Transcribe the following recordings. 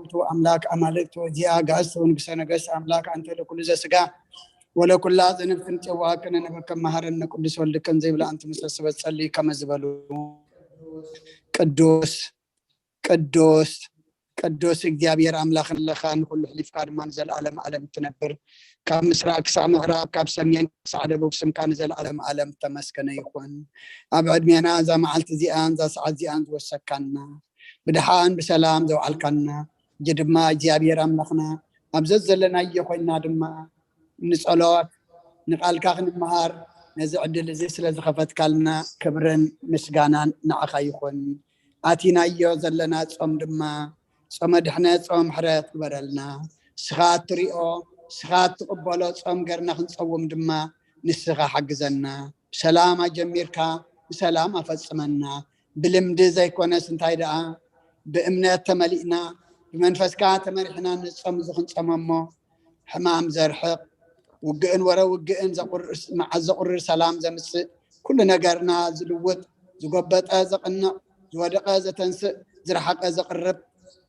ውእቱ አምላክ አማልክት ወእግዚአ አጋእዝት ወንጉሰ ነገስት አምላክ አንተ ለኩሉ ዘስጋ ወለኩላ ዘነፍስ ንጽዋከነ ንብከ መሐረነ ቅዱስ ወልድከን ዘይብላ አንቲ ምሰሰበት ጸሊ ከመ ዝበሉ ቅዱስ ቅዱስ ቅዱስ እግዚኣብሔር ኣምላኽ ኣለኻ፣ ንኹሉ ሕሊፍካ ድማ ንዘለዓለም ዓለም ትነብር። ካብ ምስራቅ ክሳብ ምዕራብ፣ ካብ ሰሜን ክሳዕ ደቡብ ስምካ ንዘለዓለም ዓለም ተመስገነ ይኹን። ኣብ ዕድሜና እዛ መዓልቲ እዚኣን እዛ ሰዓት እዚኣን ዝወሰካና፣ ብድሓን ብሰላም ዘውዓልካና፣ እጂ ድማ እግዚኣብሔር ኣምላኽና ኣብ ዘዘለናዮ ኮይና ድማ ንጸሎት ንቃልካ ክንመሃር ነዚ ዕድል እዚ ስለ ዝኸፈትካልና ክብርን ምስጋናን ንዓኻ ይኹን። ኣቲናዮ ዘለና ጾም ድማ ጾመ ድሕነት ጾመ ምሕረት ግበረልና። ንስኻ እትሪኦ ንስኻ እትቕበሎ ጾም ገርና ክንጸውም ድማ ንስኻ ሓግዘና። ብሰላም ኣጀሚርካ ብሰላም ኣፈጽመና። ብልምዲ ዘይኮነስ እንታይ ደኣ ብእምነት ተመሊእና ብመንፈስካ ተመሪሕና ንጾም እዚ ክንጸመሞ ሕማም ዘርሕቕ ውግእን ወረ ውግእን ዘቑርስ መዓት ዘቑርር ሰላም ዘምጽእ ኩሉ ነገርና ዝልውጥ ዝጎበጠ ዘቕንዕ ዝወደቐ ዘተንስእ ዝረሓቐ ዘቕርብ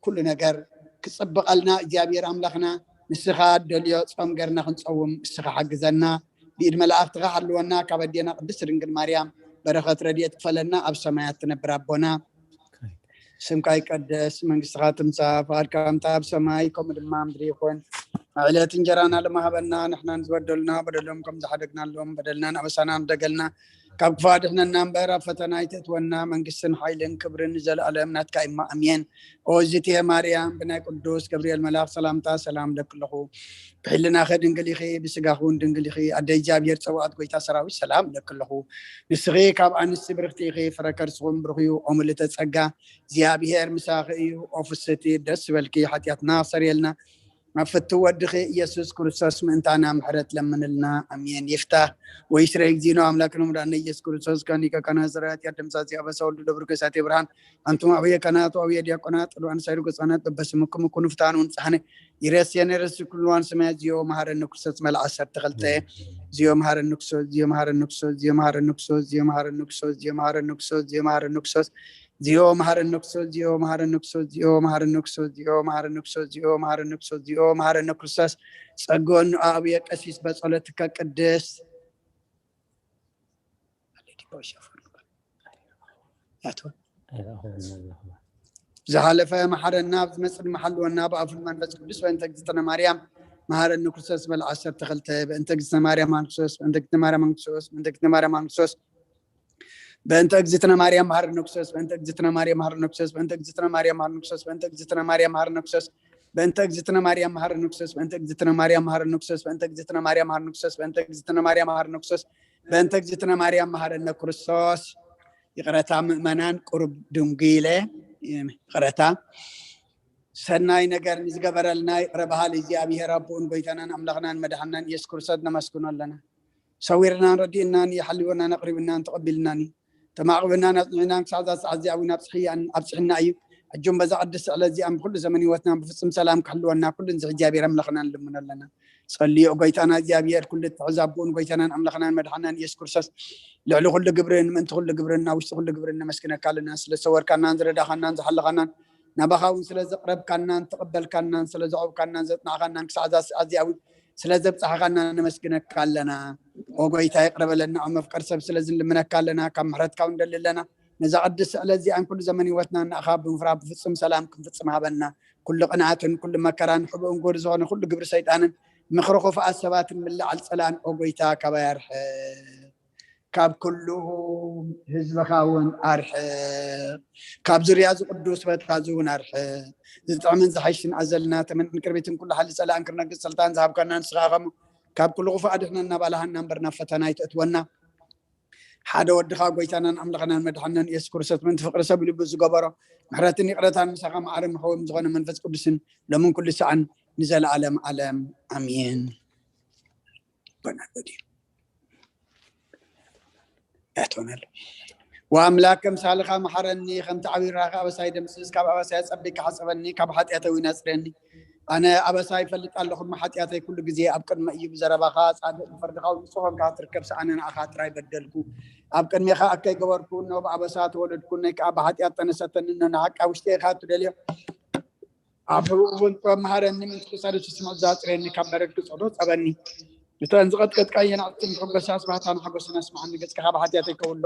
ኩሉ ነገር ክጽብቐልና እግዚኣብሔር ኣምላኽና ንስኻ ደልዮ ጾም ገርና ክንጸውም ንስኻ ሓግዘና ብኢድ መላእኽትኻ ሓልወና ካብ ኣዴና ቅድስት ድንግል ማርያም በረኸት ረድኤት ክፈለና ኣብ ሰማያት ትነብር ኣቦና ስምካ ይቀደስ መንግስትኻ ትምጻእ ፍቃድካ ከምታ ኣብ ሰማይ ከምኡ ድማ ምድሪ ይኹን ዕለት እንጀራና ለማሃበና ንሕናን ዝበደሉና በደሎም ከም ዝሓደግናሎም በደልናን ኣበሳናን ደገልና ካብ ክፋ ድሕነና እምበር ኣብ ፈተና ኣይተእትወና መንግስትን ሓይልን ክብርን ንዘለኣለም ናትካ እማ ኣሜን ኦዚቴ ማርያም ብናይ ቅዱስ ገብርኤል መልኣኽ ሰላምታ ሰላም ለክለኹ ብሕልናኸ ድንግል ኢኺ ብስጋኹ እውን ድንግል ኢኺ ኣደ እግዚኣብሔር ፀዋዕት ጎይታ ሰራዊት ሰላም ለክለኹ ንስኺ ካብ ኣንስቲ ብርክቲ ኢኺ ፍረ ከርስኹም ብሩኽ እዩ ኦምልተ ፀጋ እግዚኣብሔር ምሳኺ እዩ ኦፍስቲ ደስ ዝበልኪ ሓጢኣትና ክሰርየልና ኣብ ፍትው ወድኺ ኢየሱስ ክርስቶስ ምእንታና ምሕረት ለምንልና ኣሜን ይፍታህ ወይስረ እግዚእነ ኣምላክነ መድኃኒነ ኢየሱስ ክርስቶስ ከኒከ ከናዝረት ያደምሳት ያበሳ ወልዱ ለብርከሳት ብርሃን ኣንቱም ኣብየ ካህናት ወኣብየ ዲያቆናት ቅዱሳን ሳይሩ ገጻናት በበስምኩም ኩኑ ፍትሐነ ወንጽሐነ ይረስየነ ረሲ ኩልዋን ሰማያት ዚኦ መሐረነ ክርስቶስ መልኣ ዓሰርተ ክልተ ዚኦ መሐረነ ክርስቶስ ዚኦ መሐረነ ክርስቶስ ዚኦ መሐረነ ክርስቶስ ዚኦ መሐረነ ክርስቶስ ዚኦ መሐረነ ክርስቶስ ዚኦ መሐረነ ክርስቶስ ዚኦ መሐረነ ክርስቶስ ዚኦ መሐረነ ክርስቶስ ዚኦ መሐረነ ክርስቶስ ዚኦ መሐረነ ክርስቶስ ዚኦ መሐረነ ክርስቶስ ጸግወኑ ኣብየ ቀሲስ በጸሎትከ ቅድስት ዝሓለፈ መሓረና ኣብ ዝመፅእ ድማ ሓልወና ብኣፉን መንፈስ ቅዱስ በእንተ እግዝእትነ ማርያም መሃረኒ ክርስቶስ በል ዓሰርተ ክልተ በእንተ እግዝእትነ ማርያም መሃረኒ ክርስቶስ በእንተ እግዝእትነ ማርያም መሃረኒ ክርስቶስ በእንተ እግዝእትነ ማርያም መሃረኒ ክርስቶስ በእንተ እግዝእትነ ማርያም መሃረኒ ክርስቶስ በእንተ እግዝእትነ ማርያም መሃረኒ ክርስቶስ በእንተ እግዝእትነ ማርያም መሃረኒ ክርስቶስ በእንተ እግዝእትነ ማርያም መሃረኒ ክርስቶስ በእንተ እግዝእትነ ማርያም መሃረኒ ክርስቶስ በእንተ እግዝእትነ ማርያም መሃረኒ ክርስቶስ በእንተ እግዝእትነ ማርያም መሃረኒ ክርስቶስ በእንተ እግዝእትነ ማርያም መሃረነ ክርስቶስ ይቕረታ ምእመናን ቁሩብ ድንጉ ኢለ ይቕረታ ሰናይ ነገር ንዝገበረልና ይቕረ በሃል እግዚኣብሔር ኣቦኡን ጎይታናን ኣምላኽናን መድሓናን ኢየሱስ ክርስቶስ ነመስግኖ ኣለና ሰዊርናን ረዲእናን ይሓልወናን ኣቕሪብናን ተቐቢልናን እዩ ተማዕቕብናን ኣፅኒዕናን ክሳዕ እዛ ሰዓት እዚኣ እውን ኣብፅሕያን ኣብፅሕና እዩ ሕጁም በዛ ቅድስቲ ዕለት እዚኣን ብኩሉ ዘመን ህይወትናን ብፍፅም ሰላም ክሕልወና ኩሉ ንዚ እግዚኣብሔር ኣምላኽና ንልምኖ ኣለና ጸልዮ ጎይታና እግዚኣብሔር ኩሉ ትሕዝ ኣቦኡን ጎይታናን ኣምላኽናን መድሓናን ኢየሱስ ክርስቶስ ልዕሊ ኩሉ ግብርን ምእንቲ ኩሉ ግብርን ናብ ውሽጢ ኩሉ ግብርን ነመስግነካ ኣለና ስለ ዝሰወርካናን ዝረዳኻናን ዝሓለኻናን ናባኻ እውን ስለ ዘቕረብካናን ተቐበልካናን ስለ ዘዕብካናን ዘጽናዕካናን ክሳዕ እዛ ሰዓት እዚኣ እውን ስለ ዘብጻሕኻና ነመስግነካ ኣለና ኦ ጎይታ ይቕረበለና ኣብ መፍቀር ሰብ ስለ ዝንልምነካ ኣለና ካብ ምሕረትካ እውን ደሊ ኣለና ነዛ ቅድስቲ ዕለት እዚኣን ኩሉ ዘመን ህይወትና ንኣኻ ብምፍራ ብፍጹም ሰላም ክንፍጽም ሃበና ኩሉ ቅንኣትን ኩሉ መከራን ሕቡእን ጎሪ ዝኾነ ኩሉ ግብሪ ሰይጣንን ምኽሪ ክፉኣት ሰባትን ምልዓል ጸላእን ኦ ጎይታ ካባይ ኣርሕቕ ካብ ኩሉ ህዝብኻ እውን ኣርሕቕ ካብ ዙርያ እዚ ቅዱስ በትኻ እዚ እውን ኣርሕቕ ዝጥዕምን ዝሓይሽን ኣዘልና ተመንን ቅርቢትን ኩሉ ሓሊ ጸላእን ክርነግጽ ስልጣን ዝሃብካና ንስኻ ኢኻ እሞ ካብ ኩሉ ክፉእ ኣድሕነና ባልሃና እምበር ናብ ፈተና ኣይተእትወና ሓደ ወድኻ ጎይታናን ኣምላኽናን መድሓናን ኢየሱስ ክርስቶስ ምእንቲ ፍቕሪ ሰብ ልቡ ዝገበሮ ምሕረትን ይቕረታን ምሳኻ ማዕረ ምሕዎም ዝኾነ መንፈስ ቅዱስን ሎምን ኩሉ ሰዓን ንዘለኣለም ዓለም ኣሜን። ያቶናል ወኣምላክ ከምሳልኻ መሓረኒ ከምቲ ዓብራኻ ኣበሳይ ደምስስ ካብ ኣበሳይ ኣጸቢካ ሓጸበኒ ካብ ሓጢኣተዊ ናጽረኒ ኣነ ኣበሳ ይፈልጥ ኣለኹ እሞ ሓጢኣተይ ኩሉ ግዜ ኣብ ቅድመ እዩ ብዘረባኻ ጻድቅ ብፍርድኻ ንጹህ ኮንካ ትርከብ ሰኣነ ንኣኻ ጥራይ በደልኩ ኣብ ቅድሜኻ ኣከይ ገበርኩ እኖ ብኣበሳ ተወለድኩ ነይ ከዓ ብሓጢኣት ጠነሰተኒ እኖ ንሓቂ ኣብ ውሽጢ ኢኻ ትደልዮ ኣብ ህቡእ እውን ጥበብ መሃረኒ፣ ምእንቲ ክሳዱ ስስምዕ ዛጽረኒ፣ ካብ በረድኪ ጸሎት ጸበኒ። እተን ዝቐጥቀጥካየን ኣዕጽምቲ ከበሳ፣ ስብሃታን ሓጎስን ኣስምዓኒ፣ ገጽካ ካብ ሓጢኣተይ ከውሎ።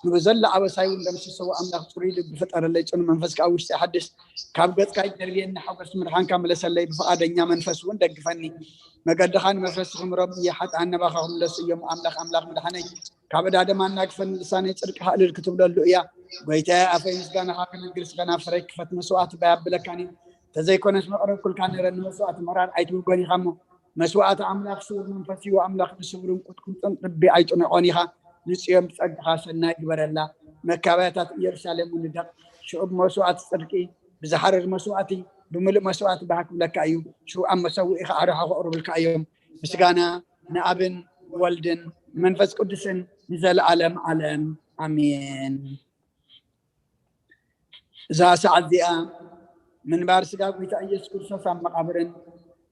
ንብዘላ ኣበሳይ እውን ደምስስዎ፣ ኣምላኽ ጽሩይ ልቢ ፍጠረለይ፣ ጽኑ መንፈስ ከኣ ውሽጢ ሓድስ። ካብ ገጽካ ይደርብየኒ ሓጎስ፣ ምድሓንካ ምለሰለይ፣ ብፍቓደኛ መንፈስ እውን ደግፈኒ። መገድኻ ንመፍረሲ ክምሮም እየ፣ ሓጥኣን ናባኻ ክምለሱ እዮም። ኣምላኽ፣ ኣምላኽ ምድሓነይ፣ ካብ ዕዳ ደማ ኣናግፈኒ፣ ልሳነይ ጽድቅኻ እልል ክትብለሉ እያ። ጎይታየ፣ ኣፈይ ምስጋናኻ ከነግር ስኸ፣ ናብ ስረይ ክፈት፣ መስዋእቲ ባይ ኣብለካን እዩ። ተዘይኮነስ መቕረብኩልካ ነረ፣ ንመስዋእቲ ምቕራብ ኣይትብጎን ኢኻ እሞ። መስዋእቲ ኣምላኽ ስዉር መንፈስ እዩ፣ ኣምላኽ ብስውርን ቁጥቁጥን ልቢ ኣይጥንዖን ኢኻ። ንጽዮን ብጸጋኻ ሰናይ ግበረላ፣ መካበያታት ኢየሩሳሌም እውን ንደቕ። ሽዑ ብመስዋእቲ ጽድቂ፣ ብዝሓርር መስዋእቲ፣ ብምሉእ መስዋእቲ ባህ ክብለካ እዩ። ሽዑ ኣብ መሰውኢኻ ኣርሓ ከቕርቡልካ እዮም። ምስጋና ንኣብን ወልድን መንፈስ ቅዱስን ንዘለኣለም ዓለም ኣሜን። እዛ ሰዓት እዚኣ ምንባር ስጋ ጎይታ ኢየሱስ ክርስቶስ ኣብ መቓብርን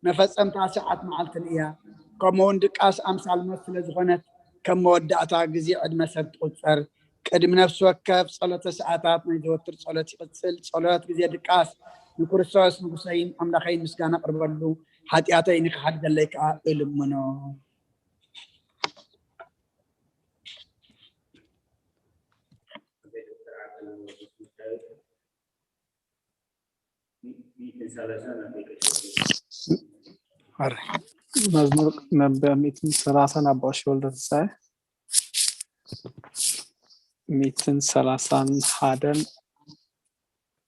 መፈጸምታ ሰዓት መዓልትን እያ። ከምኡ እውን ድቃስ ኣምሳል ሞት ስለ ዝኾነት፣ ከም መወዳእታ ግዜ ዕድመ ሰብ ትቑጸር። ቅድሚ ነፍሲ ወከፍ ጸሎተ ሰዓታት ናይ ዘወትር ጸሎት ይቕጽል። ጸሎት ግዜ ድቃስ ንክርስቶስ ንጉሰይን ኣምላኸይን ምስጋና ኣቕርበሉ፣ ሓጢኣተይ ንክሓድገለይ ከኣ እልምኖ። መዝሙር መበ ሚእትን ሰላሳን ኣቦ ቀሺ ወልደ ተስፋዬ፣ ሚእትን ሰላሳን ሓደን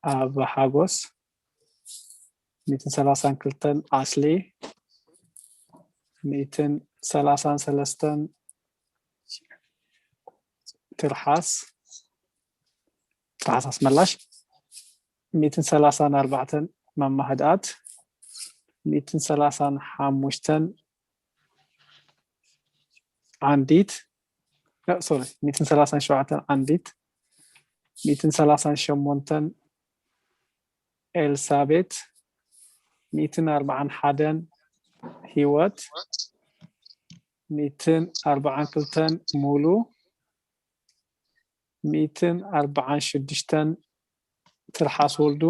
ኣበ ሓጎስ፣ ሚእትን ሰላሳን ክልተን ኣስሊ፣ ሚእትን ሰላሳን ሰለስተን ትርሓስ፣ ትርሓስ ኣስመላሽ፣ ሚእትን ሰላሳን ኣርባዕተን ማማ ህድኣት፣ ሚእትን ሰላሳን ሓሙሽተን ዓንዲት፣ ሶሪ፣ ሚእትን ሰላሳን ሸውዓተን ዓንዲት፣ ሚእትን ሰላሳን ሸሞንተን ኤልሳቤት፣ ሚእትን ኣርባዓን ሓደን ሂወት፣ ሚእትን ኣርባዓን ክልተን ሙሉ፣ ሚእትን ኣርባዓን ሽዱሽተን ትርሓስ ወልዱ፣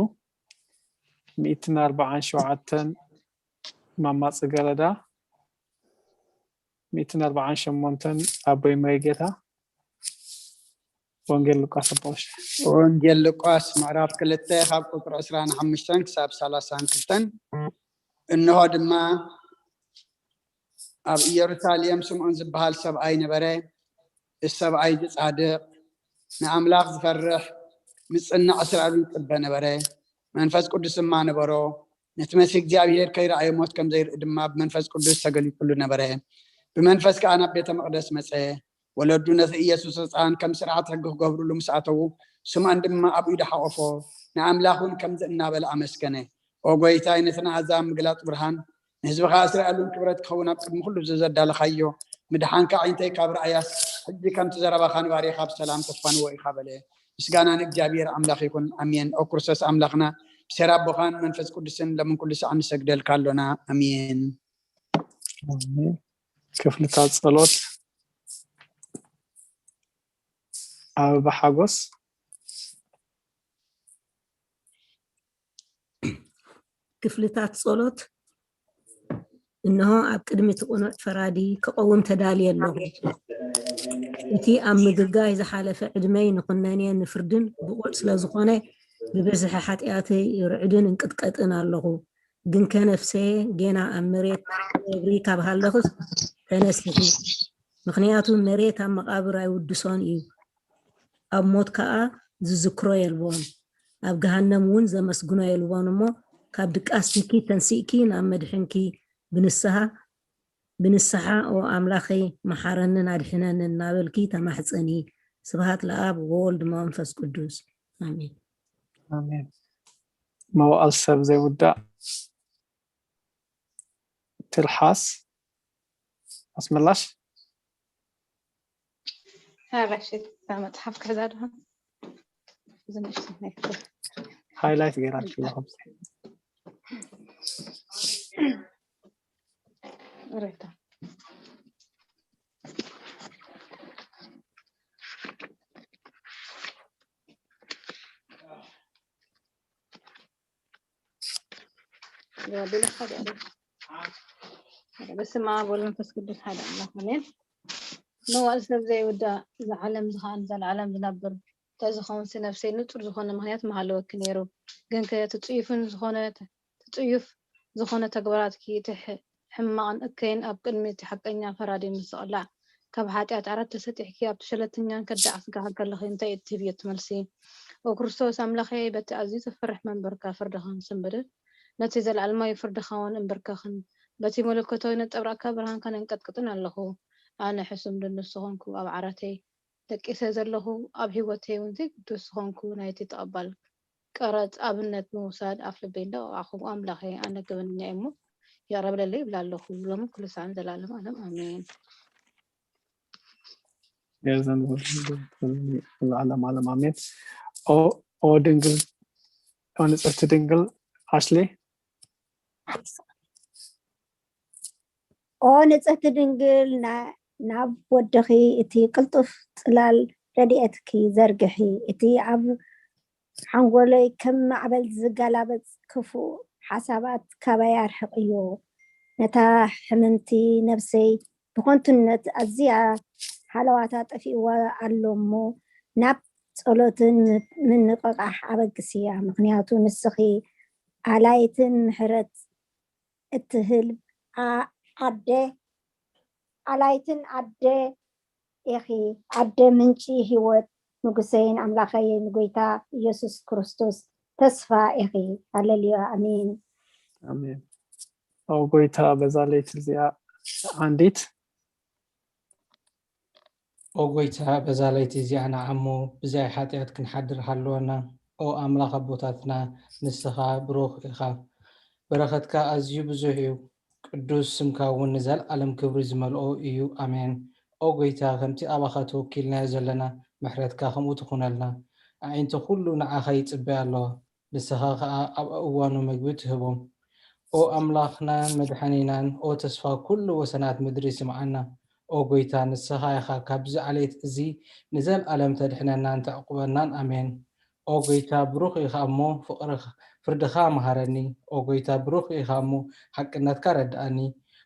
ሚእትን ኣርባዓን ሸውዓተን ማማ ጽገረዳ፣ ሚእትን ኣርባዓን ሸሞንተን ኣቦይ መሪጌታ። ወንጌል ሉቃስ ኣቦሽ። ወንጌል ሉቃስ ምዕራፍ ክልተ ካብ ቁጽሪ ዕስራን ሓሙሽተን ክሳብ ሰላሳን ክልተን። እንሆ ድማ ኣብ ኢየሩሳሌም ስምዖን ዝበሃል ሰብኣይ ነበረ። እዚ ሰብኣይ እዚ ጻድቕ፣ ንኣምላኽ ዝፈርሕ፣ ምጽናዕ እስራኤልን ጽበ ነበረ። መንፈስ ቅዱስ ድማ ነበሮ። ነቲ መሲህ እግዚኣብሔር ከይረኣየ ሞት ከም ዘይርኢ ድማ ብመንፈስ ቅዱስ ተገሊጹሉ ነበረ። ብመንፈስ ከኣ ናብ ቤተ መቕደስ መጸ። ወለዱ ነቲ ኢየሱስ ህጻን ከም ስርዓት ሕጊ ክገብርሉ ምስ ኣተዉ፣ ስምዖን ድማ ኣብ ኢዱ ሓቖፎ፣ ንኣምላኽ እውን ከምዚ እናበለ ኣመስገነ። ኦ ጐይታይ፣ ነቲ ንኣህዛብ ምግላጽ ብርሃን፣ ንህዝብኻ እስራኤል እውን ክብረት ክኸውን ኣብ ቅድሚ ኩሉ ህዝቢ ዘዳለኻዮ፣ ምድሓንካ ኣዒንተይ ካብ ረኣያስ፣ ሕጂ ከምቲ ዘረባኻ ንባርያኻ ብሰላም ተፋንዎ ኢኻ በለ። ምስጋና ንእግዚኣብሔር ኣምላኽ ይኹን፣ ኣሜን። ኦ ክርስቶስ ኣምላኽና፣ ብሴራ ኣቦኻን መንፈስ ቅዱስን ሎምን ኩሉ ሳዕ ንሰግደልካ ኣሎና፣ ኣሜን። ክፍልታት ጸሎት። ኣበባ ሓጎስ። ክፍልታት ጸሎት። እንሆ ኣብ ቅድሚ እቲ ቅኑዕ ፈራዲ ክቐውም ተዳልየ ኣለኹ። እቲ ኣብ ምግጋይ ዝሓለፈ ዕድመይ ንኹነኔ ንፍርድን ብቑዕ ስለ ዝኾነ፣ ብብዝሒ ሓጢኣተይ ርዕድን እንቅጥቀጥን ኣለኹ። ግንከ ነፍሰየ ጌና ኣብ መሬት ትነብሪ ካብ ሃለኽስ ተነስሒ፣ ምኽንያቱ መሬት ኣብ መቓብር ኣይውድሶን እዩ፣ ኣብ ሞት ከኣ ዝዝክሮ የልቦን፣ ኣብ ገሃነም እውን ዘመስግኖ የልቦን። እሞ ካብ ድቃስ ትኪ ተንሲእኪ ናብ መድሕንኪ ብንስሓ ብንስሓ ኦ ኣምላኸይ መሓረንን ኣድሕነንን እናበልኪ ተማሕፀኒ። ስብሃት ለኣብ ወወልድ መንፈስ ቅዱስ ኣሜን። ኣሜን። መዋእል ሰብ ዘይውዳእ ትርሓስ ኣስመላሽ። ሓራሽ እታ መጽሓፍ ክሕዛ ድኻ ዝንእሽቶ ናይ ሃይላይት ገይራችሁ ኣለኹም። ሬታ በስመ ኣብ ወወልድ ወመንፈስ ቅዱስ ሓደ ኣምላኽ ኣሜን። መዋእል ሰብ ዘይውዳእ፣ እዚ ዓለም ዝኸኣን ዘለዓለም ዝነብር፣ እንታይ ዝኸውንሲ ነፍሰይ ንጹር ዝኾነ ምኽንያት ምሃለወኪ ነይሩ። ግንከ እቲ ጽዩፍን ዝኾነ፣ እቲ ጽዩፍ ዝኾነ ተግባራትኪ፣ እቲ ሕ-፣ ሕማቕን እከይን ኣብ ቅድሚ እቲ ሓቀኛ ፈራዲ ምስ ዝቕላዕ፣ ካብ ሓጢኣት ዓራት ተሰጢሕኪ ኣብቲ ሸለልተኛን ከዳዕ ስጋኻ ከለኺ እንታይ እትህብዮ ትመልሲ? ኦ ክርስቶስ ኣምላኸይ፣ በቲ ኣዝዩ ዘፍርሕ መንበርካ ፍርድኻ ምስ እምብድድ፣ ነቲ ዘለዓለማዊ ፍርድኻ እውን እምብርከኽን፣ በቲ መለኮታዊ ነጸብራቕካ ብርሃንካ ነንቀጥቅጥን ኣለኹ። ኣነ ሕሱም ድንስ ዝኾንኩ ኣብ ዓራተይ ደቂሰ ዘለኹ፣ ኣብ ህይወተይ እውን ዘይግዱስ ዝኾንኩ ናይቲ ተቐባል ቀረጽ ኣብነት ብምውሳድ ኣፍ ልበይ እንዳወቓዕኹ፣ ኣምላኸይ ኣነ ገበነኛ እየ እሞ ይቕረ በለለይ ይብል ኣለኹ። ሎሚ ኩሉ ሳዕን ዘላለም ዓለም ኣሜን። ገዘን ዓለም ዓለም ኣሜን። ኦ ኦ ድንግል ኦ ንጽሕቲ ድንግል ኣሽሌ ኦ ንጽሕቲ ድንግል ና- ናብ ወድኺ እቲ ቅልጡፍ ጽላል ረድኤትኪ ዘርግሒ። እቲ ኣብ ሓንጎለይ ከም ማዕበል ዝገላበጽ ክፉእ ሓሳባት ካባይ ኣርሕቕዮ። ነታ ሕምምቲ ነብሰይ ብኸንቱነት ኣዝያ ሃለዋታ ጠፊእዋ ኣሎ እሞ ናብ ጸሎትን ምንቕቓሕ ኣበግስያ። ምኽንያቱ ንስኺ ኣላይትን ምሕረት እትህብ ኣደ ኣላይትን ኣደ ኢኺ ኣደ ምንጪ ህይወት ንጉሰይን ኣምላኸይን ጎይታ ኢየሱስ ክርስቶስ ተስፋ ኢኺ። ሃሌሉያ ኣሜን። ኣሜን። ኦ ጎይታ በዛ ለይቲ እዚኣ ኣንዲት ኦ ጎይታ በዛ ለይቲ እዚኣ ንዓሞ ብዘይ ሓጢኣት ክንሓድር ሃለወና። ኦ ኣምላኽ ኣቦታትና ንስኻ ብሩኽ ኢኻ፣ በረኸትካ ኣዝዩ ብዙሕ እዩ፣ ቅዱስ ስምካ እውን ንዘለኣለም ክብሪ ዝመልኦ እዩ። ኣሜን። ኦ ጎይታ ከምቲ ኣባኻ ተወኪልናዮ ዘለና ምሕረትካ ከምኡ ትኹነልና። ኣዒንቲ ኩሉ ንዓኻ ይጽበያ ኣለዋ፣ ንስኻ ኸኣ ኣብ እዋኑ ምግቢ ትህቦም። ኦ ኣምላኽናን መድሓኒናን፣ ኦ ተስፋ ኩሉ ወሰናት ምድሪ ስምዓና። ኦ ጎይታ ንስኻ ኢኻ ካብዚ ዓሌት እዚ ንዘለኣለም ተድሕነናን ተዕቁበናን። ኣሜን። ኦ ጎይታ ብሩኽ ኢኻ እሞ ፍርድኻ መሃረኒ። ኦ ጎይታ ብሩኽ ኢኻ እሞ ሓቅነትካ ረድኣኒ።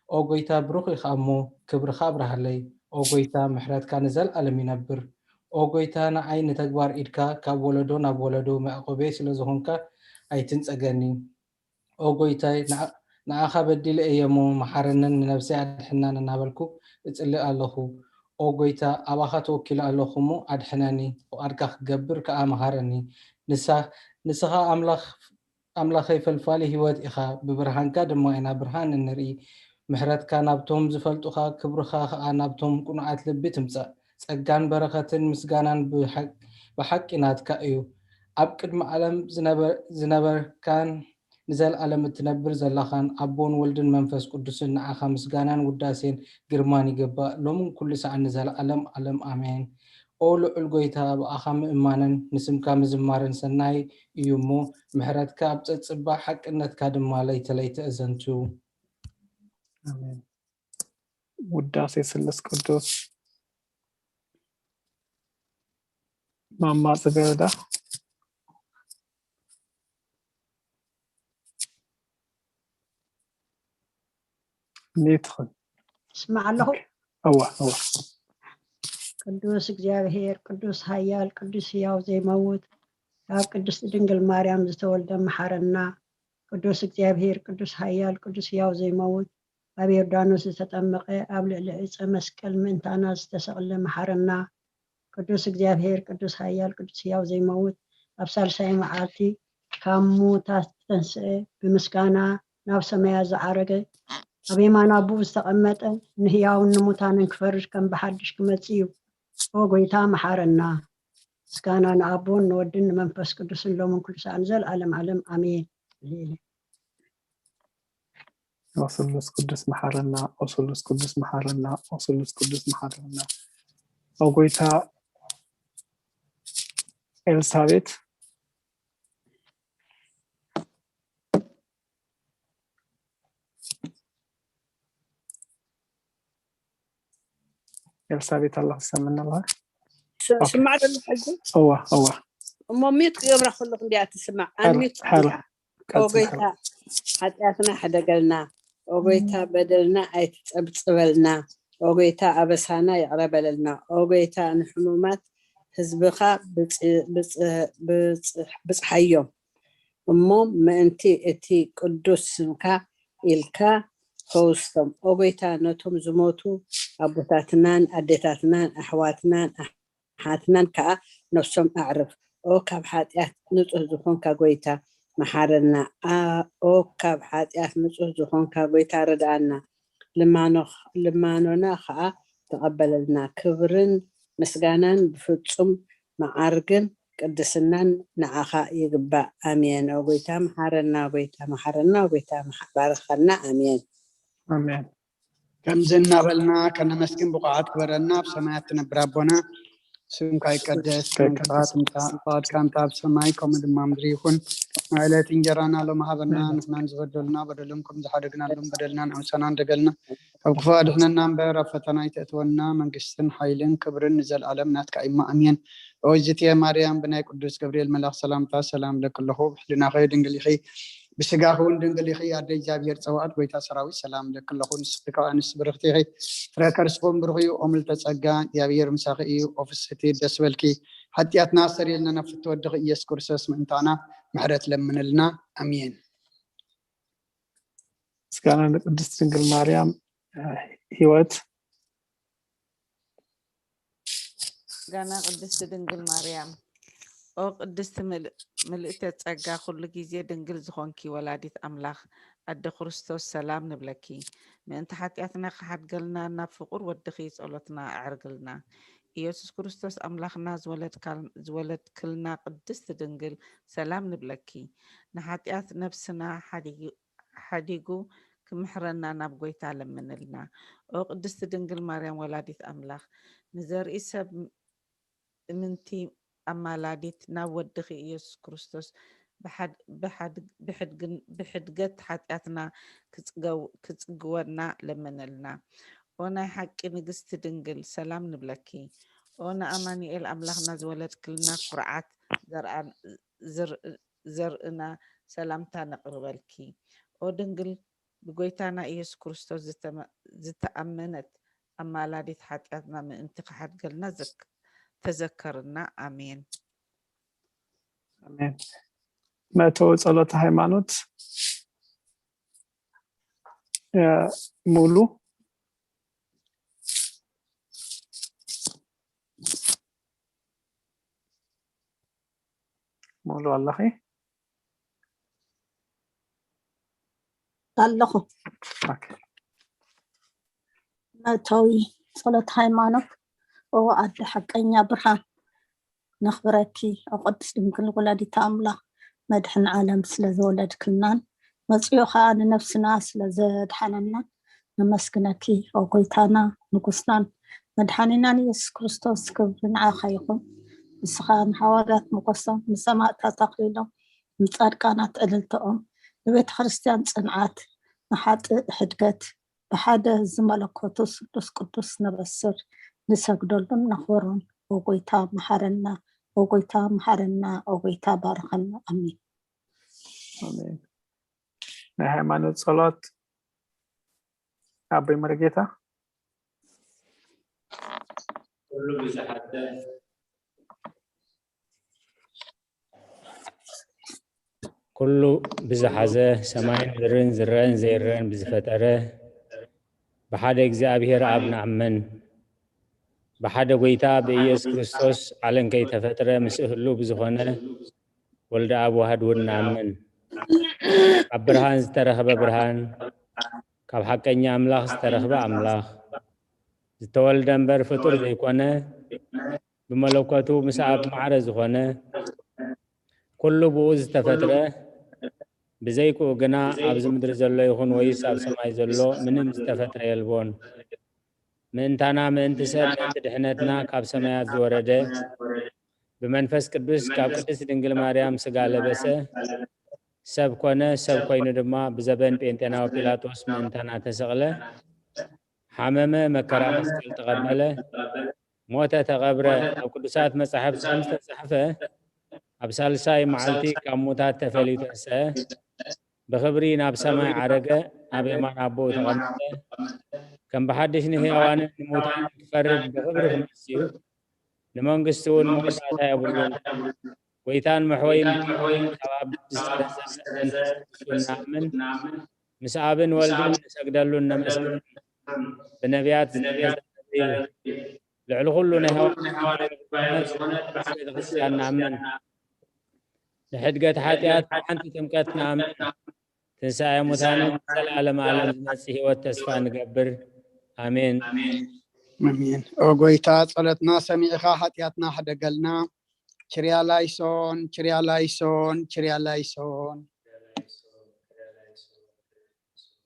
ኦ ጎይታ ብሩኽ ኢኻ እሞ ክብርኻ ኣብርሃለይ። ኦ ጎይታ ምሕረትካ ንዘለኣለም ይነብር። ኦ ጎይታ ንዓይ ንተግባር ኢድካ ካብ ወለዶ ናብ ወለዶ መዕቆበይ ስለ ዝኾንካ ኣይትንጸገኒ። ኦ ጎይታይ ንዓኻ በዲለ እየ እሞ መሓረንን ንነብሰይ ኣድሕናን እናበልኩ እጽሊ ኣለኹ። ኦ ጎይታ ኣባኻ ተወኪለ ኣለኹ እሞ ኣድሕነኒ፣ ፍቓድካ ክገብር ከኣ መሃረኒ። ንስኻ ኣምላኽ ኣምላኸይ ፈልፋሊ ህይወት ኢኻ፣ ብብርሃንካ ድማ ኢና ብርሃን እንርኢ። ምሕረትካ ናብቶም ዝፈልጡኻ፣ ክብርኻ ኸኣ ናብቶም ቅኑዓት ልቢ ትምጻእ። ጸጋን በረኸትን ምስጋናን ብሓቂ ናትካ እዩ። ኣብ ቅድሚ ዓለም ዝነበርካን ንዘለኣለም እትነብር ዘለኻን ኣቦን ወልድን መንፈስ ቅዱስን ንዓኻ ምስጋናን ውዳሴን ግርማን ይገባእ፣ ሎምን ኩሉ ሰዓን ንዘለኣለም ዓለም ኣሜን። ኦ ልዑል ጐይታ፣ ብኣኻ ምእማንን ንስምካ ምዝማርን ሰናይ እዩ እሞ፣ ምሕረትካ ኣብ ጸጽባሕ፣ ሓቅነትካ ድማ ለይተ ለይተ እዘንቱ። ኣሜን። ውዳሴ ስሉስ ቅዱስ። ማማ ጽገረዳ ኔትኽን ስማዕ ኣለኹ። እዋ እዋ ቅዱስ እግዚኣብሔር፣ ቅዱስ ኃያል፣ ቅዱስ ሕያው ዘይመውት፣ ካብ ቅድስት ድንግል ማርያም ዝተወልደ መሓረና። ቅዱስ እግዚኣብሔር፣ ቅዱስ ኃያል፣ ቅዱስ ሕያው ዘይመውት፣ ኣብ ዮርዳኖስ ዝተጠመቐ፣ ኣብ ልዕሊ ዕፀ መስቀል ምእንታና ዝተሰቕለ መሓረና። ቅዱስ እግዚኣብሔር፣ ቅዱስ ኃያል፣ ቅዱስ ሕያው ዘይመውት፣ ኣብ ሳልሳይ መዓልቲ ካብ ሙታት ዝተንስአ፣ ብምስጋና ናብ ሰማያት ዝዓረገ፣ ኣብ የማን ኣቦኡ ዝተቐመጠ፣ ንሕያውን ንሙታንን ክፈርድ ከም ብሓድሽ ክመጽእ እዩ። ኦ ጐይታ መሓረና። ምስጋና ንኣቦን ንወድን ንመንፈስ ቅዱስን ሎምን ኩሉ ሰዓን ንዘለዓለም ዓለም ኣሜን። ኦ ስሉስ ቅዱስ መሓረና፣ ኦ ስሉስ ቅዱስ መሓረና፣ ኦ ስሉስ ቅዱስ መሓረና። ኦ ጐይታ ኤልሳቤት ኤልሳቤት ኣለኺ ትሰምዕኒ ኣለኺ? ስ- ስማዕ ደሎ ሕጂ እዋ እዋ እሞ ሚዩት ክገብራ ከለኹ እንዲያ ትስማዕ ሓራ ኣንሚዩት ሓራ ኦ ጎይታ ሓጢኣትና ሕደገልና። ኦ ጎይታ፣ በደልና ኣይትጸብጽበልና። ኦ ጎይታ፣ ኣበሳና ይቕረ በለልና። ኦ ጎይታ፣ ንሕሙማት ህዝብኻ ብጽ-፣ ብጽ-፣ ብጽ-፣ ብጽሓዮም። እሞ ምእንቲ እቲ ቅዱስ ስምካ ኢልካ ፈውስቶም። ኦ ጎይታ፣ ነቶም ዝሞቱ ኣቦታትናን ኣዴታትናን ኣሕዋትናን ኣሓትናን ከኣ ነፍሶም ኣዕርፍ። ኦ ካብ ሓጢኣት ንጹህ ዝኾንካ ጎይታ፣ መሓረና። ኦ ካብ ሓጢኣት ንጹህ ዝኾንካ ጎይታ፣ ርድኣና። ልማኖ-፣ ልማኖና ከኣ ተቐበለልና። ክብርን ምስጋናን ብፍጹም መዓርግን ቅድስናን ንዓኻ ይግባእ። ኣሜን። ኦ ጎይታ፣ መሓረና። ጎይታ፣ መሓረና። ጎይታ፣ መሓ-፣ ባርኸና። ኣሜን። ኣሜን። ከምዚ እናበልና ከነመስግን ብቑዓት ግበረና። ኣብ ሰማያት ትነብር ኣቦና፣ ስምካ ይቀደስ፣ መንግስትኻ ትምጻእ፣ ፍቓድካ እንተ ኣብ ሰማይ ከምኡ ድማ ምድሪ ይኹን። ናይ ዕለት እንጀራና ሎም ሃበና፣ ንሕናን ዝበደሉና በደሎም ከም ዝሓደግናሎም በደልና ንኣምሳና እንደገልና፣ ካብ ክፉ ኣድሕነና እምበር፣ ኣብ ፈተና ኣይተእትወና፣ መንግስትን ሓይልን ክብርን ንዘለኣለም ናትካ እዩ። ኣሜን። ኦ እግዝእትየ ማርያም፣ ብናይ ቅዱስ ገብርኤል መልኣኽ ሰላምታ ሰላም እብለኪ ኣለኹ። ብሕልናኺ ድንግል ኢኺ፣ ብስጋኺ እውን ድንግል ኢኺ። ኣደ እግዚኣብሔር ጸባኦት፣ ጎይታ ሰራዊት፣ ሰላም እብለኪ ኣለኹ። ንስኺ ካብ ኣንስቲ ብርኽቲ ኢኺ፣ ፍረ ከርስኺ እውን ብሩኽ እዩ። ኦ ምልዕተ ጸጋ፣ እግዚኣብሔር ምሳኺ እዩ። ኦ ፍስሕቲ፣ ደስ በልኪ፣ ሓጢኣትና ኣስተሰርየልና፣ ናብ ፍትወ ወድኺ ኢየሱስ ክርስቶስ ምእንታና ምሕረት ለምንልና። ኣሜን። ምስጋና ንቅድስት ድንግል ማርያም። ህይወት። ምስጋና ቅድስት ድንግል ማርያም። ኦ ቅድስት ምል-፣ ምልእተ ጸጋ፣ ኩሉ ግዜ ድንግል ዝኾንኪ ወላዲት ኣምላኽ፣ ኣደ ክርስቶስ፣ ሰላም ንብለኪ። ምእንቲ ሓጢኣትና ክሓድገልና ናብ ፍቑር ወድኺ ጸሎትና ኣዕርግልና። ኢየሱስ ክርስቶስ ኣምላኽና ዝወለድካል-፣ ዝወለድክልና ቅድስት ድንግል፣ ሰላም ንብለኪ። ንሓጢኣት ነብስና ሓዲጉ-፣ ሓዲጉ ክምሕረና ናብ ጎይታ ለምንልና። ኦ ቅድስቲ ድንግል ማርያም ወላዲት ኣምላኽ፣ ንዘርኢ ሰብ እምንቲ ኣማላዲት ናብ ወድኺ ኢየሱስ ክርስቶስ ብሓድ-፣ ብሓድ-፣ ብሕድግን-፣ ብሕድገት ሓጢኣትና ክጽገው-፣ ክጽግወና ለምንልና። ኦ ናይ ሓቂ ንግስቲ ድንግል፣ ሰላም ንብለኪ። ኦ ንኣማኑኤል ኣምላኽና ዝወለድክልና ኩርዓት ዘርኣን-፣ ዝር-፣ ዘርእና ሰላምታ ነቕርበልኪ። ኦ ድንግል ብጎይታና ኢየሱስ ክርስቶስ ዝተመ-፣ ዝተኣመነት ኣማላዲት ሓጢኣትና ምእንቲ ክሓድገልና ዘክ-፣ ተዘከርና። ኣሜን። ኣሜን። መእተዊ ጸሎተ ሃይማኖት፣ እ፣ ሙሉ። ሙሉ ኣለኺ? ኣለኹ። ኦኬ። መእተዊ ጸሎት ሃይማኖት። ኦ ኣደ ሓቀኛ ብርሃን፣ ነኽብረኪ፣ ኦ ቅድስት ድንግል ወላዲተ ኣምላኽ፣ መድሕን ዓለም ስለ ዝወለድክልናን መጺኡ ኸኣ ንነፍስና ስለ ዘድሓነናን ነመስግነኪ። ኦ ጎይታና ንጉስናን መድሓኒናን ኢየሱስ ክርስቶስ፣ ክብሪ ንዓኻ ይኹን። ንስኻ ንሃዋርያት ሞገሶም፣ ንሰማእታት ኣኽሊሎም፣ ንጻድቃናት ዕልልተኦም፣ ንቤተ ክርስቲያን ጽንዓት፣ ንሓጥእ ሕድገት፣ ብሓደ ዝመለኮቱ ስሉስ ቅዱስ ነበስር፣ ንሰግደሉን ነኽብሮን። ኦ ጎይታ መሓረና፣ ኦ ጎይታ መሓረና፣ ኦ ጎይታ ባርኸና። ኣሜን። ኣሜን። ናይ ሃይማኖት ጸሎት ኣቦይ መርጌታ። ኩሉ ብዝሓዘ፣ ኩሉ ብዝሓዘ፣ ሰማይን ምድርን ዝረአን ዘይረአን ብዝፈጠረ ብሓደ እግዚኣብሔር ኣብ ንኣምን። ብሓደ ጎይታ ብኢየሱስ ክርስቶስ ዓለም ከይተፈጥረ ምስ እህሉ ብዝኾነ ወልደ ኣብ ዋህድ እውን ንኣምን። ካብ ብርሃን ዝተረኽበ ብርሃን፣ ካብ ሓቀኛ ኣምላኽ ዝተረኽበ ኣምላኽ፣ ዝተወልደ እምበር ፍጡር ዘይኮነ፣ ብመለኮቱ ምስ ኣብ ማዕረ ዝኾነ፣ ኩሉ ብኡ ዝተፈጥረ፣ ብዘይክኡ ግና ኣብዚ ምድሪ ዘሎ ይኹን ወይስ ኣብ ሰማይ ዘሎ ምንም ዝተፈጥረ የልቦን። ምእንታና፣ ምእንቲ ሰብ፣ ምእንቲ ድሕነትና ካብ ሰማያት ዝወረደ፣ ብመንፈስ ቅዱስ ካብ ቅድስት ድንግል ማርያም ስጋ ለበሰ፣ ሰብ ኮነ፣ ሰብ ኮይኑ ድማ ብዘበን ጴንጤናዊ ፒላጦስ ምእንታና ተሰቕለ፣ ሓመመ፣ መከራ መስቀል ተቐበለ፣ ሞተ፣ ተቐብረ፣ ኣብ ቅዱሳት መጻሕፍቲ ከም ዝተጻሕፈ፣ ኣብ ሳልሳይ መዓልቲ ካብ ሙታት ተፈልዩ ተንስአ፣ ብኽብሪ ናብ ሰማይ ዓረገ፣ ኣብ የማን ኣቦኡ ተቐመጠ። ከም ብሓድሽ ንህያዋንን ንሙታንን ክፈርድ ብኽብሪ ክመጽእ እዩ። ንመንግስቲ እውን መወዳእታ የብሉን። ጎይታን መሕወይን ካብ ኣብ ዝተረዘዘ መንፈስ ቅዱስ ንኣምን፣ ምስ ኣብን ወልድን ንሰግደሉን ነመስግን። ብነቢያት ዝተዛረበ ልዕሊ ኩሉ ናይ ሃዋርያት ዝኾነት ብሓንቲ ቤተክርስትያን ንኣምን። ንሕድገት ሓጢኣት ሓንቲ ጥምቀት ንኣምን። ትንሳኤ ሙታንን ዘላለም ዓለም ዝመጽእ ህይወት ተስፋ ንገብር። ኣሜን። ኣሜን። ኦ ጎይታ፣ ጸሎትና ሰሚዕኻ ሓጢኣትና ሕደገልና። ኪርያ ላይሶን፣ ኪርያ ላይሶን፣ ኪርያ ላይሶን።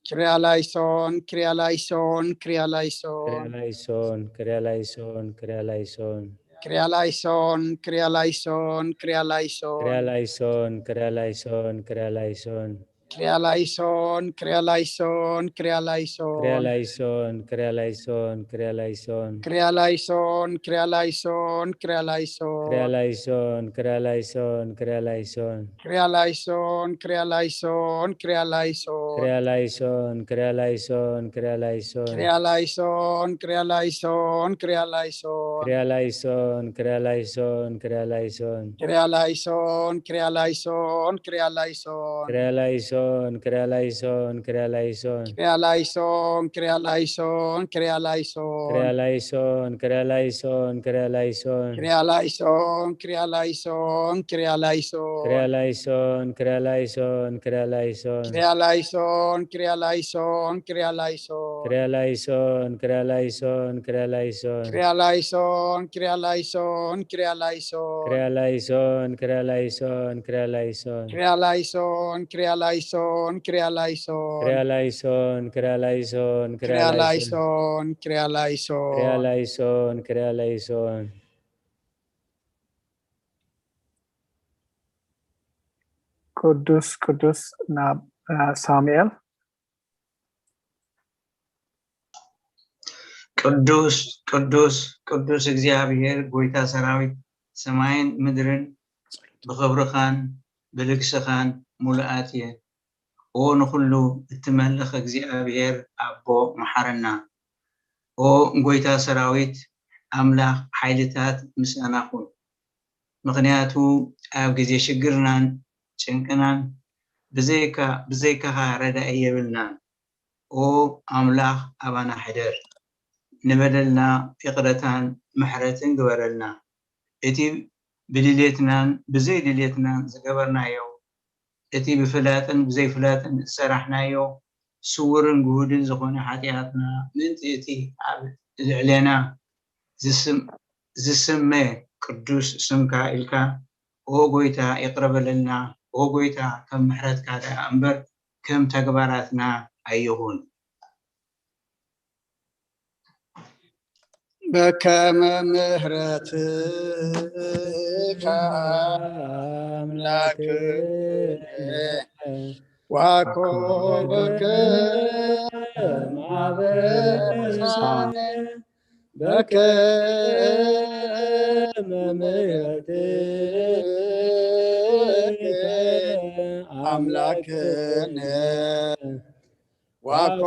ኪርያ ላይሶን፣ ኪርያ ላይሶን፣ ኪርያ ላይሶን። ክሪያ ላይሶን፣ ክሪያ ላይሶን፣ ክሪያ ላይሶን። ኪርያ ላይሶን፣ ኪርያ ላይሶን፣ ኪርያ ላይሶን። ክሪያ ላይሶን፣ ክሪያ ላይሶን፣ ክሪያ ላይሶን። ኪርያ ላይሶን፣ ኪርያ ላይሶን፣ ኪርያ ላይሶን። ክሪያ ላይሶን፣ ክሪያ ላይሶን፣ ክሪያ ላይሶን። ኪርያ ላይሶን፣ ኪርያ ላይሶን፣ ኪርያ ላይሶን። ክሪያ ላይሶን፣ ክሪያ ላይሶን፣ ክሪያ ላይሶን። ኪርያ ላይሶን፣ ኪርያ ላይሶን፣ ኪርያ ላይሶን። ክሪያ ላይሶን፣ ክሪያ ላይሶን፣ ክሪያ ላይሶን። ኪርያ ላይሶን፣ ኪርያ ላይሶን፣ ኪርያ ላይሶን። ክሪያ ላይሶን፣ ክሪያ ላይሶን፣ ክሪያ ላይሶን። ኪርያ ላይሶን፣ ኪርያ ላይሶን፣ ኪርያ ላይሶን። ክሪያ ላይሶን፣ ክሪያ ላይሶን፣ ክሪያ ላይሶን። ኪርያ ላይሶን፣ ኪርያ ላይሶን፣ ኪርያ ላይሶን። ክሪያ ላይሶን፣ ክሪያ ላይሶን፣ ክሪያ ላይሶን። ኪርያ ላይሶን፣ ኪርያ ላይሶን፣ ኪርያ ላይሶን። ክሪያ ላይሶን፣ ክሪያ ላይሶን፣ ክሪያ ላይሶን። ኪርያ ላይሶን፣ ኪርያ ላይሶን፣ ኪርያ ላይሶን። ክሪያ ላይሶን፣ ክሪያ ላይሶን፣ ክሪያ ላይሶን። ኪርያ ላይሶን፣ ኪርያ ላይሶን፣ ኪርያ ላይሶን። ክሪያ ላይሶን፣ ክሪያ ላይሶን፣ ክሪያ ላይሶን። ኪርያ ላይሶን፣ ኪርያ ላይሶን፣ ኪርያ ላይሶን። ክሪያ ላይሶን፣ ክሪያ ላይሶን፣ ክሪያ ኪርያ ላይሶን። ላይሶን፣ ኪርያ ላይሶን። ክሪያ ላይሶን፣ ክሪያ ላይሶን። ቅዱስ ቅዱስ ናብ ሳሙኤል። ቅዱስ ቅዱስ ቅዱስ እግዚኣብሔር ጎይታ ሰራዊት፣ ሰማይን ምድርን ብኽብርኻን ብልግስኻን ሙሉኣት እየን። ኦ ንኹሉ እትመልኽ እግዚኣብሔር ኣቦ፣ መሓረና። ኦ ጎይታ ሰራዊት ኣምላኽ ሓይልታት፣ ምስጋና ኩን። ምኽንያቱ ኣብ ግዜ ሽግርናን ጭንቅናን ብዘይካ ብዘይካኻ ረዳኢ የብልናን። ኦ ኣምላኽ ኣባና ሕደር፣ ንበደልና ይቕረታን ምሕረትን ግበረልና። እቲ ብድሌትናን ብዘይ ድሌትናን ዝገበርናዮ፣ እቲ ብፍላጥን ብዘይፍላጥን ዝሰራሕናዮ ስውርን ግሁድን ዝኾነ ሓጢኣትና ምእንቲ እቲ ኣብ ልዕሌና ዝስም ዝስመ ቅዱስ ስምካ ኢልካ ኦ ጎይታ ይቕረ በለልና። ኦ ጎይታ ከም ምሕረትካ ደኣ እምበር ከም ተግባራትና ኣይኹን። በከመ ምሕረትከ ኣምላክ ዋኮ በከመ በከመ ምሕረትከ ኣምላክነ ዋኮ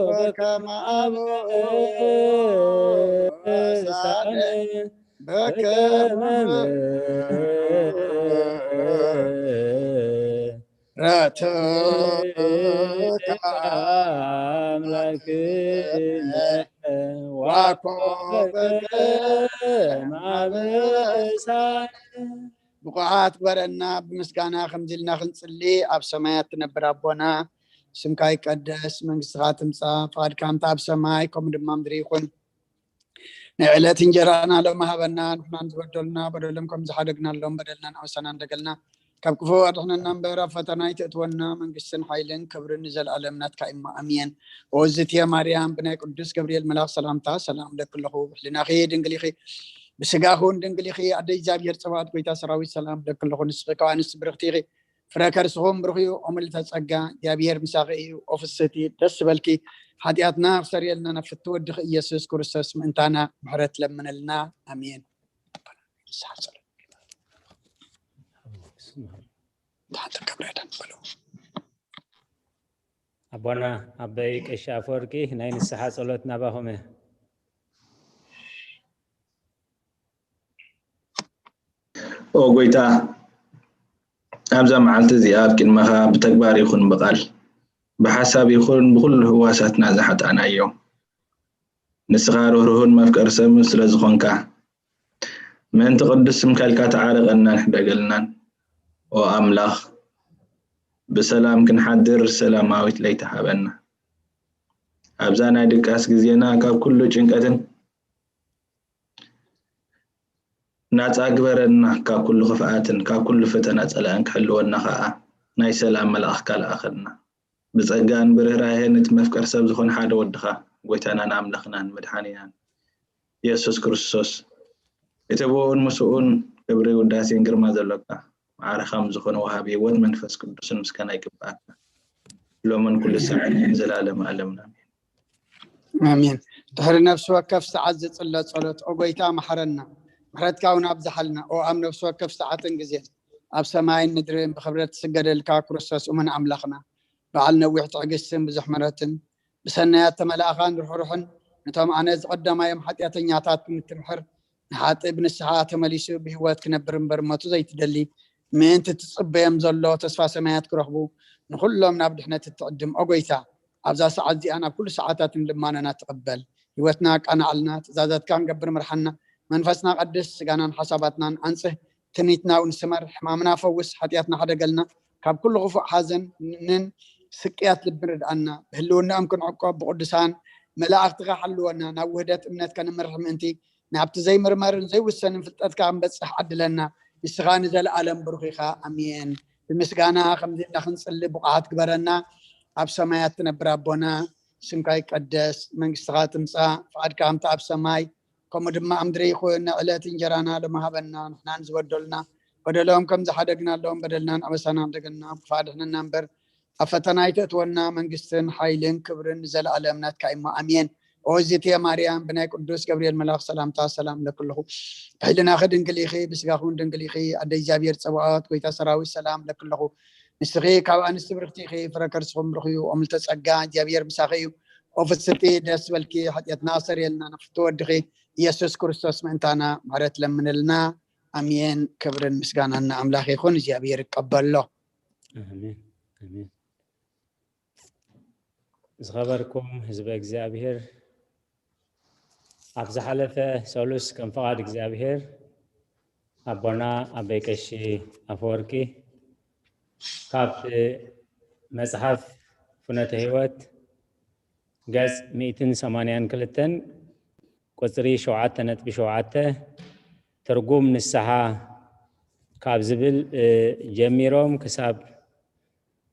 በከመ አበሳነ በከመ ምሕረትከ አምላክነ ዋኮ በከመ አበሳነ። ብቑዓት ግበረና። ብምስጋና ከምዚ ኢልና ክንጽሊ፣ ኣብ ሰማያት ትነብር ኣቦና፣ ስምካ ይቀደስ፣ መንግስትኻ ትምጻእ፣ ፍቓድካ እንተ ኣብ ሰማይ ከምኡ ድማ ምድሪ ይኹን። ናይ ዕለት እንጀራና ሎሚ ሃበና፣ ንሕናን ዝበደሉና በደሎም ከም ዝሓደግናሎም በደልና ንኣውሳና እንደገልና፣ ካብ ክፉ ኣድሕነና እምበር ኣብ ፈተና ኣይተእትወና፣ መንግስትን ሓይልን ክብርን ንዘለኣለም ናትካ እሞ ኣሜን። ኦዝትየ ማርያም ብናይ ቅዱስ ገብርኤል መልኣኽ ሰላምታ ሰላም እብለኪ ኣለኹ፣ ብሕሊናኺ ድንግል ኢኺ፣ ብስጋኹን ድንግል ኢኺ፣ ኣደ እግዚኣብሔር ጸባኦት ጎይታ ሰራዊት ሰላም እብለኪ ኣለኹ። ንስኺ ካብ ኣንስቲ ብርኽቲ ኢኺ፣ ፍረ ከርስኹም ብሩኽ እዩ። ኦ ምልዕተ ጸጋ እግዚኣብሔር ምሳኺ እዩ። ኦ ፍስህቲ ደስ ዝበልኪ፣ ሓጢኣትና ክሰርየልና ናብ ፍትው ወድኺ ኢየሱስ ክርስቶስ ምእንታና ምሕረት ለምነልና። ኣሜን። ተሓተካ ብረዳ ንበሎ። ኣቦና ኣበይ ቀሺ ኣፈወርቂ፣ ናይ ንስሓ ጸሎት ናባኹም እየ። ኦ ጎይታ፣ ኣብዛ መዓልቲ እዚኣ ኣብ ቅድመኻ ብተግባር ይኹን ብቓል፣ ብሓሳብ ይኹን ብኹሉ ህዋሳትና ዝሓጣናዮ፣ ንስኻ ርህሩህን መፍቀር ሰብን ስለ ዝኾንካ፣ ምእንቲ ቅዱስ ስምካ ኢልካ ተዓረቐናን ሕደገልናን። ኦ ኣምላኽ፣ ብሰላም ክንሓድር ሰላማዊት ለይቲ ሃበና። ኣብዛ ናይ ድቃስ ግዜና ካብ ኩሉ ጭንቀትን ናጻ ግበረና፣ ካብ ኩሉ ክፍኣትን ካብ ኩሉ ፈተና ጸላእን ክሕልወና ከኣ ናይ ሰላም መልኣኽካ ለኣኸልና። ብጸጋን ብርህራሄን እቲ መፍቀር ሰብ ዝኾነ ሓደ ወድኻ፣ ጎይታናን ኣምላኽናን መድሓኒናን የሱስ ክርስቶስ፣ እቲ ብኡን ምስኡን ክብሪ ውዳሴን ግርማ ዘሎካ፣ ማዕረ ከም ዝኾነ ወሃቢ ህይወት መንፈስ ቅዱስን ምስጋና ይግብኣካ፣ ሎምን ኩሉ ሰዓትን ዘላለም ኣለምና። ኣሜን። ድሕሪ ነፍሲ ወከፍ ሰዓት ዝጽለ ጸሎት፣ ኦ ጎይታ መሓረና፣ ምሕረትካ እውን ኣብዝሓልና። ኦ ኣብ ነፍሲ ወከፍ ሰዓትን ግዜን ኣብ ሰማይን ምድርን ብኽብረት ትስገደልካ ክርስቶስ እሙን ኣምላኽና፣ በዓል ነዊሕ ትዕግስትን ብዙሕ ምሕረትን፣ ብሰናያት ተመላእኻን ርሕሩሕን፣ ነቶም ኣነ ዝቐዳማዮም ሓጢኣተኛታት ብምትምሕር፣ ንሓጢእ ብንስሓ ተመሊሱ ብህይወት ክነብር እምበር ሞቱ ዘይትደሊ፣ ምእንቲ ትጽበዮም ዘሎ ተስፋ ሰማያት ክረኽቡ፣ ንኹሎም ናብ ድሕነት እትዕድም። ኦ ጎይታ፣ ኣብዛ ሰዓት እዚኣ ናብ ኩሉ ሰዓታት ንልማኖና ትቐበል። ህይወትና ኣቃናዕልና፣ ትእዛዛትካ ክንገብር ምርሓና። መንፈስና ቀድስ፣ ስጋናን ሓሳባትናን ኣንጽህ፣ ትምኒትና እውን ስመር፣ ሕማምና ፈውስ፣ ሓጢኣትና ሕደገልና፣ ካብ ኩሉ ክፉእ ሓዘን ንን ስቅያት ልቢ ርድኣና። ብህልውናኦም ክንዕቆብ ብቅዱሳን መላእኽትኻ ሓልወና፣ ናብ ውህደት እምነት ከነምርሕ ምእንቲ ናብቲ ዘይምርመርን ዘይውሰንን ፍልጠትካ ክንበጽሕ ዓድለና። ንስኻ ንዘለኣለም ብሩኽ ኢኻ። ኣሜን። ብምስጋና ከምዚ ኢልና ክንጽሊ ብቑዓት ግበረና። ኣብ ሰማያት ትነብር ኣቦና፣ ስምካ ይቀደስ፣ መንግስትኻ ትምጻእ፣ ፍቓድካ ከምቲ ኣብ ሰማይ ከምኡ ድማ ኣብ ምድሪ ይኹን። ንዕለት እንጀራና ሎሚ ሃበና፣ ንሕናን ዝበደሉና በደሎም ከም ዝሓደግናሎም በደልናን ኣበሳናን ደገና፣ ኣብ ክፋእ ድሕነና እምበር ኣብ ፈተና ኣይተእትወና፣ መንግስትን ሓይልን ክብርን ንዘለኣለም ናትካ እሞ ኣሜን። ኦ እዚትየ ማርያም፣ ብናይ ቅዱስ ገብርኤል መልኣኽ ሰላምታ ሰላም ለክለኹ። ብሕልናኺ ድንግል ኢኺ፣ ብስጋኹን ድንግል ኢኺ። ኣደ እግዚኣብሔር ጸባኦት፣ ጎይታ ሰራዊት፣ ሰላም ለክለኹ። ንስኺ ካብ ኣንስቲ ብርክቲ ኢኺ፣ ፍረ ከርስኹም ብሩኽ እዩ። ኦ ምልተ ጸጋ፣ እግዚኣብሔር ምሳኺ እዩ። ኦ ፍስቲ ደስ በልኪ፣ ሓጢኣትና ኣሰርየልና፣ ንፍቲ ወድኺ ኢየሱስ ክርስቶስ ምእንታና ምሕረት ለምንልና። ኣሜን። ክብርን ምስጋናን ንኣምላኽ ይኹን፣ እግዚኣብሔር ይቀበሎ። ኣሜን፣ ኣሜን። ዝኸበርኩም ህዝበ እግዚኣብሔር፣ ኣብ ዝሓለፈ ሰሉስ ከም ፍቓድ እግዚኣብሔር ኣቦና ኣበይ ቀሺ ኣፈወርቂ ካብ መጽሓፍ ፍኖተ ህይወት ገጽ ሚእትን ሰማንያን ክልተን ቁጽሪ ሸውዓተ ነጥቢ ሸውዓተ ትርጉም ንስሓ ካብ ዝብል እ፣ ጀሚሮም ክሳብ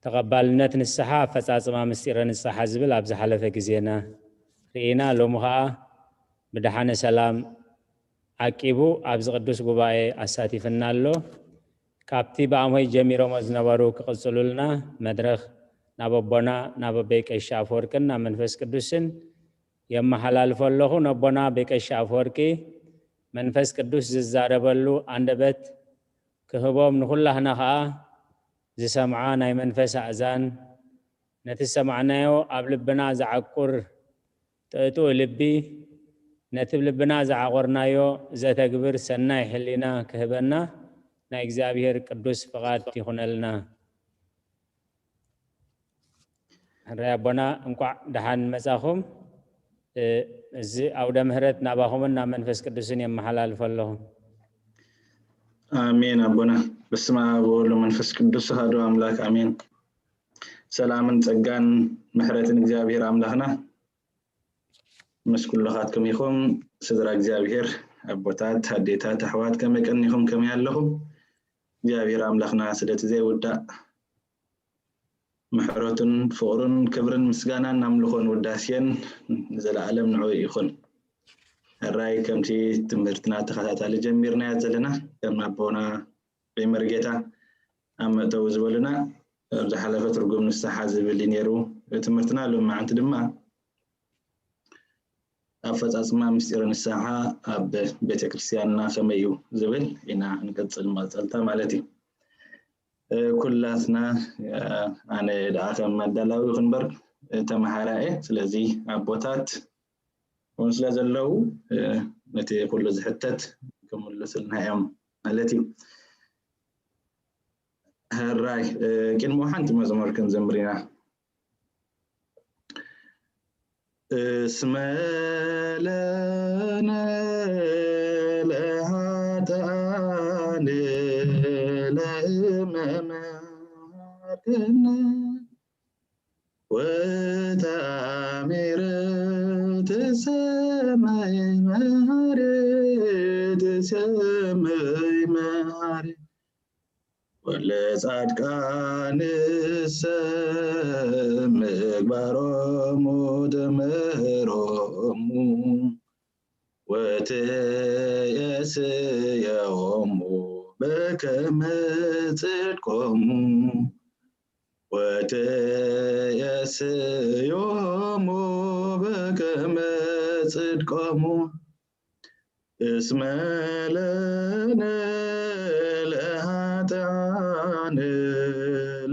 ተቐባልነት ንስሓ ኣፈጻጽማ ምስጢረ ንስሓ ዝብል ኣብ ዝሓለፈ ግዜና ርኢና። ሎሚ ኸኣ ብደሓነ ሰላም ዓቂቡ ኣብዚ ቅዱስ ጉባኤ ኣሳቲፍና ኣሎ። ካብቲ ብኣምሆይ ጀሚሮሞ ዝነበሩ ክቕጽሉልና መድረኽ ናብ ኣቦና ናብ ኣበይ ቀሺ ኣፈወርቅን ናብ መንፈስ ቅዱስን የመሓላልፎ ኣለኹ። ነቦና ኣበይ ቀሺ ኣፈወርቂ መንፈስ ቅዱስ ዝዛረበሉ ኣንደበት ክህቦም፣ ንኹላህና ኸኣ ዝሰምዓ ናይ መንፈስ ኣእዛን፣ ነቲ ዝሰማዕናዮ ኣብ ልብና ዝዓቁር ጥእጡእ ልቢ፣ ነቲ ብ ልብና ዝዓቆርናዮ ዘተግብር ሰናይ ሕሊና ክህበና ናይ እግዚኣብሔር ቅዱስ ፍቓድ ይኹነልና። ሕራይ ኣቦና፣ እንቋዕ ደሓን መጻኹም። እ፣ እዚ ኣውደ ምህረት ናባኹምን ናብ መንፈስ ቅዱስን የመሓላልፎ ኣለኹ። ኣሜን ኣቦና። በስመ ኣብ ወወልድ ወመንፈስ ቅዱስ ኣሐዱ ኣምላክ ኣሜን። ሰላምን ጸጋን ምሕረትን እግዚኣብሔር ኣምላኽና ምስ ኩልኻትኩም ይኹን። ስድራ እግዚኣብሔር፣ ኣቦታት፣ ኣዴታት፣ ኣሕዋት፣ ከመይ ቀኒኹም? ከመይ ኣለኹም? እግዚኣብሔር ኣምላኽና ስለቲ ዘይውዳእ ምሕረቱን ፍቕሩን ክብርን ምስጋናን ኣምልኾን ውዳሴን ንዘለኣለም ንዕኡ ይኹን። ሕራይ ከምቲ ትምህርትና ተኸታታሊ ጀሚርናዮ ዘለና ከም ኣቦና በይ መርጌታ ኣብ መእተዊ ዝበሉና ኣብ ዝሓለፈ ትርጉም ንስሓ ዝብል እዩ ነይሩ ትምህርትና። ሎማዓንቲ ድማ ኣፈጻጽማ ምስጢረ ንስሓ ኣብ ቤተ ክርስቲያንና ከመይ እዩ ዝብል ኢና ክንቅጽል መቐጸልታ ማለት እዩ። ኩላትና ኣነ ደኣ ከም ኣዳላዊ ይኹን እምበር ተመሃራይ እየ። ስለዚ ኣቦታት እውን ስለ ዘለዉ ነቲ ኩሉ ዝሕተት ክምልስልና እዮም ማለት እዩ። ሕራይ ቅድሚ ሓንቲ መዝሙር ክንዘምር ኢና። እስመ ለነ ለኃጥኣን ለመመሃርነ ወተአሚረ ተሰመይ መሃሪ ተሰመይ መሃሪ ወለጻድቃንሰ ምግባሮሙ ትምህሮሙ ወትየስየዎሙ በከመ ጽድቆሙ ወትየስዮሙ በከመ ጽድቆሙ እስመ ለነ ለኃጥኣን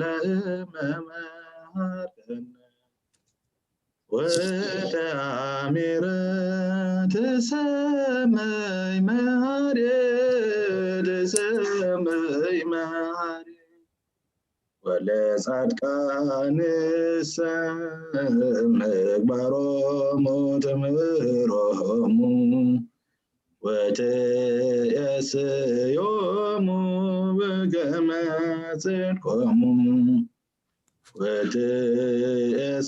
ለመመሃርነ ወተአሚረ ተሰመይ መሃሪ ተሰመይ መሃሪ ወለጻድቃንሰ ምግባሮሙ ትምህሮሙ ወትየስዮሙ በከመ ጽድቆሙ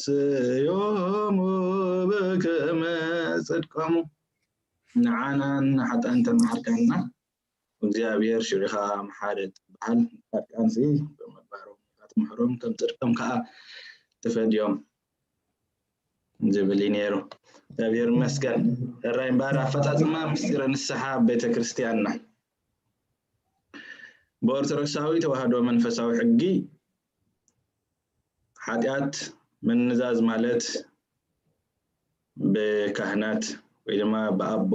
ወትየስዮሙ በከመ ጽድቆሙ። ንዓና ንሓጥኣን ተመሃርካና እግዚኣብሔር ሽዑ ኢኻ መሓሪ ትበሃል። ጻድቃንሲ ብምግባሮም ኢኻ ትምሕሮም፣ ከም ጽድቆም ከኣ ትፈድዮም ዝብል እዩ ነይሩ። እግዚኣብሔር ይመስገን። ሕራይ እምበኣር ኣፈጻጽማ ምስጢረ ንስሓ ኣብ ቤተ ክርስቲያንና ብኦርቶዶክሳዊ ተዋህዶ መንፈሳዊ ሕጊ ሓጢኣት ምንዛዝ ማለት ብካህናት ወይ ድማ ብኣቦ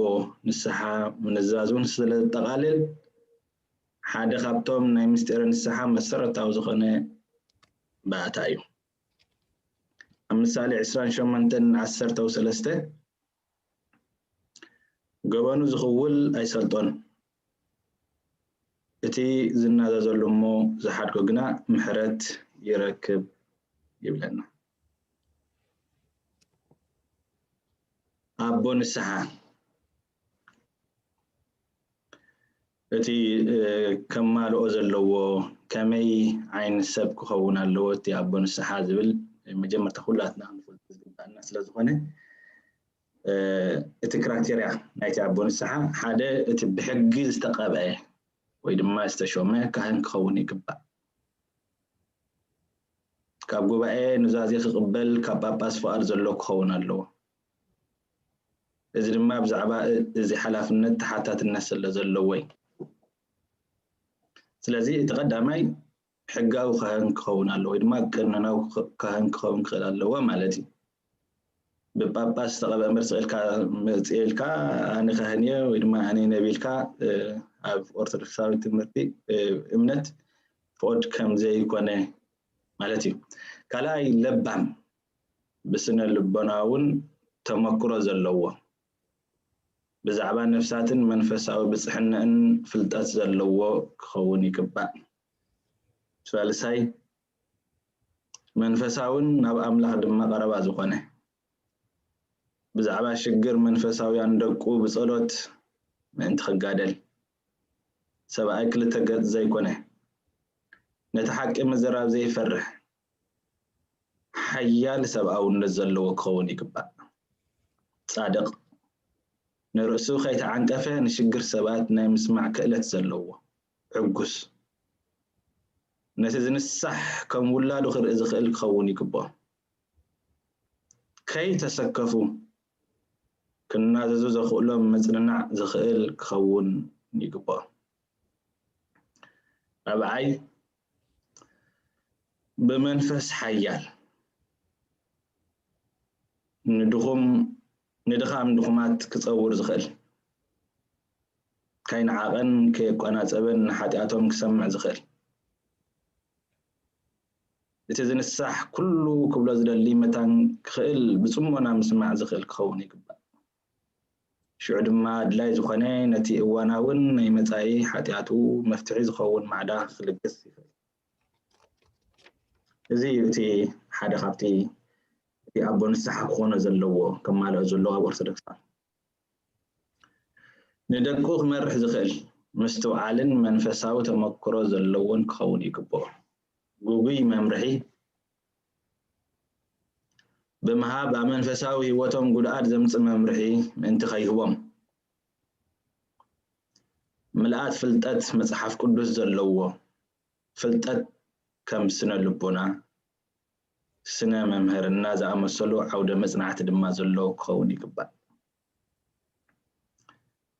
ንስሓ ምንዛዝ እውን ስለ ዘጠቓልል ሓደ ካብቶም ናይ ምስጢረ ንስሓ መሰረታዊ ዝኾነ ባእታ እዩ። ኣብ ምሳሌ ዕስራን ሸሞንተን ዓሰርተው ሰለስተ ገበኑ ዝኽውል ኣይሰልጦን፣ እቲ ዝናዘዘሉ እሞ ዝሓድጎ ግና ምሕረት ይረክብ ይብለና። ኣቦ ንስሓ እቲ ከማልኦ ዘለዎ ከመይ ዓይነት ሰብ ክኸውን ኣለዎ እቲ ኣቦ ንስሓ ዝብል መጀመርታ ኩላትና ክንፈልጦ ዝግባኣና ስለ ዝኾነ እቲ ክራይቴርያ ናይቲ ኣቦ ንስሓ ሓደ እቲ ብሕጊ ዝተቐብአ ወይ ድማ ዝተሾመ ካህን ክኸውን ይግባእ። ካብ ጉባኤ ኑዛዜ ክቕበል ካብ ጳጳስ ፍቓድ ዘሎ ክኸውን ኣለዎ። እዚ ድማ ብዛዕባ እዚ ሓላፍነት ተሓታትነት ስለ ዘለዎ እዩ። ስለዚ እቲ ቀዳማይ ሕጋዊ ካህን ክኸውን ኣለዎ ወይ ድማ ቀኖናዊ ካህን ክኸውን ክኽእል ኣለዎ ማለት እዩ። ብጳጳስ ዝተቐብአ እምበር ስቕ ኢልካ መፅእ ኢልካ ኣነ ካህን እየ ወይ ድማ ኣነ ነቢ ኢልካ ኣብ ኦርቶዶክሳዊ ትምህርቲ እምነት ፍቑድ ከም ዘይኮነ ማለት እዩ። ካልኣይ ለባም ብስነ ልቦናውን ተመክሮ ዘለዎ ብዛዕባ ነፍሳትን መንፈሳዊ ብፅሕንእን ፍልጠት ዘለዎ ክኸውን ይግባእ። ሳልሳይ መንፈሳውን ናብ ኣምላኽ ድማ ቀረባ ዝኾነ ብዛዕባ ሽግር መንፈሳውያን ደቁ ብጸሎት ምእንቲ ክጋደል ሰብኣይ ክልተ ገጽ ዘይኮነ ነቲ ሓቂ ምዝራብ ዘይፈርሕ ሓያል ሰብኣውነት ዘለዎ ክኸውን ይግባእ። ጻድቕ ንርእሱ ከይተዓንቀፈ ንሽግር ሰባት ናይ ምስማዕ ክእለት ዘለዎ ዕጉስ ነቲ ዝንሳሕ ከም ውላዱ ክርኢ ዝኽእል ክኸውን ይግብኦ። ከይተሰከፉ ክናዘዙ ዘኽእሎም ምጽንናዕ ዝኽእል ክኸውን ይግብኦ። ራብዓይ ብመንፈስ ሓያል ንድኹም ንድኻም ድኹማት ክጸውር ዝኽእል ካይነዓቐን ከየቋናጸበን ንሓጢኣቶም ክሰምዕ ዝኽእል እቲ ዝንሳሕ ኩሉ ክብሎ ዝደሊ መታን ክኽእል ብጽሞና ምስማዕ ዝኽእል ክኸውን ይግባእ። ሽዑ ድማ ኣድላይ ዝኾነ ነቲ እዋናውን ናይ መጻኢ ሓጢኣቱ መፍትሒ ዝኸውን ማዕዳ ክልግስ ይኽእል። እዚ እዩ እቲ ሓደ ካብቲ እቲ ኣቦ ንስሓ ክኾኖ ዘለዎ፣ ከማልኦ ዘለዎ ኣብ ኦርቶዶክሳን። ንደቁ ክመርሕ ዝኽእል ምስትውዓልን መንፈሳዊ ተመክሮ ዘለዎን ክኸውን ይግብኦ። ግጉይ መምርሒ ብምሃብ ኣብ መንፈሳዊ ህይወቶም ጉድኣት ዘምጽእ መምርሒ ምእንቲ ከይህቦም፣ ምልኣት ፍልጠት መጽሓፍ ቅዱስ ዘለዎ ፍልጠት ከም ስነ ልቦና፣ ስነ መምህርና ዝኣመሰሉ ዓውደ መጽናዕቲ ድማ ዘለዎ ክኸውን ይግባእ።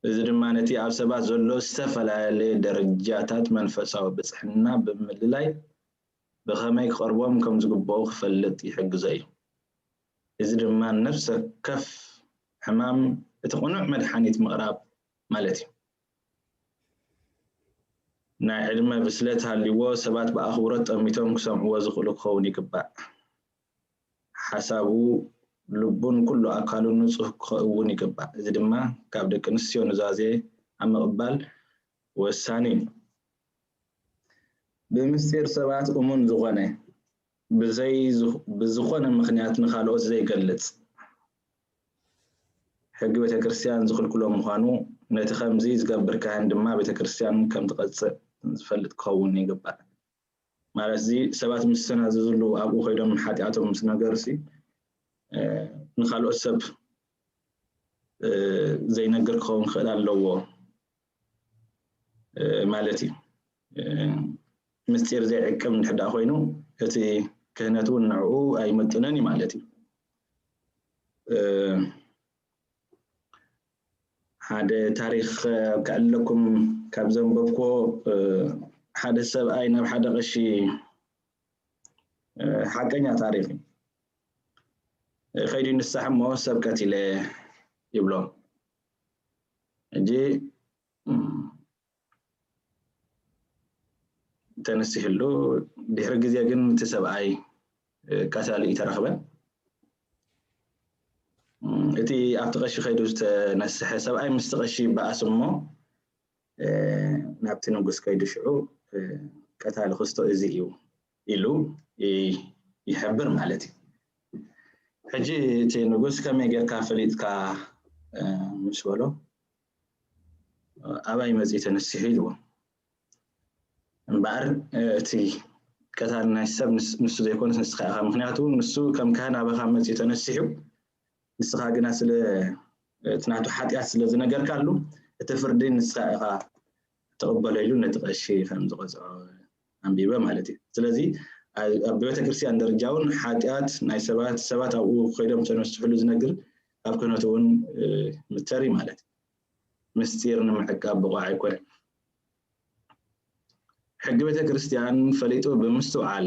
እዚ ድማ ነቲ ኣብ ሰባት ዘሎ ዝተፈላለየ ደረጃታት መንፈሳዊ ብጽሕና ብምልላይ ብኸመይ ክቐርቦም ከም ዝግብኦ ክፈልጥ ይሕግዞ እዩ። እዚ ድማ ነፍሲ ወከፍ ሕማም እቲ ቅኑዕ መድሓኒት ምቕራብ ማለት እዩ። ናይ ዕድመ ብስለት ሃልይዎ ሰባት ብኣኽብሮት ጠሚቶም ክሰምዕዎ ዝኽእሉ ክኸውን ይግባእ። ሓሳቡ፣ ልቡን ኩሉ ኣካሉን ንጹህ ክኸውን ይግባእ። እዚ ድማ ካብ ደቂ ኣንስትዮ ኑዛዜ ኣብ ምቕባል ወሳኒ እዩ። ብምስጢር ሰባት እሙን ዝኾነ ብዘይ ብዝኾነ ምኽንያት ንኻልኦት ዘይገልጽ ሕጊ ቤተክርስትያን ዝኽልክሎ ምዃኑ፣ ነቲ ከምዚ ዝገብር ካህን ድማ ቤተክርስትያን ከም ትቐጽዕ ዝፈልጥ ክኸውን ይግባእ። ማለት እዚ ሰባት ምስ ተናዘዝሉ ኣብኡ ኮይዶም ሓጢኣቶም ምስ ነገርሲ ንኻልኦት ሰብ ዘይነግር ክኸውን ክኽእል ኣለዎ ማለት እዩ። ምስጢር ዘይዕቅብ እንድሕር ደኣ ኮይኑ እቲ ክህነት እውን ንዕኡ ኣይምጥንን እዩ ማለት እዩ። ሓደ ታሪኽ ከዕልለኩም ካብ ዘንበብኮ ሓደ ሰብኣይ ናብ ሓደ ቀሺ ሓቀኛ ታሪኽ እዩ። ከይዱ ንሳሕ እሞ ሰብ ቀቲለ ይብሎ። ሕጂ ተነሲሕሉ ድሕሪ ግዜ ግን እቲ ሰብኣይ ቀታሊ እዩ ተረኽበ። እቲ ኣብቲ ቀሺ ከይዱ ዝተነስሐ ሰብኣይ ምስቲ ቀሺ ይበኣስ እሞ ናብቲ ንጉስ ከይዱ ሽዑ ቀታሊ ክስቶ እዚ እዩ ኢሉ ይሕብር ማለት እዩ። ሕጂ እቲ ንጉስ ከመይ ጌርካ ፈሊጥካ ምስ በሎ ኣባይ መፂኡ ተነሲሑ ኢልዎ። እምበኣር እቲ ቀታሊ ናይ ሰብ ንሱ ዘይኮነስ ንስኻ ኢኻ። ምክንያቱ ንሱ ከም ካህን ኣባኻ መፂኡ ተነሲሑ፣ ንስኻ ግና ስለ እቲ ናቱ ሓጢኣት ስለ ዝነገርካሉ እቲ ፍርዲ ንስኻ ኢኻ ትቕበሎ ኢሉ ነቲ ቀሺ ከም ዝቐፅዖ ኣንቢበ ማለት እዩ። ስለዚ ኣብ ቤተክርስትያን ደረጃ እውን ሓጢኣት ናይ ሰባት ሰባት ኣብኡ ከይዶም ተነስሕሉ ዝነግር ኣብ ክህነቱ እውን ምተር ማለት እዩ። ምስጢር ንምዕቃብ ብቑዕ ኣይኮነን። ሕጊ ቤተክርስትያን ፈሊጡ ብምስትውዓል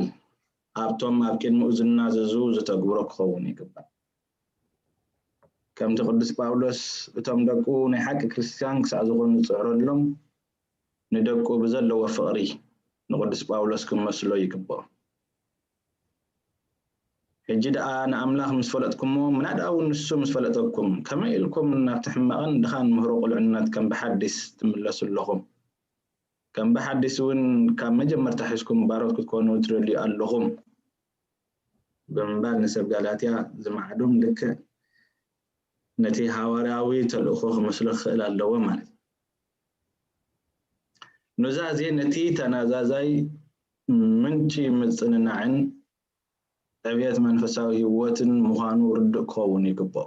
ኣብቶም ኣብ ቅድሚኡ ዝናዘዙ ዝተግብሮ ክኸውን ይግባእ። ከምቲ ቅዱስ ጳውሎስ እቶም ደቁ ናይ ሓቂ ክርስትያን ክሳዕ ዝኾኑ ዝጽዕረሎም ንደቁ ብዘለዎ ፍቕሪ ንቅዱስ ጳውሎስ ክመስሎ ይግብኦ። ሕጂ ደኣ ንኣምላኽ ምስ ፈለጥኩሞ ምናዳ እውን ንሱ ምስ ፈለጠኩም ከመይ ኢልኩም ናብቲ ሕማቕን ድኻን ምህሮ ቁልዕነት ከም ብሓዲስ ትምለሱ ኣለኹም? ከም ብሓዲስ እውን ካብ መጀመርታ ሒዝኩም ባሮት ክትኮኑ ትደልዩ ኣለኹም ብምባል ንሰብ ጋላትያ ዝማዕዱም ልክዕ ነቲ ሃዋርያዊ ተልእኮ ክመስሎ ክኽእል ኣለዎ ማለት እዩ። ኑዛዜ ነቲ ተናዛዛይ ምንጪ ምጽንናዕን ዕብየት መንፈሳዊ ህይወትን ምዃኑ ርዱእ ክኸውን ይግብኦ።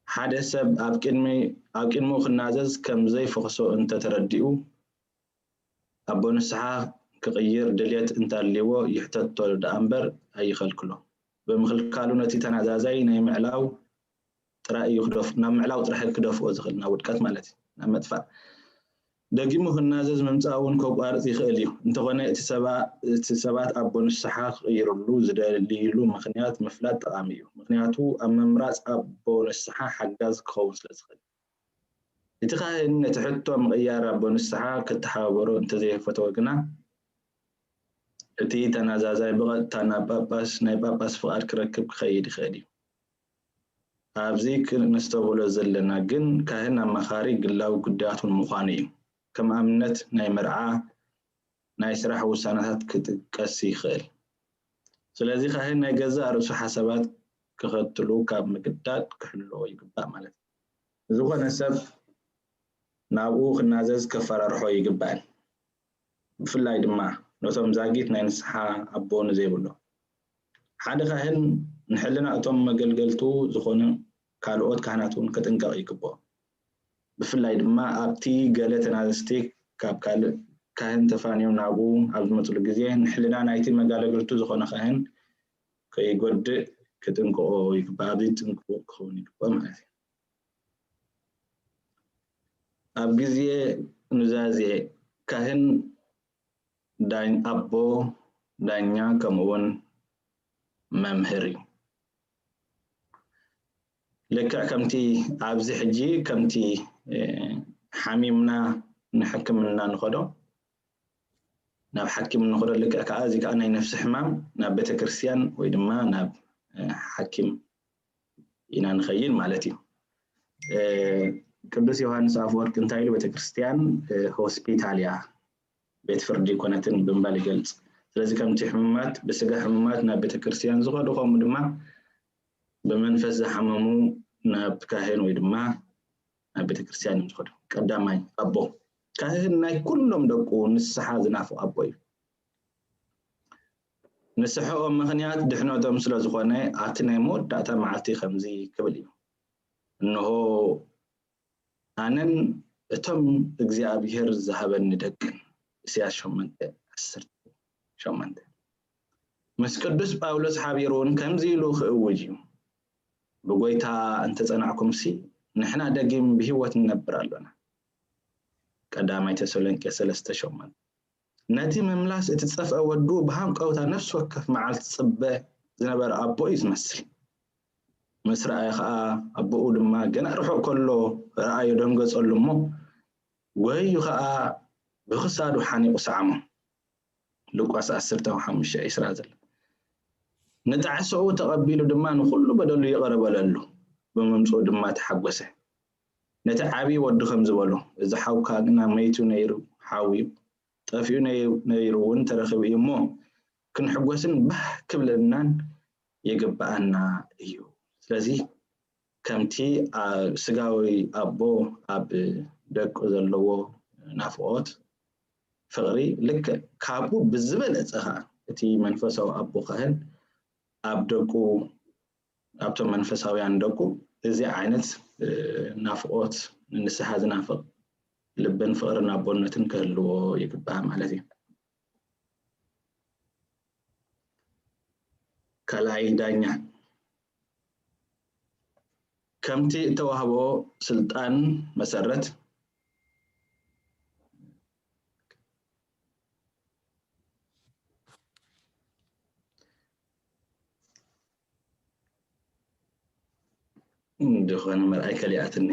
ሓደ ሰብ ኣብ ቅድሚ ኣብ ቅድሚኡ ክናዘዝ ከም ዘይፈኽሶ እንተተረዲኡ ኣቦ ንስሓ ክቕይር ድልየት እንተልይዎ ይሕተቶ ደኣ እምበር ኣይኸልክሎ። ብምኽልካሉ ነቲ ተናዛዛይ ናይ ምዕላው ጥራይ እዩ ክደፍ ናብ ምዕላው ጥራሕ ክደፍኦ ዝኽእል ናብ ውድቀት ማለት እዩ ናብ መጥፋእ። ደጊሙ ክናዘዝ ምምፃእ እውን ከቋርፅ ይኽእል እዩ። እንተኾነ እቲ ሰባ- እቲ ሰባት ኣቦ ንስሓ ክቕይርሉ ዝደልይሉ ምኽንያት ምፍላጥ ጠቓሚ እዩ። ምክንያቱ ኣብ ምምራፅ ኣቦ ንስሓ ሓጋዝ ክኸውን ስለ ዝኽእል። እቲ ካህን ነቲ ሕቶ ምቕያር ኣቦ ንስሓ ክተሓባበሮ እንተዘይፈተወ ግና እቲ ተናዛዛይ ብቐጥታ ናብ ጳጳስ ናይ ጳጳስ ፍቓድ ክረክብ ክኸይድ ይኽእል እዩ። ኣብዚ ክንስተብህሎ ዘለና ግን ካህን ኣማኻሪ ግላዊ ጉዳያት እውን ምዃኑ እዩ። ከም ኣብነት ናይ መርዓ ናይ ስራሕ ውሳነታት ክጥቀስ ይኽእል። ስለዚ ካህን ናይ ገዛእ ርእሱ ሓሳባት ክኸትሉ ካብ ምግዳድ ክሕልዎ ይግባእ ማለት እዩ። ዝኾነ ሰብ ናብኡ ክናዘዝ ከፈራርሖ ይግባእን። ብፍላይ ድማ ነቶም ዛጊት ናይ ንስሓ ኣቦ ንዘይብሎም። ሓደ ካህን ንሕልና እቶም መገልገልቱ ዝኾኑ ካልኦት ካህናት እውን ክጥንቀቕ ይግብኦ። ብፍላይ ድማ ኣብቲ ገለ ተናዘዝቲ ካብ ካልእ ካህን ተፋንዮም ናብኡ ኣብ ዝመፅሉ ግዜ ንሕልና ናይቲ መጋለገልቱ ዝኾነ ካህን ከይጎድእ ክጥንቀቖ ይግባእ። ኣብዚ ጥንቁቕ ክኸውን ይግባእ ማለት እዩ። ኣብ ግዜ ኑዛዜ ካህን ዳኝ ኣቦ ዳኛ ከምኡውን መምህር እዩ። ልክዕ ከምቲ ኣብዚ ሕጂ ከምቲ ሓሚምና ንሕክምና ንኸዶ ናብ ሓኪም ንኸዶ ልክዕ ከዓ እዚ ከዓ ናይ ነፍሲ ሕማም ናብ ቤተክርስትያን ወይ ድማ ናብ ሓኪም ኢና ንኸይድ ማለት እዩ። ቅዱስ ዮሃንስ ኣፈወርቅ እንታይ ኢሉ ቤተክርስትያን ሆስፒታል እያ ቤት ፍርዲ ኮነትን ብምባል ይገልጽ። ስለዚ ከምቲ ሕሙማት ብስጋ ሕሙማት ናብ ቤተክርስትያን ዝኸዱ ከምኡ ድማ ብመንፈስ ዝሓመሙ ናብ ካህን ወይ ድማ ናብ ቤተክርስትያን እዮም ዝኸዱ። ቀዳማይ ኣቦ ካህን ናይ ኩሎም ደቁ ንስሓ ዝናፍቕ ኣቦ እዩ። ንስሕኦም ምኽንያት ድሕነቶም ስለ ዝኾነ ኣብቲ ናይ መወዳእታ መዓልቲ ከምዚ ክብል እዩ። እንሆ ኣነን እቶም እግዚኣብሔር ዝሃበኒ ደቅን። ኢሳያስ ሸሞንተ ዓሰርተ ሸሞንተ። ምስ ቅዱስ ጳውሎስ ሓቢሩ እውን ከምዚ ኢሉ ክእውጅ እዩ። ብጎይታ እንተጸናዕኩምሲ ንሕና ደጊም ብህይወት ንነብር ኣሎና። ቀዳማይ ተሰሎንቄ ሰለስተ ሸሞንተ። ነቲ ምምላስ እቲ ዝጠፍአ ወዱ ብሃንቀውታ ነፍሲ ወከፍ መዓልቲ ዝጽበ ዝነበረ ኣቦ እዩ ዝመስል። ምስ ረኣየ ኸኣ ኣቦኡ ድማ ገና ርሑቕ ከሎ ረኣዮ ደንገጸሉ እሞ ጐይዩ ኸኣ ብኽሳዱ ሓኒቑ ሰዓሞ። ሉቃስ ዓሰርተ ሓሙሽተ ዕስራ ዘሎ። ንጣዕሳኡ ተቐቢሉ ድማ ንኹሉ በደሉ ይቕረ በለሉ። ብምምጽኡ ድማ ተሓጎሰ። ነቲ ዓቢ ወዱ ከም ዝበሎ እዚ ሓውካ ግና መይቱ ነይሩ ሓውዩ ጠፊኡ ነይሩ እውን ተረኺቡ እዩ እሞ ክንሕጎስን ባህ ክብለናን ይግብኣና እዩ። ስለዚ ከምቲ ስጋዊ ኣቦ ኣብ ደቁ ዘለዎ ናፍቖት ፍቕሪ ልክዕ ካብኡ ብዝበለጸ ኸዓ እቲ መንፈሳዊ ኣቦ ካህን ኣብ ደቁ ኣብቶም መንፈሳውያን ደቁ እዚ ዓይነት ናፍቖት ንንስሓ ዝናፍቕ ልብን ፍቕርን ኣቦነትን ክህልዎ ይግባእ ማለት እዩ። ካልኣይ ዳኛ ከምቲ እተዋህቦ ስልጣን መሰረት ዝኾነ መርኣይ ከሊኣትኒ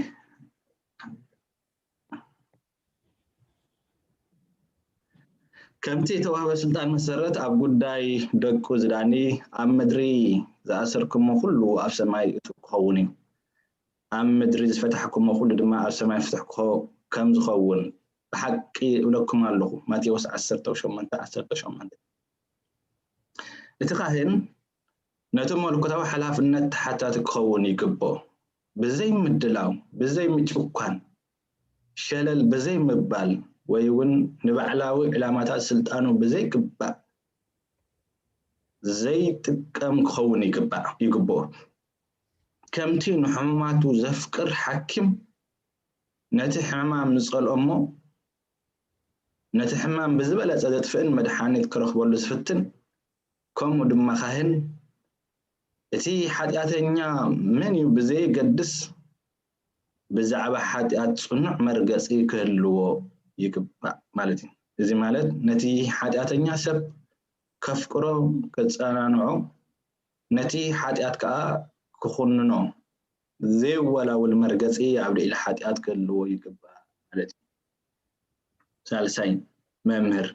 ከምቲ እተዋህበ ስልጣን መሰረት ኣብ ጉዳይ ደቁ ዝዳኒ ኣብ ምድሪ ዝኣሰርኩሞ ኩሉ ኣብ ሰማይ እቱ ክኸውን እዩ። ኣብ ምድሪ ዝፈታሕኩሞ ኩሉ ድማ ኣብ ሰማይ ፍትሕ ከም ዝኸውን ብሓቂ እብለኩም ኣለኹ። ማቴዎስ ዓሰርተ ሸሞንተ ዓሰርተ ሸሞንተ። እቲ ካህን ነቲ መለኮታዊ ሓላፍነት ተሓታቲ ክኸውን ይግብኦ። ብዘይ ምድላው፣ ብዘይ ምጭኳን፣ ሸለል ብዘይ ምባል ወይ እውን ንባዕላዊ ዕላማታት ስልጣኑ ብዘይግባእ ዘይጥቀም ክኸውን ይግባእ ይግብኦ። ከምቲ ንሕሙማቱ ዘፍቅር ሓኪም ነቲ ሕማም ዝጸልኦ እሞ ነቲ ሕማም ብዝበለጸ ዘጥፍእን መድሓኒት ክረኽበሉ ዝፍትን ከምኡ ድማ ካህን እቲ ሓጢኣተኛ መን እዩ ብዘየገድስ ብዛዕባ ሓጢኣት ጽኑዕ መርገጺ ክህልዎ ይግባእ ማለት እዩ። እዚ ማለት ነቲ ሓጢኣተኛ ሰብ ከፍቅሮ፣ ከጸናንዖ፣ ነቲ ሓጢኣት ከኣ ክኹንኖ፣ ዘይወላውል መርገጺ ኣብ ልዕሊ ሓጢኣት ክህልዎ ይግባእ ማለት እዩ። ሳልሳይ መምህር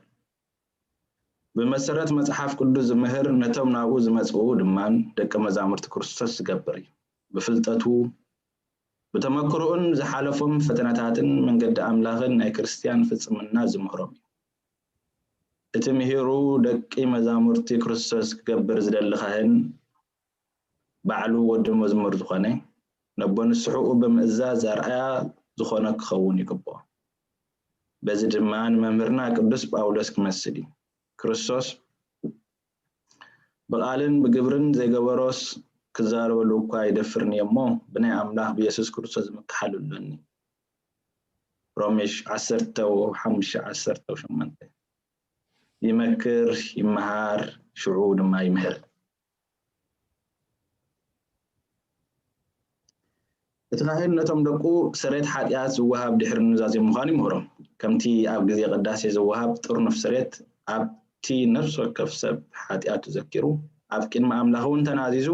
ብመሰረት መጽሓፍ ቅዱስ ዝምህር፣ ነቶም ናብኡ ዝመጽኡ ድማ ደቀ መዛሙርቲ ክርስቶስ ዝገብር እዩ። ብፍልጠቱ፣ ብተመክሮኡን ዝሓለፎም ፈተነታትን መንገዲ ኣምላኽን ናይ ክርስትያን ፍጽምና ዝምህሮም እዩ። እቲ ምሂሩ ደቂ መዛሙርቲ ክርስቶስ ክገብር ዝደሊ ካህን ባዕሉ ወዲ መዝሙር ዝኾነ፣ ነቦ ንስሕኡ ብምእዛዝ ኣርኣያ ዝኾነ ክኸውን ይግብኦ። በዚ ድማ ንመምህርና ቅዱስ ጳውሎስ ክመስል እዩ። ክርስቶስ ብቓልን ብግብርን ዘይገበሮስ ክዛረበሉ እኳ ይደፍርኒ እሞ፣ ብናይ ኣምላኽ ብየሱስ ክርስቶስ ዝምክሓሉ ኣለኒ። ሮሜ ዓሰርተ ሓሙሽተ ዓሰርተ ሸሞንተ። ይመክር፣ ይመሃር፣ ሽዑ ድማ ይምህር። እቲ ካህን ነቶም ደቁ ስርየት ሓጢኣት ዝወሃብ ድሕሪ ኑዛዜ ምዃኑ ይምህሮም። ከምቲ ኣብ ግዜ ቅዳሴ ዝወሃብ ጥርኑፍ ስርየት ኣብቲ ነፍሲ ወከፍ ሰብ ሓጢኣቱ ዘኪሩ ኣብ ቅድሚ ኣምላኽ እውን ተናዚዙ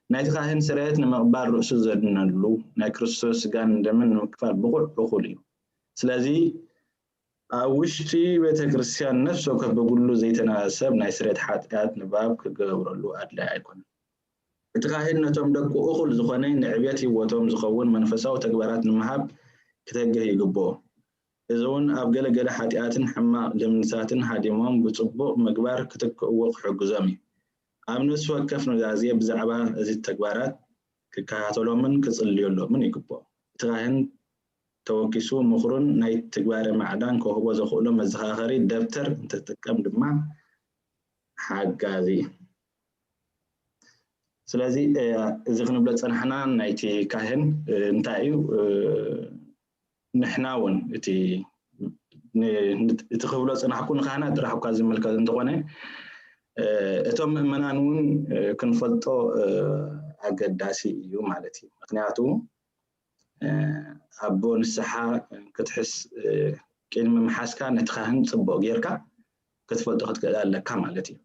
ናይቲ ካህን ስርየት ንምቕባል ርእሱ ዘድነሉ ናይ ክርስቶስ ስጋን ደምን ንምክፋል ብቑዕ እኹል እዩ። ስለዚ ኣብ ውሽጢ ቤተ ክርስቲያን ነፍሲ ወከፍ ብግሉ ዘይተናዘዘ ሰብ ናይ ስርየት ሓጢኣት ንባብ ክገብረሉ ኣድላይ ኣይኮነን። እቲ ካህን ነቶም ደቁ እኹል ዝኾነ ንዕብየት ህይወቶም ዝኸውን መንፈሳዊ ተግባራት ንምሃብ ክተግህ ይግብኦ። እዚ እውን ኣብ ገለ ገለ ሓጢኣትን ሕማቕ ልምድታትን ሃዲሞም ብጽቡቕ ምግባር ክትክእዎ ክሕግዞም እዩ። ኣብ ነፍሲ ወከፍ ኑዛዜ ብዛዕባ እዚ ተግባራት ክከታተሎምን ክጽልየሎምን ይግብኦ። እቲ ካህን ተወኪሱ ምኽሩን ናይ ትግባረ ማዕዳን ክህቦ ዘኽእሎ መዘኻኸሪ ደብተር እንትጥቀም ድማ ሓጋዚ። ስለዚ እዚ ክንብሎ ዝጸናሕና ናይቲ ካህን እንታይ እዩ? ንሕና እውን እቲ እቲ ክብሎ ዝጸናሕኩ ንካህናት ጥራሕ እኳ ዝምልከት እንተኾነ፣ እቶም ምእመናን እውን ክንፈልጦ ኣገዳሲ እዩ ማለት እዩ። ምክንያቱ ኣቦ ንስሓ ክትሕስ ቅድሚ ምሓዝካ ነቲ ካህን ጽቡቕ ጌርካ ክትፈልጦ ክትክእል ኣለካ ማለት እዩ።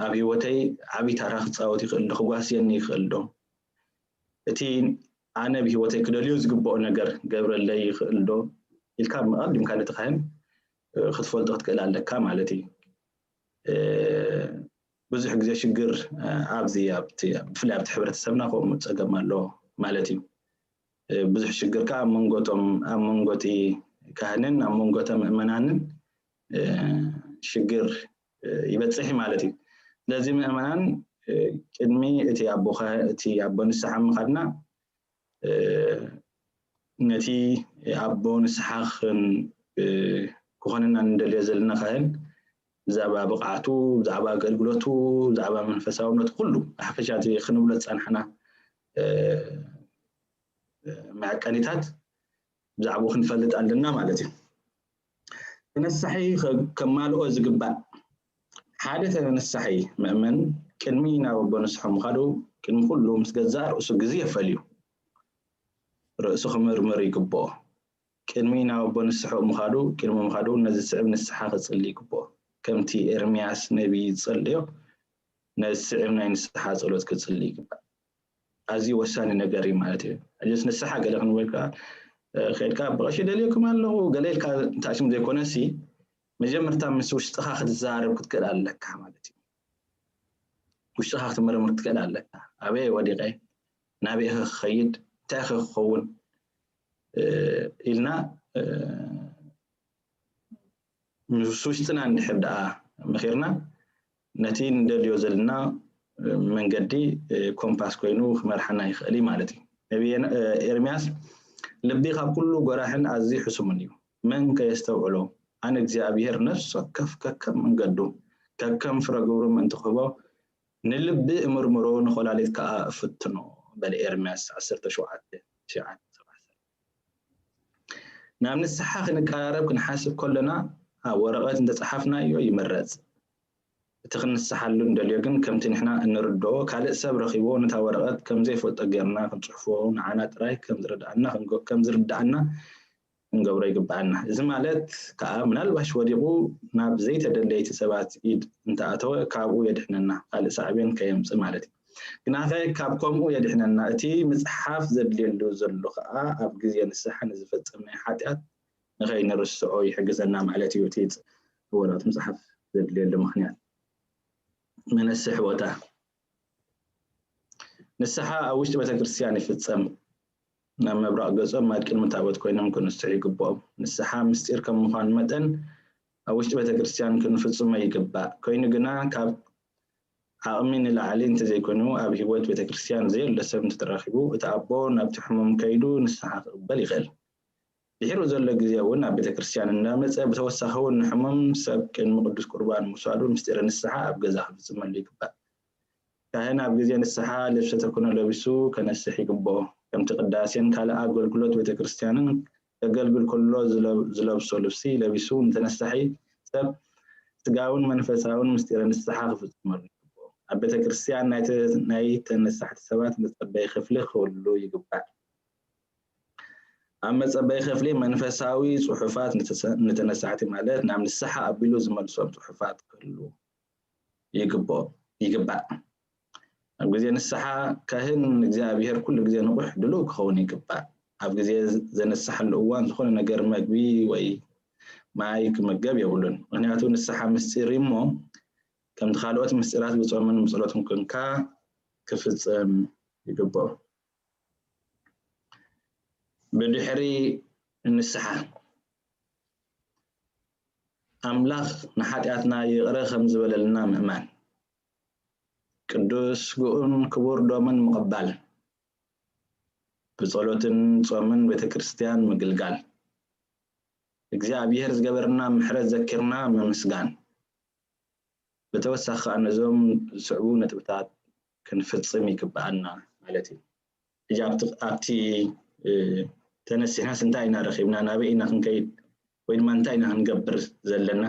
ኣብ ህይወተይ ዓብዪ ታራ ክጻወት ይኽእል ዶ? ክጓስየኒ ይኽእል ዶ? እቲ ኣነ ብህይወተይ ክደልዮ ዝግብኦ ነገር ገብረለይ ይኽእል ዶ? ኢልካ መቐዲምካ ነቲ ካህን ክትፈልጦ ክትክእል ኣለካ ማለት እዩ። ብዙሕ ግዜ ሽግር ኣብዚ ኣብቲ ብፍላይ ኣብቲ ሕብረተሰብና ከምኡ ጸገም ኣሎ ማለት እዩ። ብዙሕ ሽግር ከዓ ኣብ መንጎቶም ኣብ መንጎቲ ካህንን ኣብ መንጎቶም ምእመናንን ሽግር ይበፅሕ ማለት እዩ። ስለዚ ምእመናን ቅድሚ እቲ ኣቦ እቲ ኣቦ ንስሓ ምኻድና ነቲ ኣቦ ንስሓ ክኾነና እንደልዮ ዘለና ካህን ብዛዕባ ብቕዓቱ፣ ብዛዕባ ኣገልግሎቱ፣ ብዛዕባ መንፈሳውነቱ ኩሉ ሓፈሻ እቲ ክንብሎ ዝጸናሕና መዐቀኒታት ብዛዕባኡ ክንፈልጥ ኣለና ማለት እዩ። ተነሳሒ ከማልኦ ዝግባእ ሓደ ተነሳሒ ምእመን ቅድሚ ናብ ኣቦ ንስሓ ምኻዱ ቅድሚ ኩሉ ምስ ገዛእ ርእሱ ግዜ ፈልዩ ርእሱ ክምርምር ይግብኦ። ቅድሚ ናብ ኣቦ ንስሕኡ ምኻዱ ቅድሚ ምኻዱ ነዚ ስዕብ ንስሓ ክጽሊ ይግብኦ። ከምቲ ኤርምያስ ነቢይ ዝጸለዮ ነዚ ስዕብ ናይ ንስሓ ጸሎት ክጽሊ ይግባእ። ኣዝዩ ወሳኒ ነገር እዩ ማለት እዩ። ሕጅስ ንስሓ ገለ ክንበልካ ከድካ ብቐሺ ደልየኩም ኣለኹ ገለ ኢልካ እንታሽም ዘይኮነሲ መጀመርታ ምስ ውሽጥኻ ክትዛረብ ክትክእል ኣለካ ማለት እዩ። ውሽጥኻ ክትምርምር ክትክእል ኣለካ። ኣበይ ወዲቐ ናበይ ክኸይድ እንታይ ክኸውን ኢልና ምስ ውሽጥና እንድሕር ደኣ መኺርና ነቲ ንደልዮ ዘለና መንገዲ ኮምፓስ ኮይኑ ክመርሓና ይኽእል እዩ ማለት እዩ። ነቢ ኤርምያስ ልቢ ካብ ኩሉ ጎራሕን ኣዝዩ ሕሱምን እዩ፣ መን ከየስተውዕሎ? ኣነ እግዚኣብሔር ነፍሲ ወከፍ ከከም መንገዱ ከከም ፍረ ግብሩ ምእንቲ ክህቦ ንልቢ እምርምሮ ንኮላሊት ከኣ እፍትኖ በለ ኤርምያስ ዓሰርተ ሸውዓተ ትሽዓተ። ናብ ንስሓ ክንቀራረብ ክንሓስብ ከሎና ኣብ ወረቐት እንተጸሓፍናዮ ይምረጽ። እቲ ክንስሓሉ እንደልዮ ግን ከምቲ ንሕና እንርድኦ ካልእ ሰብ ረኺብዎ ነታ ወረቐት ከም ዘይፈልጦ ጌርና ክንጽሕፎ ንዓና ጥራይ ከም ዝርድኣና ክንገ- ከም ዝርድኣና ክንገብሮ ይግብኣና። እዚ ማለት ከኣ ምናልባሽ ወዲቑ ናብ ዘይተደለይቲ ሰባት ኢድ እንተኣተወ ካብኡ የድሕነና፣ ካልእ ሳዕቤን ከየምጽእ ማለት እዩ። ግናኸ ካብ ከምኡ የድሕነና፣ እቲ ምጽሓፍ ዘድልየሉ ዘሎ ከኣ ኣብ ግዜ ንስሓ ንዝፈጸምናዮ ሓጢኣት ንኸይንርስዖ ይሕግዘና ማለት እዩ። እቲ ወረቐት ምጽሓፍ ዘድልየሉ ምኽንያት። መነስሕ ቦታ። ንስሓ ኣብ ውሽጢ ቤተክርስትያን ይፍጸም። ናብ ምብራቕ ገጾም ኣብ ቅድሚ ታቦት ኮይኖም ክንስሑ ይግብኦም። ንስሓ ምስጢር ከም ምዃኑ መጠን ኣብ ውሽጢ ቤተክርስትያን ክንፍጽሞ ይግባእ። ኮይኑ ግና ካብ ዓቕሚ ንላዕሊ እንተዘይኮይኑ ኣብ ህይወት ቤተክርስትያን ዘየሎ ሰብ እንተተራኺቡ እቲ ኣቦ ናብቲ ሕሙም ከይዱ ንስሓ ክቕበል ይኽእል። ድሒሩ ዘሎ ግዜ እውን ኣብ ቤተክርስትያን እንዳመጸ ብተወሳኺ እውን ንሕሙም ሰብ ቅድሚ ቅዱስ ቁርባን ምውሳዱ ምስጢረ ንስሓ ኣብ ገዛ ክፍጽመሉ ይግባእ። ካህን ኣብ ግዜ ንስሓ ልብሰ ተክህኖ ለቢሱ ከነስሕ ይግብኦ። ከምቲ ቅዳሴን ካልእ ኣገልግሎት ቤተክርስትያንን ከገልግል ከሎ ዝለብ- ዝለብሶ ልብሲ ለቢሱ ንተነሳሒ ሰብ ስጋውን መንፈሳውን ምስጢረ ንስሓ ክፍጽመሉ ይግብኦ። ኣብ ቤተክርስትያን ናይ ተ- ናይ ተነሳሕቲ ሰባት መጸበይ ክፍሊ ክህሉ ይግባእ። ኣብ መጸበይ ክፍሊ መንፈሳዊ ጽሑፋት ንተሰ- ንተነሳሕቲ ማለት ናብ ንስሓ ኣቢሉ ዝመልሶም ጽሑፋት ክህሉ ይግብኦ ይግባእ። ኣብ ግዜ ንስሓ ካህን እግዚኣብሔር ኩሉ ግዜ ንቑሕ ድሉው ክኸውን ይግባእ። ኣብ ግዜ ዘነስሓሉ እዋን ዝኾነ ነገር መግቢ ወይ ማይ ክምገብ የብሉን። ምኽንያቱ ንስሓ ምስጢር እዩ እሞ ከምቲ ካልኦት ምስጢራት ብጾምን ብጸሎትን ኮንካ ክፍጸም ይግብኦ። ብድሕሪ ንስሓ ኣምላኽ ንሓጢኣትና ይቕረ ከም ዝበለልና ምእማን፣ ቅዱስ ስግኡን ክቡር ደሙን ምቕባል፣ ብጸሎትን ጾምን ቤተ ክርስቲያን ምግልጋል፣ እግዚኣብሔር ዝገበርና ምሕረት ዘኪርና ምምስጋን። ብተወሳኺ ከኣ ነዞም ዝስዕቡ ነጥብታት ክንፍጽም ይግብኣና ማለት እዩ። ሕጂ ኣብቲ ኣብቲ እ፣ ተነሲሕናስ እንታይ ኢና ረኺብና? ናበይ ኢና ክንከይድ? ወይ ድማ እንታይ ኢና ክንገብር ዘለና?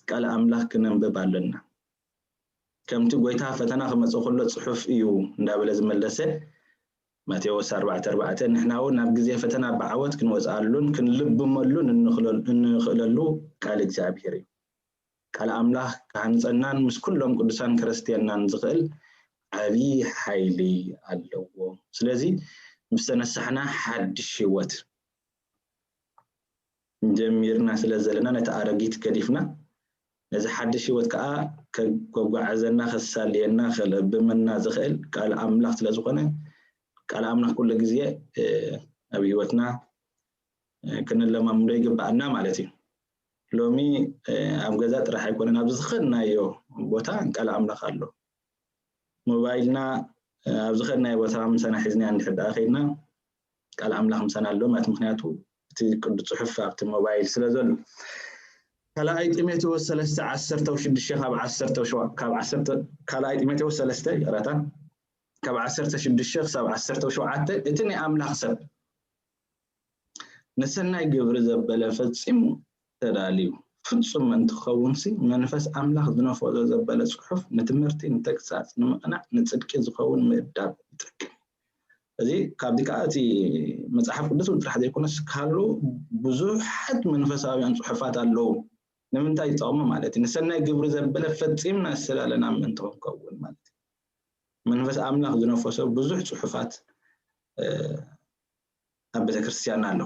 ቃል ኣምላኽ ክነንብብ ኣለና። ከምቲ ጎይታ ፈተና ክመጽእ ከሎ ጽሑፍ እዩ እንዳበለ ዝመለሰ ማቴዎስ ኣርባዕተ ኣርባዕተ፣ ንሕና እውን ናብ ግዜ ፈተና ብዓወት ክንወጽኣሉን ክንልብመሉን እንኽለል- እንኽእለሉ ቃል እግዚኣብሔር እዩ። ቃል ኣምላኽ ክሃንጸናን ምስ ኩሎም ቅዱሳን ክርስትያናን ዝኽእል ዓብዪ ሓይሊ ኣለዎ። ስለዚ ምስ ተነሳሕና ሓድሽ ህይወት ጀሚርና ስለ ዘለና ነቲ ኣረጊት ገዲፍና ነዚ ሓድሽ ህይወት ከዓ ከጓዓዘና ከሳልየና ከለብመና ዝኽእል ቃል ኣምላኽ ስለ ዝኾነ ቃል ኣምላኽ ኩሉ ግዜ ኣብ ህይወትና ክንለማምዶ ይግብኣና ማለት እዩ። ሎሚ ኣብ ገዛ ጥራሕ ኣይኮነን፣ ኣብ ዝኸድናዮ ቦታ ቃል ኣምላኽ ኣሎ። ሞባይልና ኣብ ዝኸድናዮ ቦታ ምሳና ሒዝና እንድሕር ደኣ ከይድና ቃል ኣምላኽ ምሳና ኣሎ ማለት፣ ምክንያቱ እቲ ቅዱስ ጽሑፍ ኣብቲ ሞባይል ስለ ዘሎ። ካልኣይ ጢሞቴዎስ ሰለስተ ዓሰርተ ሽዱሽተ ካብ ዓሰርተ ሸውዓተ ካብ ዓሰርተ ካልኣይ ጢሞቴዎስ ሰለስተ ይቕረታ ካብ ዓሰርተ ሽዱሽተ ክሳብ ዓሰርተ ሸውዓተ እቲ ናይ ኣምላኽ ሰብ ንሰናይ ግብሪ ዘበለ ፈጺሙ ተዳልዩ ፍጹም እንትኸውንሲ መንፈስ ኣምላኽ ዝነፈዞ ዘበለ ጽሑፍ ንትምህርቲ ንተግሳጽ ንምቕናዕ ንጽድቂ ዝኸውን ምእዳብ ይጠቅም። እዚ ካብዚ ከዓ እቲ መጽሓፍ ቅዱስ እውን ጥራሕ ዘይኮነስ ካልኡ ብዙሓት መንፈሳውያን ጽሑፋት ኣለዉ። ንምንታይ ይጠቕሙ ማለት እዩ? ንሰናይ ግብሪ ዘበለ ፈጺምና ዝተዳለና ምእንቲ ክንከውን ማለት እዩ። መንፈስ ኣምላኽ ዝነፈሶ ብዙሕ ጽሑፋት ኣብ ቤተክርስትያንና ኣሎ።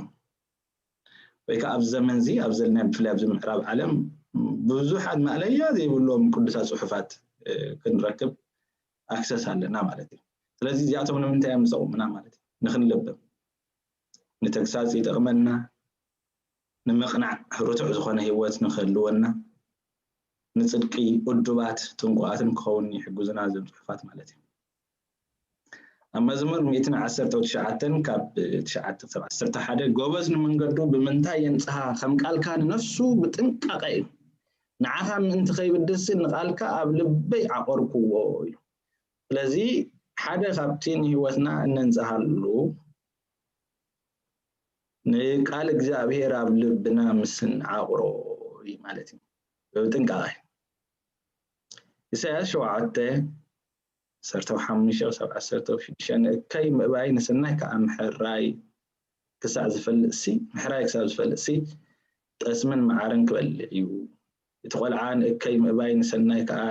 ወይ ከዓ ኣብዚ ዘመን እዚ ኣብ ዘለና ብፍላይ ኣብዚ ምዕራብ ዓለም ብዙሓት ማእለያ ዘይብሎም ቅዱሳት ጽሑፋት ክንረክብ ኣክሰስ ኣለና ማለት እዩ። ስለዚ እዚኣቶም ንምንታይ እዮም ዝጠቕሙና ማለት እዩ? ንክንልብም፣ ንተግሳጽ ይጠቕመና፣ ንምቕናዕ ርቱዕ ዝኾነ ህይወት ንክህልወና፣ ንጽድቂ እዱባት ጥንቁቓትን ክኸውን ይሕግዙና እዞም ጽሑፋት ማለት እዩ። ኣብ መዝሙር ሚእትን ዓሰርተ ትሽዓተን ካብ ትሽዓተ ክሳብ ዓሰርተ ሓደ ጎበዝ ንመንገዱ ብምንታይ የንጽሃ? ከም ቃልካ ንነፍሱ ብጥንቃቐ እዩ። ንዓኻ ምእንቲ ከይብድስን ንቃልካ ኣብ ልበይ ዓቐርክዎ ኢሉ። ስለዚ ሓደ ካብቲ ንህይወትና እነንጽሃሉ ንቃል እግዚኣብሔር ኣብ ልብና ምስ ንዓቕሮ እዩ ማለት እዩ። ብጥንቃቐ ኢሳያስ ሸውዓተ ዓሰርተ ሓሙሽተ ክሳብ ዓሰርተ ሽዱሽተ ንእከይ ምእባይ ንስናይ ከዓ ምሕራይ ክሳዕ ዝፈልጥሲ ምሕራይ ክሳብ ዝፈልጥሲ ጠስምን መዓርን ክበልዕ እዩ። እቲ ቆልዓ ንእከይ ምእባይ ንሰናይ ከዓ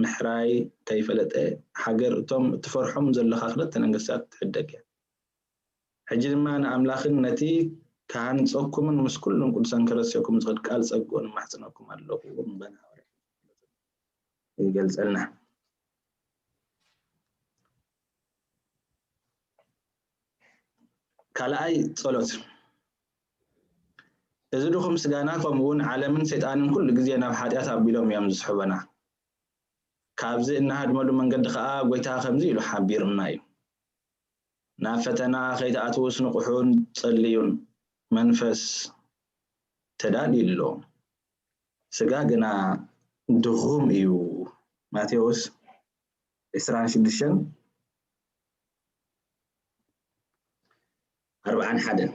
ምሕራይ ከይፈለጠ ሃገር እቶም እትፈርሖም ዘለኻ ክልተ ነገስታት ትሕደግ እያ። ሕጂ ድማ ንኣምላኽን ነቲ ክሃንጸኩምን ምስ ኩሎም ቅዱሳን ከረስየኩም ዝኽእል ቃል ጸግኡ ንማሕጽነኩም ኣለኹ። እምበና ይገልጸልና። ካልኣይ ጸሎት። እዚ ድኹም ስጋና ከምኡ እውን ዓለምን ሰይጣንን ኩሉ ግዜ ናብ ሓጢኣት ኣቢሎም እዮም ዝስሕቡና። ካብዚ እንሃድመሉ መንገዲ ኸኣ ጐይታ ከምዚ ኢሉ ሓቢሩና እዩ። ናብ ፈተና ከይትኣትዉስ ንቕሑን ጸልዩን፣ መንፈስ ተዳልዩ ኣሎ፣ ስጋ ግና ድኹም እዩ። ማቴዎስ ዕስራን ሽዱሽተን ኣርባዓን ሓደን።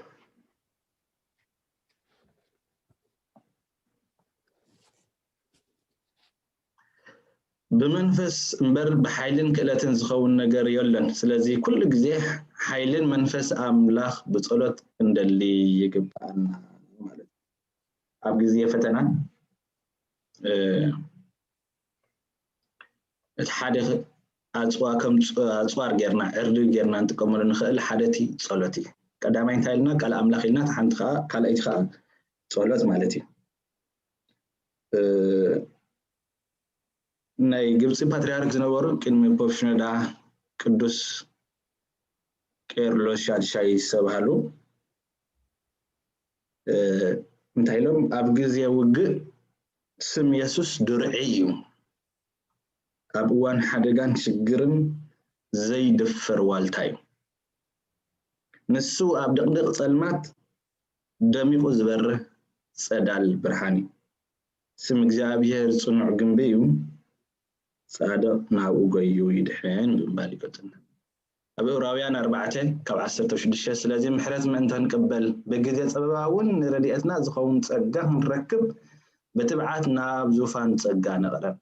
ብመንፈስ እምበር ብሓይልን ክእለትን ዝኸውን ነገር የለን። ስለዚ ኩሉ ግዜ ሓይልን መንፈስ ኣምላኽ ብጸሎት ክንደሊ ይግብኣና ማለት እዩ። ኣብ ግዜ ፈተና እቲ ሓደ ኣፅዋ ከም ኣፅዋር ጌርና ዕርዲ ጌርና እንጥቀመሉ ንኽእል ሓደ እቲ ጸሎት እዩ። ቀዳማይ እንታይ ኢልና? ቃል ኣምላኽ ኢልና፣ ሓንቲ ከዓ ካልኣይቲ ከዓ ጸሎት ማለት እዩ። ናይ ግብፂ ፓትሪያርክ ዝነበሩ ቅድሚ ፖፕ ሽኖዳ ቅዱስ ቄርሎስ ሻድሻይ ዝተባሃሉ እንታይ ኢሎም? ኣብ ግዜ ውግእ ስም የሱስ ድርዒ እዩ፣ ኣብ እዋን ሓደጋን ሽግርን ዘይድፈር ዋልታ እዩ። ንሱ ኣብ ድቕድቕ ጸልማት ደሚቑ ዝበርህ ጸዳል ብርሃን እዩ። ስም እግዚኣብሔር ጽኑዕ ግንቢ እዩ፣ ጻድቕ ናብኡ ገዩ ይድሕን ብምባል ይገልጽልና። ኣብ ዕብራውያን ኣርባዕተ ካብ ዓሰርተ ሽዱሽተ፣ ስለዚ ምሕረት ምእንተ ንቅበል ብግዜ ጸበባ እውን ንረድኤትና ዝኸውን ጸጋ ክንረክብ ብትብዓት ናብ ዙፋን ጸጋ ንቕረብ።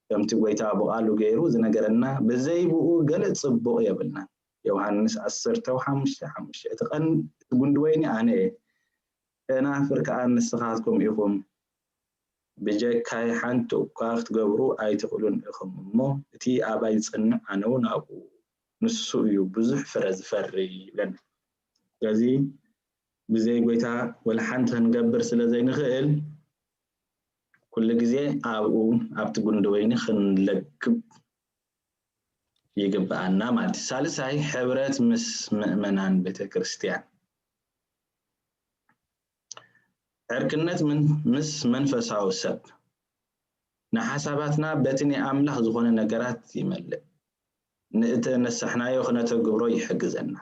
ከምቲ ጐይታ ብቓሉ ገይሩ ዝነገረና፣ ብዘይ ብኡ ገለ ጽቡቕ የብልናን። ዮሃንስ ዓሰርተ ሓሙሽተ ሓሙሽተ፣ እቲ ቀንዲ፣ እቲ ጉንዲ ወይኒ ኣነ እየ፣ ጨናፍር ከኣ ንስኻትኩም ኢኹም። ብጀካይ ሓንቲ እኳ ክትገብሩ ኣይትኽእሉን ኢኹም እሞ፣ እቲ ኣባይ ዝጸንዕ ኣነ እውን ኣብኡ፣ ንሱ እዩ ብዙሕ ፍረ ዝፈሪ ይብለና። ስለዚ ብዘይ ጐይታ ወላ ሓንቲ ክንገብር ስለ ዘይንኽእል፣ ኩሉ ግዜ ኣብኡ ኣብቲ ጉንዲ ወይኒ ክንለግብ ይግብኣና ማለት እዩ። ሳልሳይ፣ ሕብረት ምስ ምእመናን ቤተ ክርስቲያን። ዕርክነት ምን-፣ ምስ መንፈሳዊ ሰብ ንሓሳባትና በቲ ናይ ኣምላኽ ዝኾነ ነገራት ይመልእ፣ ንእተነሳሕናዮ ክነተግብሮ ይሕግዘና፣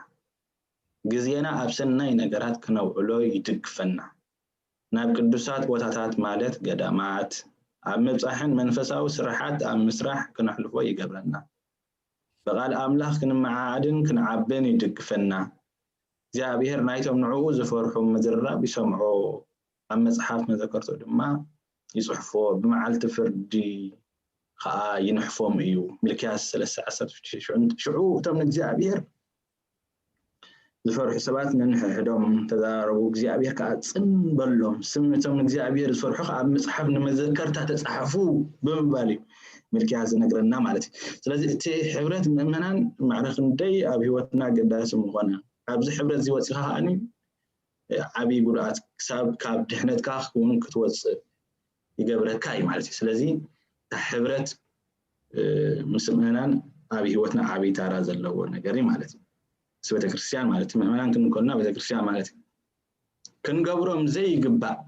ግዜና ኣብ ሰናይ ነገራት ክነውዕሎ ይድግፈና፣ ናብ ቅዱሳት ቦታታት ማለት ገዳማት ኣብ ምብጻሕን መንፈሳዊ ስራሓት ኣብ ምስራሕ ክነሕልፎ ይገብረና፣ ብቓል ኣምላኽ ክንመዓዓድን ክንዓብን ይድግፈና። እግዚኣብሔር ናይቶም ንዕኡ ዝፈርሑ ምዝራብ ይሰምዖ፣ ኣብ መጽሓፍ መዘከርቶ ድማ ይጽሕፎ፣ ብመዓልቲ ፍርዲ ኸኣ ይንሕፎም እዩ። ሚልክያስ ሰለስተ ዓሰርተ ሽዱሽተ። ሽዑ እቶም ንእግዚኣብሔር ዝፈርሑ ሰባት ነንሕድሕዶም ተዘራረቡ፣ እግዚኣብሔር ከኣ ጽን በሎም። ስም እቶም ንእግዚኣብሔር ዝፈርሑ ከኣ ኣብ መጽሓፍ ንመዘከርታ ተጻሕፉ ብምባል እዩ ሚልክያስ ዝነግረና ማለት እዩ። ስለዚ እቲ ሕብረት ምእመናን ማዕረ ክንደይ ኣብ ህይወትና ኣገዳሲ ምኾነ፣ ኣብዚ ሕብረት እዚ ወጺኻ ከኣኒ ዓብዪ ጉድኣት ክሳብ ካብ ድሕነትካ እውን ክትወጽእ ይገብረካ እዩ ማለት እዩ። ስለዚ እታ ሕብረት ምስ ምእመናን ኣብ ህይወትና ዓብዪ ታራ ዘለዎ ነገር እዩ ማለት እዩ። ምስ ቤተክርስትያን ማለት እዩ። ምእመናን ክንኮንና ቤተክርስትያን ማለት እዩ። ክንገብሮም ዘይግባእ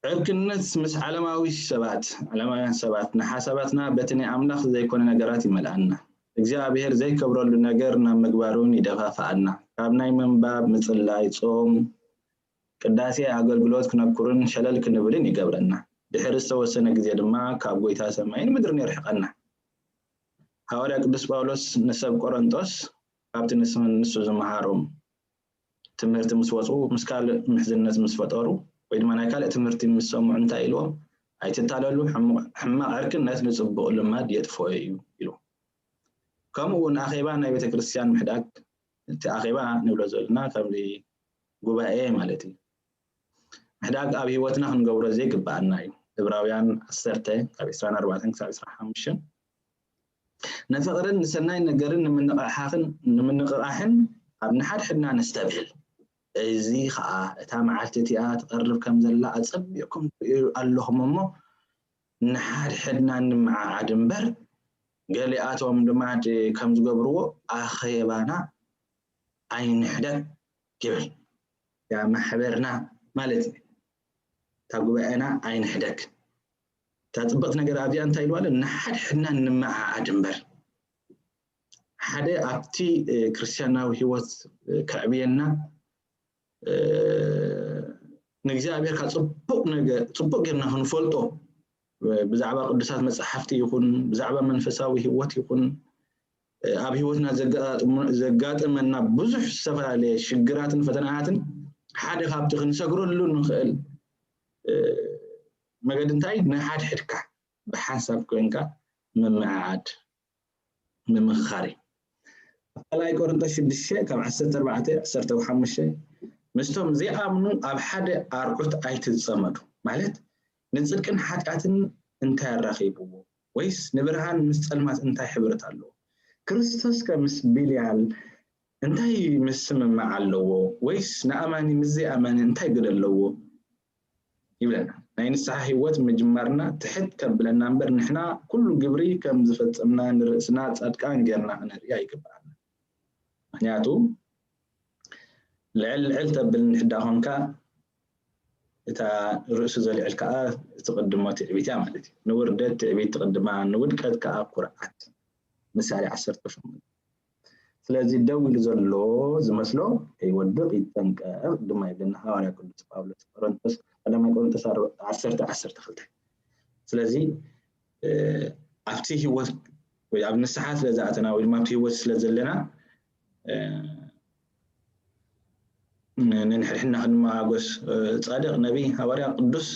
ዕርክነት ምስ ዓለማዊ ሰባት፣ ዓለማውያን ሰባት ንሓሳባትና በቲ ናይ ኣምላኽ ዘይኮነ ነገራት ይመልኣና። እግዚኣብሔር ዘይከብረሉ ነገር ናብ ምግባር እውን ይደፋፍኣና። ካብ ናይ ምንባብ፣ ምጽላይ፣ ጾም፣ ቅዳሴ፣ ኣገልግሎት ክነኩርን ሸለል ክንብልን ይገብረና። ድሕሪ ዝተወሰነ ግዜ ድማ ካብ ጐይታ ሰማይን ምድርን የርሕቐና። ሃዋርያ ቅዱስ ጳውሎስ ንሰብ ቆሮንጦስ ካብቲ ንስ-፣ ንሱ ዝመሃሮም ትምህርቲ ምስ ወፁ፣ ምስ ካልእ ምሕዝነት ምስ ፈጠሩ፣ ወይ ድማ ናይ ካልእ ትምህርቲ ምስ ሰምዑ እንታይ ኢልዎም? "ኣይትታለሉ፣ ሕሙ-፣ ሕማቕ ዕርክነት ንጽቡቕ ልማድ የጥፍኦ እዩ" ኢሉ። ከምኡ እውን ኣኼባ ናይ ቤተ ክርስቲያን ምሕዳግ፣ እቲ ኣኼባ ንብሎ ዘለና ከምዚ ጉባኤ ማለት እዩ። ምሕዳግ ኣብ ህይወትና ክንገብሮ ዘይግብኣና እዩ። ዕብራውያን ዓሰርተ ካብ ዕስራን ኣርባዕተን ክሳብ ዕስራን ሓሙሽተን፣ "ንፍቕርን ንሰናይ ነገርን ንምንቕሓኽን፣ ንምንቕቓሕን ኣብ ንሓድሕድና ነስተብህል። እዚ ኸኣ እታ መዓልቲ እቲኣ ትቐርብ ከም ዘላ ኣጸቢቕኩም ትርእዩ ኣለኹም እሞ፣ ንሓድሕድና ንምዓዓድ እምበር፣ ገሊኣቶም ድማ ድ- ከም ዝገብርዎ ኣኼባና ኣይንሕደግ ይብል። ያ ማሕበርና ማለት እዩ። እታ ጉባኤና ኣይንሕደግ። እታ ጽብቕቲ ነገር ኣብዚኣ እንታይ ኢልዋ ኣሎ? ንሓድሕድና ንምዓዓድ እምበር። ሓደ ኣብቲ እ፣ ክርስትያናዊ ህይወት እ፣ ከዕብየና እ፣ ንእግዚኣብሔር ካብ ጽቡቕ ነገር ጽቡቕ ጌርና ክንፈልጦ እ፣ ብዛዕባ ቅዱሳት መጽሓፍቲ ይኹን ብዛዕባ መንፈሳዊ ህይወት ይኹን እ፣ ኣብ ህይወትና ዘጋጥሙ- ዘጋጥመና ብዙሕ ዝተፈላለየ ሽግራትን ፈተናታትን ሓደ ካብቲ ክንሰግረሉ ንኽእል እ፣ መገዲ እንታይ ንሓድሕድካ ብሓንሳብ ኮይንካ ምምዕዓድ ምምኽኻር እዩ። ኣብ ካልኣይ ቆሮንቶስ ሽዱሽተ ካብ ዓሰርተ ኣርባዕተ ዓሰርተ ሓሙሽተ ምስቶም ዘይኣምኑ ኣብ ሓደ ኣርዑት ኣይትጸመዱ ማለት ንጽድቅን ሓጢኣትን እንታይ ኣራኺብዎ ወይስ ንብርሃን ምስ ጸልማት እንታይ ሕብረት ኣለዎ? ክርስቶስ ከ ምስ ቢልያል እንታይ ምስምማዕ ኣለዎ? ወይስ ንኣማኒ ምስ ዘይኣማኒ እንታይ ግደ ኣለዎ? ይብለና። ናይ ንስሓ ህይወት ምጅማርና ትሕት ከብለና እምበር ንሕና ኩሉ ግብሪ ከም ዝፈጸምና ንርእስና ጻድቃን ጌርና ክነርኢ ኣይግብኣና። ምክንያቱ ልዕል ልዕል ተብል ንሕዳ ኾንካ እታ ርእሱ ዘልዕል ከዓ ትቕድሞ ትዕቢት እያ ማለት እዩ። ንውርደት ትዕቢት ትቕድማ፣ ንውድቀት ከዓ ኩርዓት። ምሳሌ ዓሰርተ ሸሞንተ ስለዚ ደው ኢሉ ዘሎ ዝመስሎ ከይወድቕ ይጠንቀቕ ድማ ይብለና ሃዋርያ ቅዱስ ጳውሎስ ቆሮንቶስ ቀዳማይ ቆሮንቶስ ዓሰርተ ዓሰርተ ክልተ ስለዚ ኣብቲ ህይወት ወይ ኣብ ንስሓ ስለ ዝኣተና ወይ ድማ ኣብቲ ህይወት ስለ ዘለና ንንሕድሕድና ክንመጋጎስ ፃድቕ ነቢይ ሃዋርያ ቅዱስ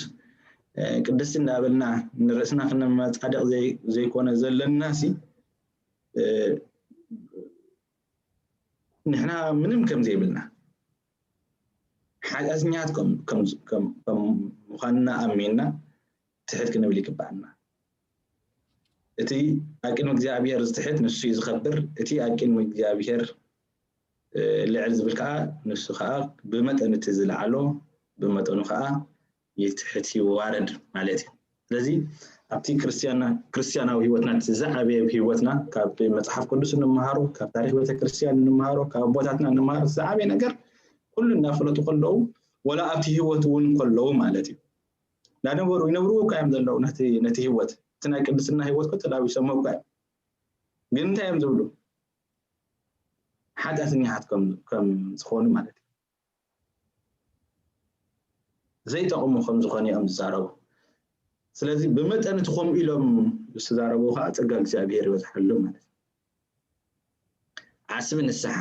ቅድስቲ እንዳበልና ንርእስና ክነመፃድቕ ዘይኮነ ዘለና ሲ ንሕና ምንም ከም ዘይብልና ሓጢኣተኛት ከም ምዃንና ኣሚንና ትሕት ክንብል ይግባኣና። እቲ ኣብ ቅድሚ እግዚኣብሔር ዝትሕት ንሱ እዩ ዝኸብር። እቲ ኣብ ቅድሚ እግዚኣብሔር ልዕል ዝብል ከዓ ንሱ ከዓ ብመጠን እቲ ዝለዓሎ ብመጠኑ ከዓ ይትሕት ይዋረድ ማለት እዩ። ስለዚ ኣብቲ ክርስትያናዊ ህይወትና እቲ ዝዓበየ ህይወትና ካብ መፅሓፍ ቅዱስ እንመሃሮ ካብ ታሪክ ቤተክርስትያን እንመሃሮ ካብ ኣቦታትና እንመሃሮ ዝዓበየ ነገር ኩሉ እናፈለጡ ከለዉ ወላ ኣብቲ ህይወት እውን ከለዉ ማለት እዩ እናነበሩ ይነብርዎ እኳ እዮም ዘለዉ ነቲ ህይወት እቲ ናይ ቅድስና ህይወት እኮ ተላቢሶሞ እኳ እዮም ግን እንታይ እዮም ዝብሉ ሓጢኣተኛታት ከም ዝኾኑ ማለት እዩ ዘይጠቕሙ ከም ዝኾኑ እዮም ዝዛረቡ ስለዚ ብመጠን እቲ ከምኡ ኢሎም ዝተዛረቡ ከዓ ፀጋ እግዚኣብሔር ይበዝሓሉ ማለት እዩ ዓስቢ ንስሓ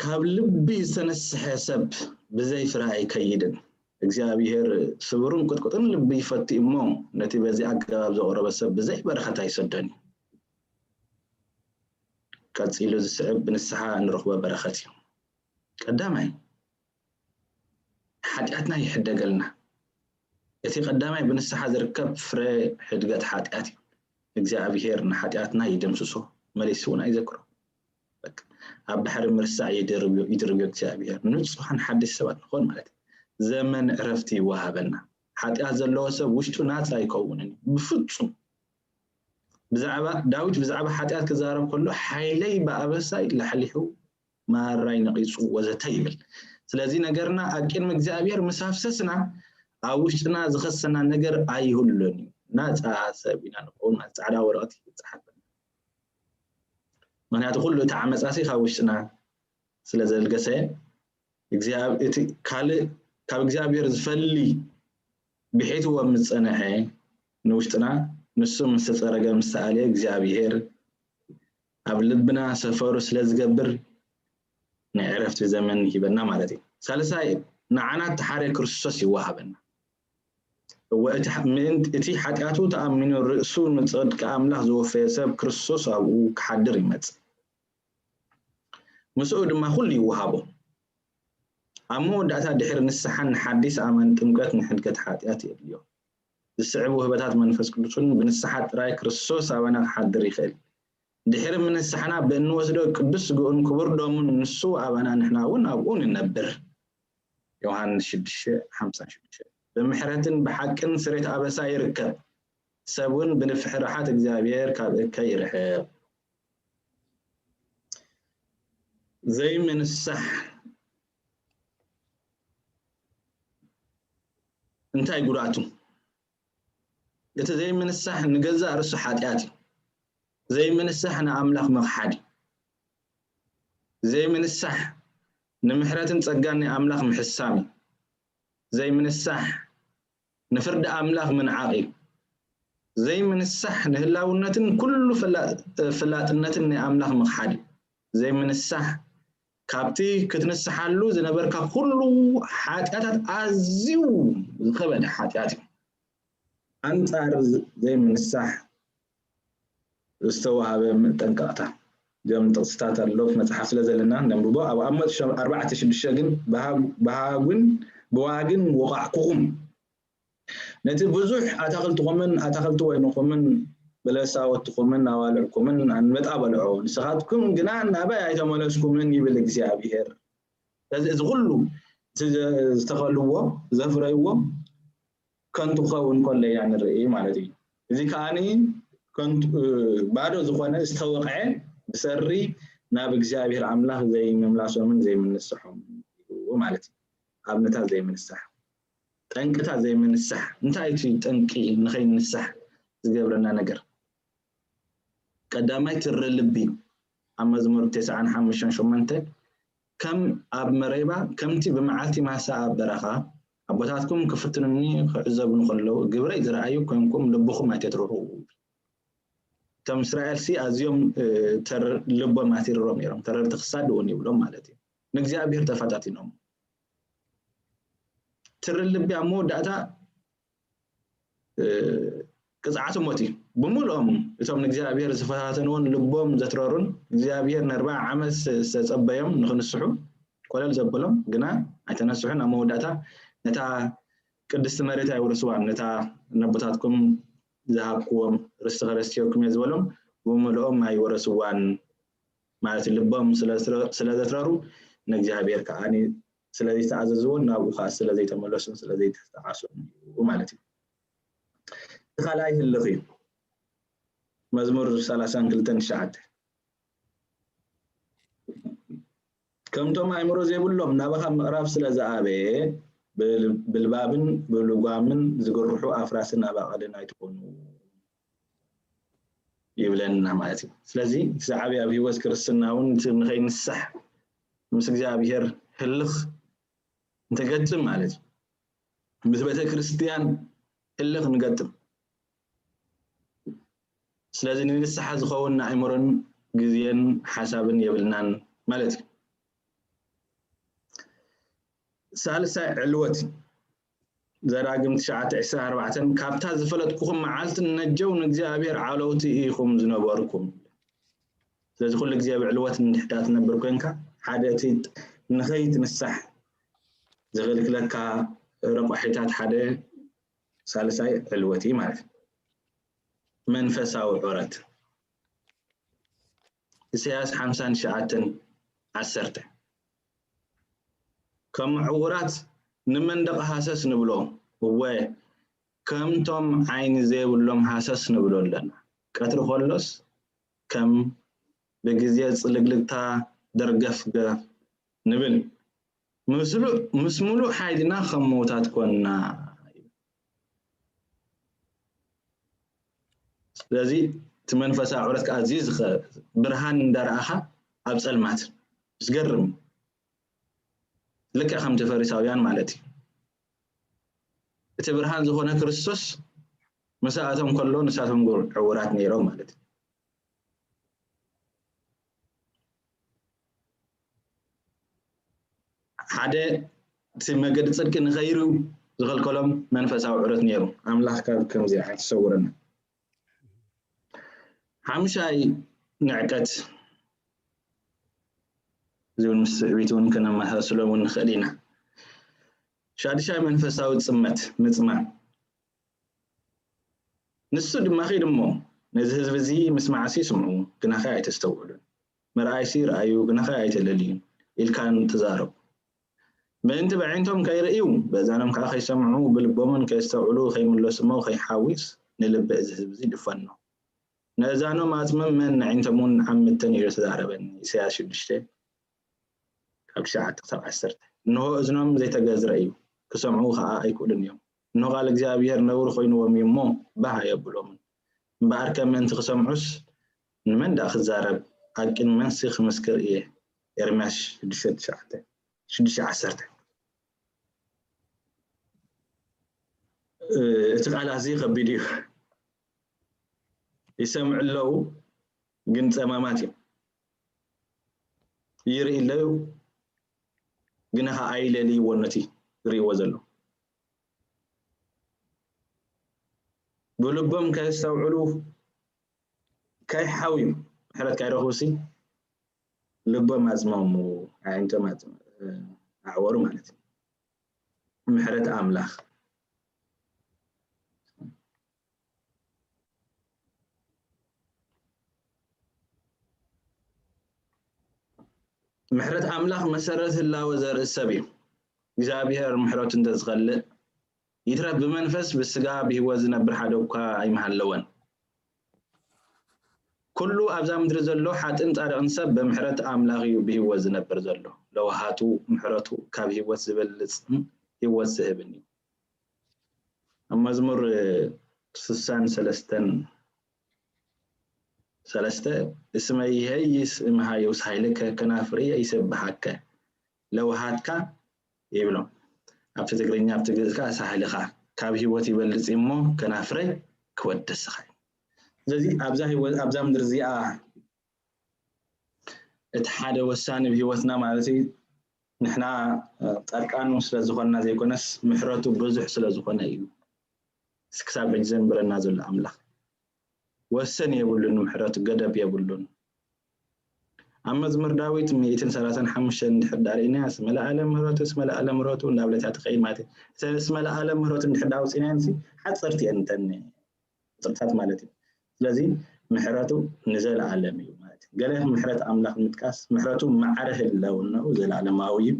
ካብ ልቢ ዝተነስሐ ሰብ ብዘይ ፍረ ኣይከይድን እግዚኣብሔር ስብሩን ቁጥቁጥን ልቢ ይፈቲ እሞ ነቲ በዚ ኣገባብ ዘቕረበ ሰብ ብዘይ በረኸት ኣይሰዶን እዩ ቀፂሉ ዝስዕብ ብንስሓ እንረኽቦ በረኸት እዩ ቀዳማይ ሓጢኣትና ይሕደገልና እቲ ቀዳማይ ብንስሓ ዝርከብ ፍረ ሕድገት ሓጢኣት እዩ እግዚኣብሔር ንሓጢኣትና ይደምስሶ መሊሱ እውን ኣይዘክሮ ኣብ ባሕሪ ምርሳዕ ይድርብዮ እግዚኣብሔር ንፁሃን ሓድሽ ሰባት ንኾን ማለት እዩ ዘመን ዕረፍቲ ይወሃበና ሓጢኣት ዘለዎ ሰብ ውሽጡ ናፃ ኣይከውንን እዩ ብፍፁም ብዛዕባ ዳዊት ብዛዕባ ሓጢኣት ክዛረብ ከሎ ሓይለይ ብኣበሳይ ላሕሊሑ ማራይ ነቒፁ ወዘተ ይብል ስለዚ ነገርና ኣብ ቅድሚ እግዚኣብሔር ምስ ኣፍሰስና ኣብ ውሽጥና ዝኸሰና ነገር ኣይህሉን እዩ ናፃ ሰብ ኢና ንኸውን ፃዕዳ ወረቐት ይፀሓፈና ምክንያቱ ኩሉ እቲ ዓመፃሲ ካብ ውሽጥና ስለ ዘልገሰ እቲ ካልእ ካብ እግዚኣብሔር ዝፈሊ ብሒትዎ ምስ ጸንሐ ንውሽጥና ንሱ ምስ ተጸረገ ምስ ተኣልየ እግዚኣብሔር ኣብ ልብና ሰፈሩ ስለ ዝገብር ናይ ዕረፍቲ ዘመን ይህበና ማለት እዩ። ሳልሳይ ንዓና እተሓርየ ክርስቶስ ይወሃበና። እወ እቲ ምእንቲ እቲ ሓጢኣቱ ተኣሚኑ ርእሱ ንጽድቂ ኣምላኽ ዝወፈየ ሰብ ክርስቶስ ኣብኡ ክሓድር ይመጽእ። ምስኡ ድማ ኩሉ ይወሃቦ። ኣብ መወዳእታ ድሕሪ ንስሓን ንሓዲስ ኣማን ጥምቀት ንሕድገት ሓጢኣት የድልዮ። ዝስዕብ ውህበታት መንፈስ ቅዱስን ብንስሓ ጥራይ ክርስቶስ ኣባና ክሓድር ይኽእል። ድሕሪ ምንስሓና ብእንወስዶ ቅዱስ ስግኡን ክቡር ደሙን ንሱ ኣባና ንሕና እውን ኣብኡ ንነብር። ዮሃንስ ሽዱሽተ ሓምሳ ሽዱሽተ ብምሕረትን ብሓቅን ስሬት ኣበሳ ይርከብ። ሰብ እውን ብፍርሓት እግዚኣብሔር ካብ እከይ ይርሕቕ። ዘይምንሳሕ እንታይ ጉድኣቱ? እቲ ዘይምንሳሕ ንገዛእ ርእሱ ሓጢኣት እዩ። ዘይምንሳሕ ንኣምላኽ ምኽሓድ እዩ። ዘይምንሳሕ ንምሕረትን ጸጋን ናይ ኣምላኽ ምሕሳም እዩ። ዘይምንሳሕ ንፍርዲ ኣምላኽ ምንዓቕ እዩ። ዘይምንሳሕ ንህላውነትን ኩሉ ፍላ- ፍላጥነትን ናይ ኣምላኽ ምኽሓድ እዩ። ዘይምንሳሕ ካብቲ ክትንስሓሉ ዝነበርካ ኩሉ ሓጢኣታት ኣዝዩ ዝኸበደ ሓጢኣት እዩ። ኣንጻር ዘይምንሳሕ ዝተዋህበ መጠንቀቕታ። እዞም ጥቕስታት ኣሎ መጽሓፍ ስለ ዘለና ነንብቦ። ኣብ ኣሞጽ ሸ- ኣርባዕተ ሽዱሽተ ግን ብሃ- ብሃጉን ብዋግን ወቓዕኩኹም። ነቲ ብዙሕ ኣታኽልትኹምን ኣታኽልቲ ወይንኹምን በለሳወትኹምን ኣባልዕኩምን ኣንበጣ በልዖ። ንስኻትኩም ግና ናባይ ኣይተመለስኩምን ይብል እግዚኣብሔር። ስለዚ እዚ ኩሉ እቲ ዘ- ዝተኸልዎ ዘፍረይዎ ከንቱ ክኸውን ከሎ ኢና ንርኢ ማለት እዩ። እዚ ከዓኒ ከንቱ ባዶ ዝኾነ ዝተወቕዐ ብሰሪ ናብ እግዚኣብሔር ኣምላኽ ዘይምምላሶምን ዘይምንስሖም እዩ ማለት እዩ። ኣብነታት ዘይምንሳሕ ጠንቅታት ዘይምንሳሕ እንታይ እቲ ጠንቂ ንኸይንሳሕ ዝገብረና ነገር? ቀዳማይ ትሪ ልቢ ኣብ መዝሙር ተስዓን ሓሙሽተን ሸሞንተ ከም ኣብ መሬባ ከምቲ ብመዓልቲ ማሳ ኣብ በረኻ ኣቦታትኩም ክፍትኑኒ ክዕዘቡኒ ከለዉ ግብረይ ዝረኣዩ ኮንኩም ልብኹም ኣይተትርሩ። እቶም እስራኤል ሲ ኣዝዮም ተር ልቦም ኣቲርሮም ነይሮም ተረርቲ ክሳድ እውን ይብሎም ማለት እዩ። ንእግዚኣብሔር ተፈታቲኖም ትሪ ልቢ ኣብ መወዳእታ ቅፅዓት ሞት እዩ። ብምልኦም እቶም ንእግዚኣብሔር ዝፈታተንዎን ልቦም ዘትረሩን እግዚኣብሔር ንኣርብዓ ዓመት ዝተፀበዮም ንክንስሑ ኮለል ዘበሎም ግና ኣይተነስሑን። ኣብ መወዳእታ ነታ ቅድስቲ መሬት ኣይወረስዋን፣ ነታ ነቦታትኩም ዝሃብክዎም ርስቲ ከረስትየኩም እየ ዝበሎም ብምልኦም ኣይወረስዋን ማለት ልቦም ስለዘትረሩ ንእግዚኣብሔር ከዓ ስለዘይተኣዘዝዎን ናብኡ ከዓ ስለዘይተመለሱን ስለዘይተጣዓሱን እዩ ማለት እዩ። እቲ ካልኣይ ህልኽ እዩ። መዝሙር ሰላሳን ክልተን ትሽዓተ ከምቶም ኣእምሮ ዘይብሎም ናባኻ ምቕራብ ስለ ዝኣበየ ብልባብን ብልጓምን ዝግርሑ ኣፍራስን ኣባቕልን ኣይትኾኑ ይብለና ማለት እዩ። ስለዚ እቲ ዝዓበየ ኣብ ህይወት ክርስትና እውን እቲ ንኸይንሳሕ ምስ እግዚኣብሔር ህልኽ ንተገጥም ማለት እዩ። ምስ ቤተ ክርስትያን ህልኽ ንገጥም። ስለዚ ንንስሓ ዝኸውን ኣእምሮን ግዜን ሓሳብን የብልናን ማለት እዩ። ሳልሳይ ዕልወት ዘዳግም ትሽዓተ ዕስራን ኣርባዕተን ካብታ ዝፈለጥኩኹም መዓልቲ ነጀው ንእግዚኣብሔር ዓለውቲ ኢኹም ዝነበርኩም። ስለዚ ኩሉ ግዜ ኣብ ዕልወት እንድሕዳ ትነብር ኮንካ ሓደ እቲ ንኸይትንሳሕ ዝኽልክለካ ረቋሒታት ሓደ ሳልሳይ ዕልወት እዩ ማለት እዩ። መንፈሳዊ ዑረት ኢሳያስ ሓምሳን ትሽዓተን ዓሰርተ ከም ዕውራት ንመንደቕ ሃሰስ ንብሎ፣ እወ ከምቶም ዓይኒ ዘይብሎም ሃሰስ ንብሎ ኣለና። ቀትሪ ከሎስ ከም ብግዜ ጽልግልግታ ደርገፍገፍ ንብል፣ ምስ ምሉእ ሓይልና ከም ምዉታት ኮንና። ስለዚ እቲ መንፈሳዊ ዕብረት ከዓ እዚ ብርሃን እንዳረኣኻ ኣብ ጸልማት ዝገርም ልክዕ ከምቲ ፈሪሳውያን ማለት እዩ። እቲ ብርሃን ዝኾነ ክርስቶስ ምሳኣቶም ከሎ ንሳቶም ዕውራት ነይሮም ማለት እዩ። ሓደ እቲ መገዲ ጽድቂ ንኸይሩ ዝኸልከሎም መንፈሳዊ ዕረት ነይሩ። ኣምላኽ ካብ ከምዚ ዓይነት ይሰውረና። ሓምሻይ ንዕቀት እዚ እውን ምስ ትዕቢት እውን ከነመሳስሎ እውን ንኽእል ኢና። ሻድሻይ መንፈሳዊ ጽመት ምጽማም። ንሱ ድማ ኺድ እሞ ነዚ ህዝቢ እዚ ምስማዕሲ ስምዑ፣ ግናኸ ኣይተስተውዕሉን፣ ምርኣይሲ ረኣዩ፣ ግናኸ ኣይተለልዩን ኢልካን ተዛረቡ። ምእንቲ ብኣዒንቶም ከይርእዩ፣ በእዛኖም ከዓ ከይሰምዑ፣ ብልቦምን ከየስተውዕሉ፣ ከይምለሱ እሞ ከይሓዊስ፣ ንልቢ እዚ ህዝቢ እዚ ድፈኖ። ነእዛኖም ኣጽምም መን ንዕንቶም እውን ዓምተን እዩ ዝተዛረበኒ። ኢሳያስ ሽዱሽተ ካብ ትሽዓተ ክሳብ ዓሰርተ። እንሆ እዝኖም ዘይተገዝረ እዩ፣ ክሰምዑ ኸዓ ኣይክእሉን እዮም። እንሆ ቃል እግዚኣብሔር ነውሪ ኮይንዎም እዩ እሞ ባህ ኣየብሎምን። እምበኣርከ ምእንቲ ክሰምዑስ ንመን ደኣ ክዛረብ? ኣብ ቅድሚ መንሲ ክምስክር እየ። ኤርምያስ ሽዱሽተ ትሽዓተ፣ ሽዱሽተ ዓሰርተ። እቲ ቃል ኣዝዩ ከቢድ እዩ። ይሰምዑ ኣለዉ፣ ግን ጸማማት እዮም። ይርኢ ኣለዉ፣ ግን ኸዓ ኣይለልይዎ ነቲ ዝርእይዎ ዘለዉ። ብልቦም ከየስተውዕሉ ከይሓውዩ ምሕረት ከይረኽቡሲ ልቦም ኣጽመሙ፣ ኣዒንቶም ኣጽ-፣ ኣዕወሩ ማለት እዩ። ምሕረት ኣምላኽ። ምሕረት ኣምላኽ መሰረት ህላወ ዘርኢ ሰብ እዩ። እግዚኣብሔር ምሕረቱ እንተዝኸልእ፣ ይትረፍ ብመንፈስ ብስጋ ብህይወት ዝነብር ሓደ እኳ ኣይምሃለወን። ኩሉ ኣብዛ ምድሪ ዘሎ ሓጥን ጻድቕን ሰብ ብምሕረት ኣምላኽ እዩ ብህይወት ዝነብር ዘሎ። ለውሃቱ ምሕረቱ ካብ ህይወት ዝበልጽን ህይወት ዝህብን እዩ። ኣብ መዝሙር ስሳን ሰለስተን ሰለስተ፣ እስመ ይሄይስ እምሃዩ ሳይልከ፣ ከናፍርየ ይሰብሃከ፣ ለውሃትካ ይብሎ። ኣብቲ ትግርኛ፣ ኣብቲ ግእዝ ከኣ ሳህልኻ ካብ ህይወት ይበልጽ እሞ ከናፍረይ ክወደስኻ እዩ። ስለዚ ኣብዛ ህይወት፣ ኣብዛ ምድሪ እዚኣ እቲ ሓደ ወሳኒ ብህይወትና ማለት እዩ፣ ንሕና ጻድቃኑ ስለ ዝኾንና ዘይኮነስ ምሕረቱ ብዙሕ ስለ ዝኾነ እዩ። ክሳብ ሕጂ ዘንብረና ዘሎ ኣምላኽ ወሰን የብሉን፣ ምሕረቱ ገደብ የብሉን። ኣብ መዝሙር ዳዊት ሚእትን ሰላሳን ሓሙሽተን እንድሕር ዳኣ ርኢናያ፣ እስመ ለዓለም ምሕረቱ፣ እስመ ለዓለም ምሕረቱ እንዳበለት እያ ትኸይድ ማለት እዩ። እተን እስመ ለዓለም ምሕረቱ እንድሕር ዳኣ ኣውፂእናየን ሲ ሓፀርቲ እየን እተን ቁፅርታት ማለት እዩ። ስለዚ ምሕረቱ ንዘለዓለም እዩ ማለት እዩ። ገለ ምሕረት ኣምላኽ ምጥቃስ፣ ምሕረቱ ማዕረ ህላውናኡ ዘለዓለማዊ እዩ።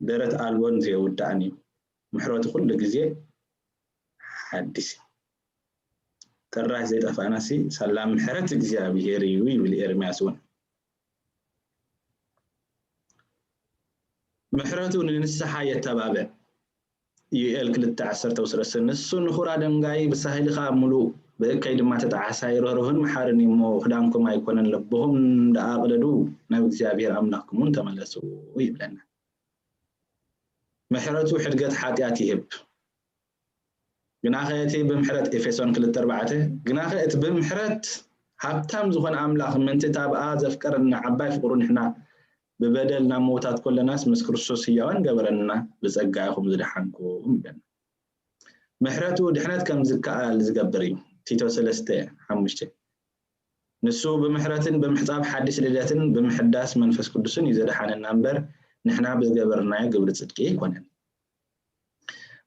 ደረት ኣልቦን ዘይውዳእን እዩ። ምሕረቱ ኩሉ ግዜ ሓድሽ እዩ። ጥራይ ዘይጠፋእናሲ ሳላ ምሕረት እግዚኣብሔር እዩ ይብል ኤርምያስ እውን። ምሕረቱ ንንስሓ የተባብዕ። ዩኤል ክልተ ዓሰርተ ወስረሰ፣ ንሱ ንኹራ ደንጋይ ብሳህሊ ኸኣ ምሉእ፣ ብእከይ ድማ ተጣዓሳይ ርህሩህን መሓርን እዩ እሞ፣ ክዳንኩም ኣይኮነን ልብኹም ደኣ ቅደዱ፣ ናብ እግዚኣብሔር ኣምላኽኩም እውን ተመለሱ ይብለና። ምሕረቱ ሕድገት ሓጢኣት ይህብ። ግናኸ እቲ ብምሕረት፣ ኤፌሶን ክልተ ኣርባዕተ፣ ግናኸ እቲ ብምሕረት ሃብታም ዝኾነ ኣምላኽ፣ ምእንቲ እታ ብኣ ዘፍቀረና ዓባይ ፍቕሩ፣ ንሕና ብበደል ናብ ምዉታት ከለናስ ምስ ክርስቶስ ህያዋን ገበረና፣ ብጸጋ ኢኹም ዝደሓንኩም ይብለና። ምሕረቱ ድሕነት ከም ዝከኣል ዝገብር እዩ። ቲቶ ሰለስተ ሓሙሽተ። ንሱ ብምሕረትን ብምሕጻብ ሓድሽ ልደትን ብምሕዳስ መንፈስ ቅዱስን እዩ ዘድሓነና እምበር፣ ንሕና ብዝገበርናዮ ግብሪ ጽድቂ ኣይኮነን።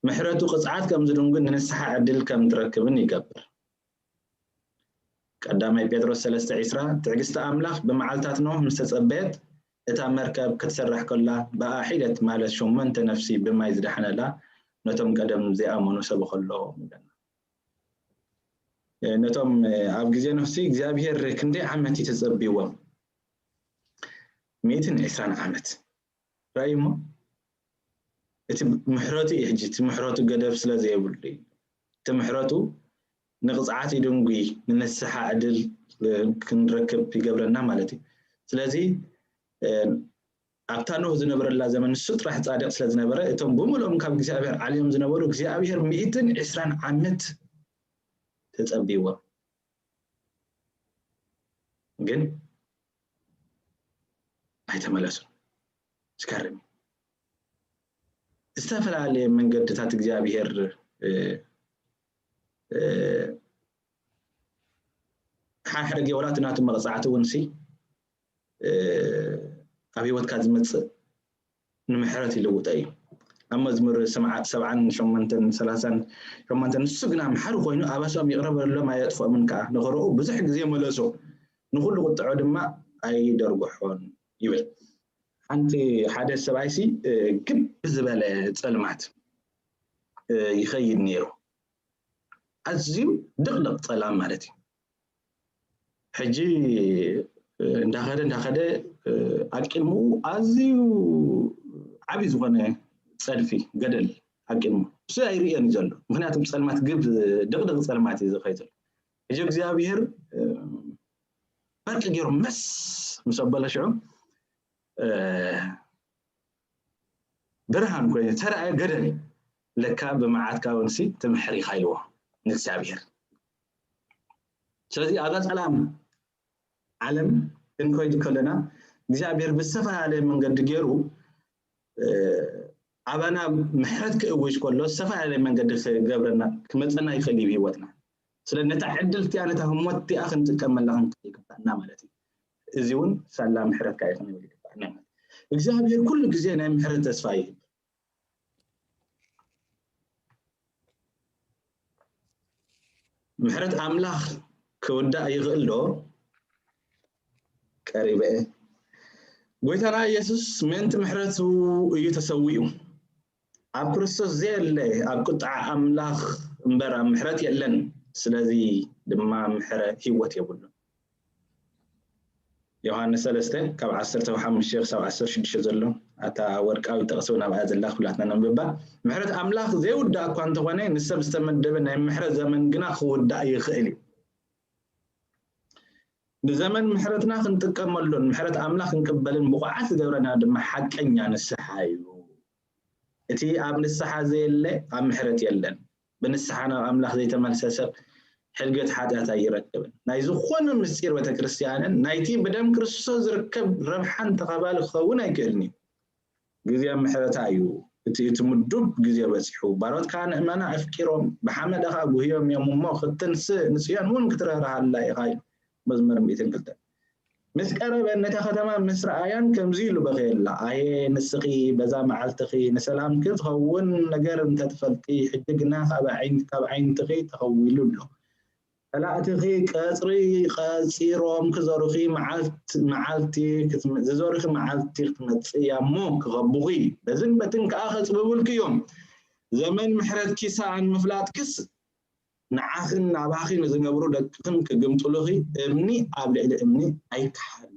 ምሕረቱ ቅጽዓት ከም ዝድንጉን ንንስሓ ዕድል ከም ትረክብን ይገብር። ቀዳማይ ጴጥሮስ ሰለስተ ዕስራ፣ ትዕግስቲ ኣምላኽ ብመዓልታት ኖህ ምስ ተጸበየት፣ እታ መርከብ ክትስራሕ ከላ፣ ብኣ ሒደት ማለት ሸሞንተ ነፍሲ ብማይ ዝደሓነላ፣ ነቶም ቀደም ዘይኣመኑ ሰበኸሎም ይብለና። እ፣ ነቶም፣ እ፣ ኣብ ግዜ ኖህሲ እግዚኣብሔር ክንደይ ዓመት እዩ ተጸብይዎም? ሚእትን ዕስራን ዓመት። ራእይሞ እቲ ምሕረቱ እዩ። ሕጂ እቲ ምሕረቱ ገደብ ስለ ዘይብሉ እዩ። እቲ ምሕረቱ ንቕጽዓት ይድንጉይ፣ ንንስሓ ዕድል፣ እ፣ ክንረክብ ይገብረና ማለት እዩ። ስለዚ፣ እ፣ ኣብታ ኖህ ዝነበረላ ዘመን ንሱ ጥራሕ ጻድቕ ስለ ዝነበረ፣ እቶም ብምልኦም ካብ እግዚኣብሔር ዓልዮም ዝነበሩ እግዚኣብሔር ሚእትን ዕስራን ዓመት ተጸብይዎም። ግን ኣይተመለሱን። ዝገርም እዩ። ዝተፈላለየ መንገድታት እግዚኣብሔር፣ እ፣ እ፣ ሓደ ሓደ ግዜ ዋላ እቲ ናቱ መቕጻዕቲ እውን ሲ፣ እ፣ ኣብ ህይወትካ ዝመጽእ ንምሕረት ይልውጦ እዩ። ኣብ መዝሙር ሰብዓ-፣ ሰብዓን ሸሞንተን፣ ሰላሳን ሸሞንተን፣ ንሱ ግና መሓሪ ኮይኑ ኣባሶም ይቕረ በሎም ኣየጥፍኦምን ከኣ፣ ንኽረኡ ብዙሕ ግዜ መለሶ፣ ንኹሉ ቁጥዖ ድማ ኣይደርጉሖን ይብል። ሓንቲ ሓደ ሰብኣይሲ ግብ ዝበለ ጸልማት ይኸይድ ነይሩ። ኣዝዩ ድቕድቕ ጸላም ማለት እዩ። ሕጂ እንዳኸደ እንዳኸደ ኣቂድምኡ ኣዝዩ ዓብዪ ዝኾነ ጸድፊ ገደል ኣቂድሙ እሱ ኣይርእዮን እዩ ዘሎ። ምክንያቱ ጸልማት ግብ ድቕድቕ ጸልማት እዩ ዝኸይድ ዘሎ። ሕጂ እግዚኣብሔር በርቂ ገይሩ መስ ምስ ኣበለ ሽዑ ብርሃን ኮይኑ ተረኣየ። ገደል ለካ ብመዓትካ እውን ሲ ትምሕር ኢኻ ኢልዎ ንእግዚኣብሔር። ስለዚ ኣብዛ ጸላም ዓለም ክንከይድ ከለና እግዚኣብሔር ብዝተፈላለየ መንገዲ ገይሩ ኣባና ምሕረት ክእውጅ ከሎ ዝተፈላለየ መንገዲ ክገብረና ክመፀና ይኽእል እዩ ህይወትና። ስለ ነታ ዕድል እቲኣ ነታ ህሞት እቲኣ ክንጥቀመላ ክንክእል ይግባእና ማለት እዩ። እዚ እውን ሳላ ምሕረትካ እዩ ክንብል ይግባእና ማለት እዩ። እግዚኣብሔር ኩሉ ግዜ ናይ ምሕረት ተስፋ ይህብ። ምሕረት ኣምላኽ ክውዳእ ይኽእል ዶ? ቀሪበ እየ። ጎይታና ኢየሱስ ምእንቲ ምሕረቱ እዩ ተሰዊኡ። ኣብ ክርስቶስ ዘየለ ኣብ ቁጥዓ ኣምላኽ እምበር ኣብ ምሕረት የለን። ስለዚ ድማ ምሕረ ህይወት የብሉን። ዮሃንስ ሰለስተ ካብ ዓሰርተ ሓሙሽተ ክሳብ ዓሰርተ ሽዱሽተ ዘሎ ኣታ ወርቃዊ ጥቕሲ እውን ኣብኣ ዘላ ኩላትና ነንብባ። ምሕረት ኣምላኽ ዘይውዳእ እኳ እንተኾነ ንሰብ ዝተመደበ ናይ ምሕረት ዘመን ግና ክውዳእ ይኽእል እዩ። ንዘመን ምሕረትና ክንጥቀመሉን ምሕረት ኣምላኽ ክንቅበልን ብቑዓት ዝገብረና ድማ ሓቀኛ ንስሓ እዩ። እቲ ኣብ ንስሓ ዘየለ ኣብ ምሕረት የለን። ብንስሓ ናብ ኣምላኽ ዘይተመልሰ ሰብ ሕድገት ሓጢኣት ኣይረክብን። ናይ ዝኾነ ምስጢር ቤተክርስትያንን ናይቲ ብደም ክርስቶስ ዝርከብ ረብሓን ተኻፋሊ ክኸውን ኣይክእልን እዩ። ግዜ ምሕረታ እዩ። እቲ እቲ ምዱብ ግዜ በጺሑ። ባሮትካ ንእመና ኣፍቂሮም ብሓመድኻ ጉህዮም እዮም እሞ ክትንስእ ንጽዮን እውን ክትርህርሃላ ኢኻ እዩ። መዝሙር ሚእትን ክልተን ምስ ቀረበን ነታ ከተማ ምስ ረኣያን ከምዚ ኢሉ በኸየላ፣ ኣየ ንስኺ በዛ መዓልትኺ ንሰላምኪ ዝኸውን ነገር እንተትፈልጢ፣ ሕጂ ግና ካብ ዓይን ካብ ዓይንትኺ ተኸዊሉ ኣሎ። ጸላእትኺ ቀጽሪ ቀጺሮም ክዘሩኺ መዓልት መዓልቲ ክትመ- ዝዘሩኺ መዓልቲ ክትመጽእ እያ እሞ ክኸቡኺ በዝን በትን ከኣ ከጽብቡልኪ እዮም። ዘመን ምሕረትኪ ሰኣን ምፍላጥክስ ንዓኽን ናባኺ ንዝነብሩ ደቅኽን ክግምጥሉኺ እምኒ ኣብ ልዕሊ እምኒ ኣይከሓድን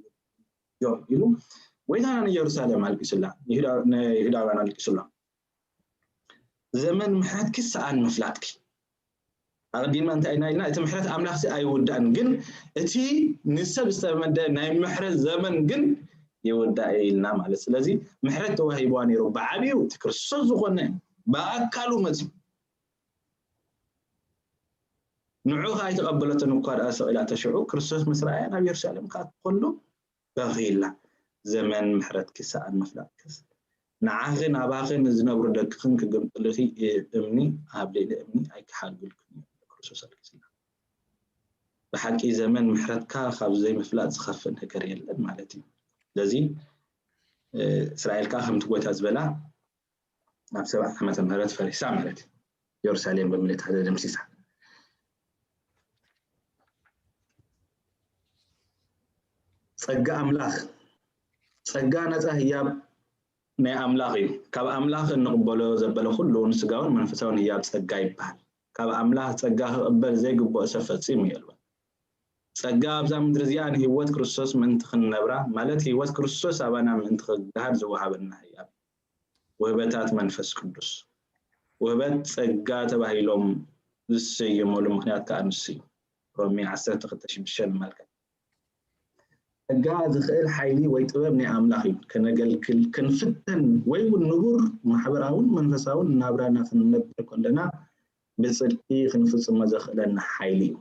እዮም ኢሉ ጎይታና ንኢየሩሳሌም ኣልቂሱላ፣ ንይሁዳ- ንይሁዳውያን ኣልቂሱሎም። ዘመን ምሕረትኪ ሰኣን ምፍላጥኪ። ኣቐዲምና እንታይ ኢና ኢልና? እቲ ምሕረት ኣምላኽሲ ኣይውዳእን፣ ግን እቲ ንሰብ ዝተመደ ናይ ምሕረት ዘመን ግን ይውዳእ ኢልና ማለት። ስለዚ ምሕረት ተዋሂብዋ ነይሩ ብዓብዩ እቲ ክርስቶስ ዝኾነ ብኣካሉ መፅዩ ንዑ ከኣ ኣይተቐበለትን እኳ ደኣ ሰቒላቶ። ሽዑ ክርስቶስ ምስ ረኣያ ናብ የሩሳሌም ክኣቱ ከሎ በኺላ። ዘመን ምሕረትኪ ሰኣን ምፍላጥክስ ንዓኺ ናባኺ ንዝነብሩ ደቅኽን ክግምጥልኺ እምኒ ኣብ ልዕሊ እምኒ ኣይከሓድግልክን እዩ። ክርስቶስ ኣልቂስላ። ብሓቂ ዘመን ምሕረትካ ካብ ዘይምፍላጥ ዝኸፍእ ነገር የለን ማለት እዩ። ስለዚ እስራኤል ከዓ ከምቲ ጎይታ ዝበላ ኣብ ሰብዓ ዓመተ ምህረት ፈሪሳ ማለት እዩ። የሩሳሌም ብምልእታ ተደምሲሳ። ጸጋ ኣምላኽ ጸጋ ነጻ ህያብ ናይ ኣምላኽ እዩ። ካብ ኣምላኽ እንቕበሎ ዘበለ ኩሉ ንስጋውን መንፈሳውን ህያብ ጸጋ ይበሃል። ካብ ኣምላኽ ጸጋ ክቕበል ዘይግብኦ ሰብ ፈጺሙ የልቦን። ጸጋ ኣብዛ ምድሪ እዚኣ ንህይወት ክርስቶስ ምእንቲ ክንነብራ፣ ማለት ህይወት ክርስቶስ ኣባና ምእንቲ ክገሃድ ዝወሃበና ህያብ እዩ። ውህበታት መንፈስ ቅዱስ ውህበት ጸጋ ተባሂሎም ዝሰየመሉ ምኽንያት ከኣ ንሱ እዩ። ሮሜ ዓሰርተ ክልተ ሽዱሽተ ንመልከት። ጸጋ ዝኽእል ሓይሊ ወይ ጥበብ ናይ ኣምላኽ እዩ። ከነገልግል፣ ክንፍተን ወይ እውን ንቡር ማሕበራውን መንፈሳውን ናብራና ክንነብር ከለና ብጽድቂ ክንፍጽሞ ዘኽእለና ሓይሊ እዩ።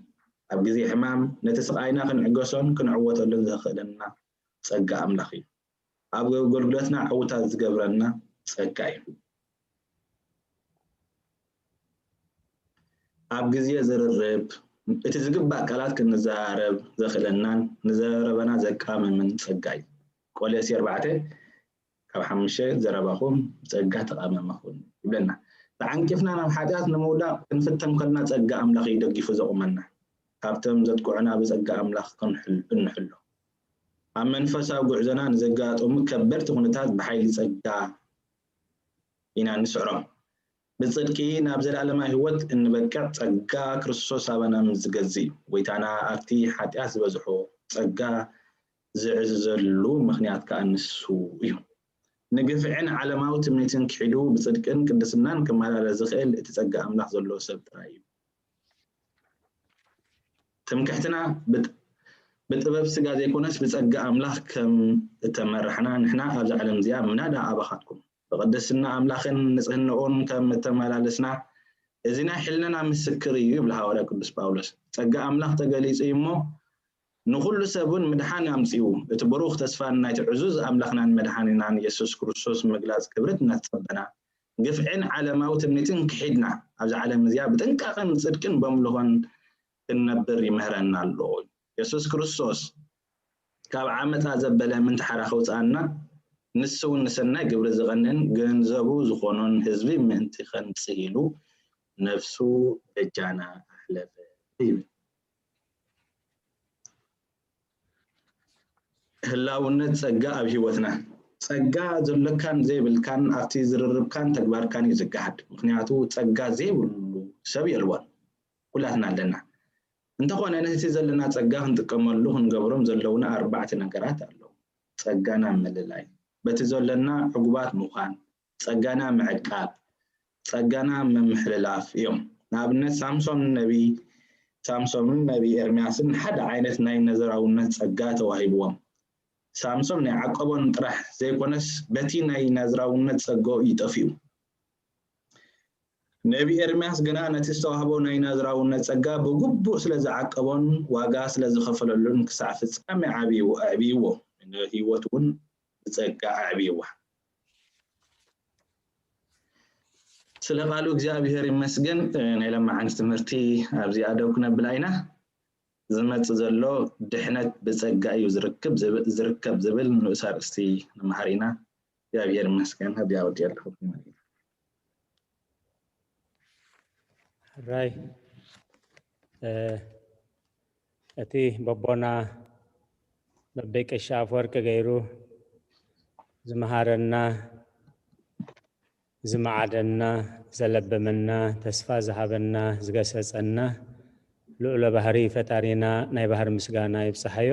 ኣብ ግዜ ሕማም ነቲ ስቓይና ክንዕገሶን ክንዕወተሉን ዘኽእለና ጸጋ ኣምላኽ እዩ። ኣብ ኣገልግሎትና ዕውታት ዝገብረና ጸጋ እዩ። ኣብ ግዜ ዝርርብ እቲ ዝግባእ ቃላት ክንዘራረብ ዘኽእለናን ንዘረባና ዘቃምምን ጸጋ እዩ። ቆሎሴ ኣርባዕተ ካብ ሓሙሽተ ዘረባኹም ብጸጋ ተቓመመ ኩን ይብለና። ተዓንቂፍና ናብ ሓጢኣት ንምውዳቕ ክንፍተን ከለና ጸጋ ኣምላኽ እዩ ደጊፉ ዘቑመና። ካብቶም ዘጥቅዑና ብጸጋ ኣምላኽ ክንሕል- እንሕሎ። ኣብ መንፈሳዊ ጉዕዞና ንዘጋጠሙ ከበድቲ ኩነታት ብሓይሊ ጸጋ ኢና ንስዕሮም። ብጽድቂ ናብ ዘለኣለማዊ ህይወት እንበቅዕ ጸጋ ክርስቶስ ኣባና ምስ ዝገዝእ እዩ። ጎይታና ኣብቲ ሓጢኣት ዝበዝሖ ጸጋ ዝዕዝዘሉ ምኽንያት ከኣ ንሱ እዩ። ንግፍዕን ዓለማዊ ትምኒትን ክሒዱ ብጽድቅን ቅድስናን ክመላለስ ዝኽእል እቲ ጸጋ ኣምላኽ ዘለዎ ሰብ ጥራይ እዩ። ትምክሕትና ብጥ- ብጥበብ ስጋ ዘይኮነስ ብጸጋ ኣምላኽ ከም እተመራሕና ንሕና ኣብዚ ዓለም እዚኣ ምናዳ ኣባኻትኩም ብቅድስና ኣምላኽን ንጽህንኡን ከም እተመላለስና እዚ ናይ ሕልናና ምስክር እዩ ይብል ሃዋርያ ቅዱስ ጳውሎስ። ጸጋ ኣምላኽ ተገሊጹ እዩ እሞ ንኹሉ ሰብ እውን ምድሓን ኣምጺኡ። እቲ ብሩኽ ተስፋን ናይቲ ዕዙዝ ኣምላኽናን መድሓኒናን የሱስ ክርስቶስ ምግላጽ ክብሪ እናተጸበና ግፍዕን ዓለማዊ ትምኒትን ክሒድና ኣብዚ ዓለም እዚኣ ብጥንቃቐን ጽድቅን በምልኾን ክንነብር ይምህረና ኣሎ። የሱስ ክርስቶስ ካብ ዓመጻ ዘበለ ምእንቲ ሓራ ከውጽኣና ንሱ እውን ንሰናይ ግብሪ ዝቐንን ገንዘቡ ዝኾኖን ህዝቢ ምእንቲ ከንጽህ ኢሉ ነፍሱ በጃና ኣሕለፈ ይብል። ህላውነት ጸጋ ኣብ ህይወትና። ጸጋ ዘሎካን ዘይብልካን ኣብቲ ዝርርብካን ተግባርካን እዩ ዝገሃድ። ምኽንያቱ ጸጋ ዘይብሉ ሰብ የልቦን። ኩላትና ኣለና። እንተኾነ ነቲ ዘለና ጸጋ ክንጥቀመሉ ክንገብሮም ዘለውና ኣርባዕተ ነገራት ኣለዉ። ጸጋና ምልላይ፣ በቲ ዘሎና ዕጉባት ምዃን፣ ጸጋና ምዕቃብ፣ ጸጋና ምምሕልላፍ እዮም። ንኣብነት ሳምሶን ነቢ ሳምሶንን ነቢ ኤርምያስን ሓደ ዓይነት ናይ ነዘራውነት ጸጋ ተዋሂብዎም። ሳምሶን ናይ ዓቀቦን ጥራሕ ዘይኮነስ በቲ ናይ ናዝራውነት ጸጋኡ እዩ ጠፊኡ። ነቢ ኤርምያስ ግና ነቲ ዝተዋህቦ ናይ ናዝራውነት ጸጋ ብግቡእ ስለ ዝዓቀቦን ዋጋ ስለ ዝኸፈለሉን ክሳዕ ፍጻሜ ዓብዩ ኣዕብይዎ፣ ንህይወቱ እውን ብጸጋ ኣዕብይዋ። ስለ ቃሉ እግዚኣብሔር ይመስገን። ናይ ለማዓንቲ ትምህርቲ ኣብዚኣ ደው ክነብላ ኢና። ዝመጽእ ዘሎ ድሕነት ብጸጋ እዩ ዝርክብ ዝብ- ዝርከብ ዝብል ንኡስ ኣርእስቲ ንመሃር ኢና። እግዚኣብሔር ይመስገን። ኣብዚኣ ወዲእ ኣለኹ። ሕራይ እቲ በቦና በበይ ቀሺ ኣፈወርቂ ገይሩ ዝመሃረና ዝመዓደና ዘለበመና ተስፋ ዝሃበና ዝገሰጸና ልዑለ ባህሪ ፈጣሪና ናይ ባህሪ ምስጋና ይብጽሓዮ።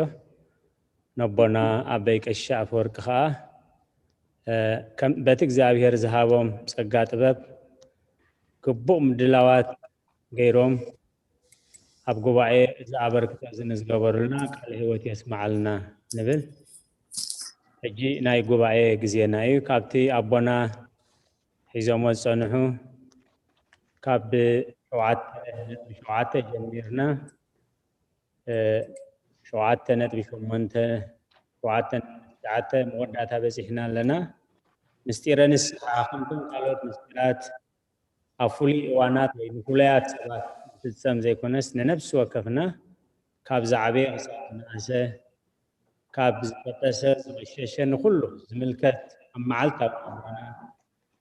ነቦና ኣበይ ቀሺ ኣፈወርቂ ኸኣ በቲ እግዚኣብሔር ዝሃቦም ጸጋ ጥበብ ግቡእ ምድላዋት ገይሮም ኣብ ጉባኤ እዚ ኣበርክቶ እዚ ንዝገበሩልና ቃለ ህይወት የስምዓልና ንብል። ሕጂ ናይ ጉባኤ ግዜና እዩ። ካብቲ ኣቦና ሒዞሞ ዝጸንሑ ካብ ሸውዓተ ነጥቢ ሸውዓተ ጀሚርና ሸውዓተ ነጥቢ ሸሞንተ ሸውዓተ ነጥቢ ትሽዓተ መወዳእታ በጺሕና ኣለና። ምስጢረ ንስሓ ከምቶም ካልኦት ምስጢራት ኣብ ፍሉይ እዋናት ወይ ንፍሉያት ሰባት ዝፍጸም ዘይኮነስ ንነብሲ ወከፍና ካብ ዝዓበየ ክሳብ ዝነኣሰ ካብ ዝጠጠሰ ዝቐሸሸ ንኹሉ ዝምልከት ኣብ መዓልታዊ ናብራና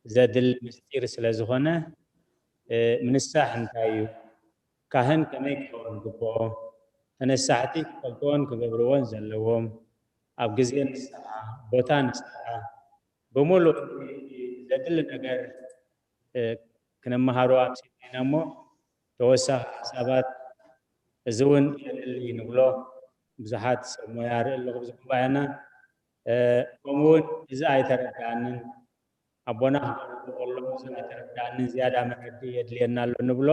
ዘድሊ ምስጢር ስለ ዝኾነ ምንሳሕ እንታይ እዩ? ካህን ከመይ ክኸውን ይግብኦ? ተነሳሕቲ ክፈልጥዎን ክገብርዎን ዘለዎም ኣብ ግዜ ንስሓ፣ ቦታ ንስሓ፣ ብምሉእ ዘድሊ ነገር ክንመሃሮ ኣምሲልና ኢና እሞ ተወሳኺ ሓሳባት እዚ እውን የድሊ ንብሎ ብዙሓት ሰብ ሞያ ርኢ ኣለኹ ኣብዚ ጉባኤና ከምኡ እውን እዚ ኣይተረድኣንን ኣቦና ክገብሩ ከለዉ እዚ ኣይተረድኣንን ዝያዳ መረድእ የድልየና ኣሎ ንብሎ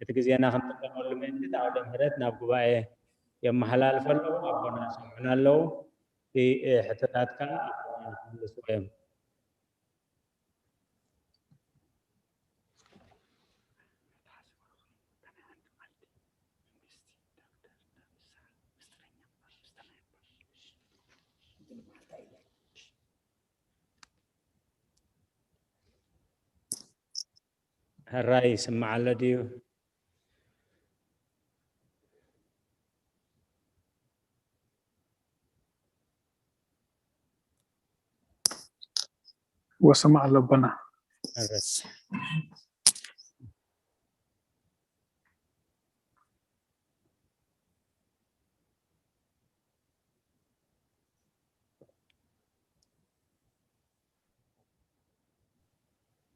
እቲ ግዜና ክንጥቀመሉ ምእንቲ እቲ ኣውደ ምህረት ናብ ጉባኤ የመሓላልፍ ኣለኹ ኣቦና ይሰምዑና ኣለዉ እቲ ሕቶታት ከዓ ኣቦና ክምልስዎ እዮም ሕራይ ይስማዕ ኣሎ ድዩ? ወሰማዕ ለቦና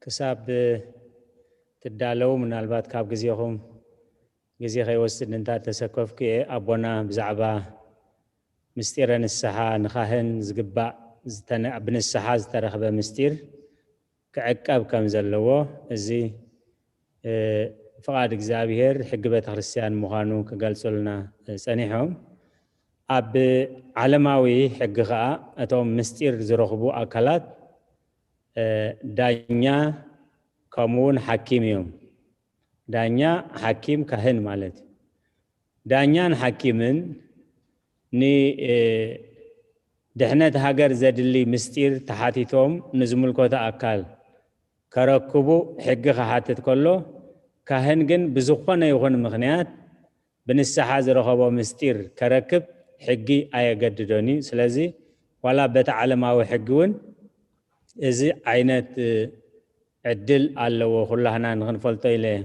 ክሳብ ትዳለዉ፣ ምናልባት ካብ ግዜኹም ግዜ ከይወስድ እንታ ተሰከፍኩ እየ። ኣቦና ብዛዕባ ምስጢረ ንስሓ ንኻህን ዝግባእ ዝተነ-፣ ብንስሓ ዝተረኽበ ምስጢር ክዕቀብ ከም ዘለዎ፣ እዚ፣ እ፣ ፍቓድ እግዚኣብሔር፣ ሕጊ ቤተ ክርስቲያን ምዃኑ ክገልጹልና ጸኒሖም። ኣብ ዓለማዊ ሕጊ ኸኣ እቶም ምስጢር ዝረኽቡ ኣካላት፣ እ፣ ዳኛ ከምኡውን ሓኪም እዮም። ዳኛ፣ ሓኪም፣ ካህን ማለት እዩ። ዳኛን ሓኪምን ን-፣ እ፣ ድሕነት ሃገር ዘድሊ ምስጢር ተሓቲቶም ንዝምልከቶ ኣካል ከረክቡ ሕጊ ክሓትት ከሎ፣ ካህን ግን ብዝኾነ ይኹን ምኽንያት ብንስሓ ዝረኸቦ ምስጢር ከረክብ ሕጊ ኣየገድዶን እዩ። ስለዚ ዋላ በቲ ዓለማዊ ሕጊ እውን እዚ ዓይነት፣ እ፣ ዕድል ኣለዎ፣ ኩላህና ንኽንፈልጦ ኢለ እየ።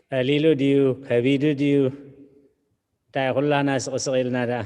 ቀሊሉ ድዩ? ከቢዱ ድዩ? እንታይ ኩላና ስቕስቕ ኢልና ደኣ?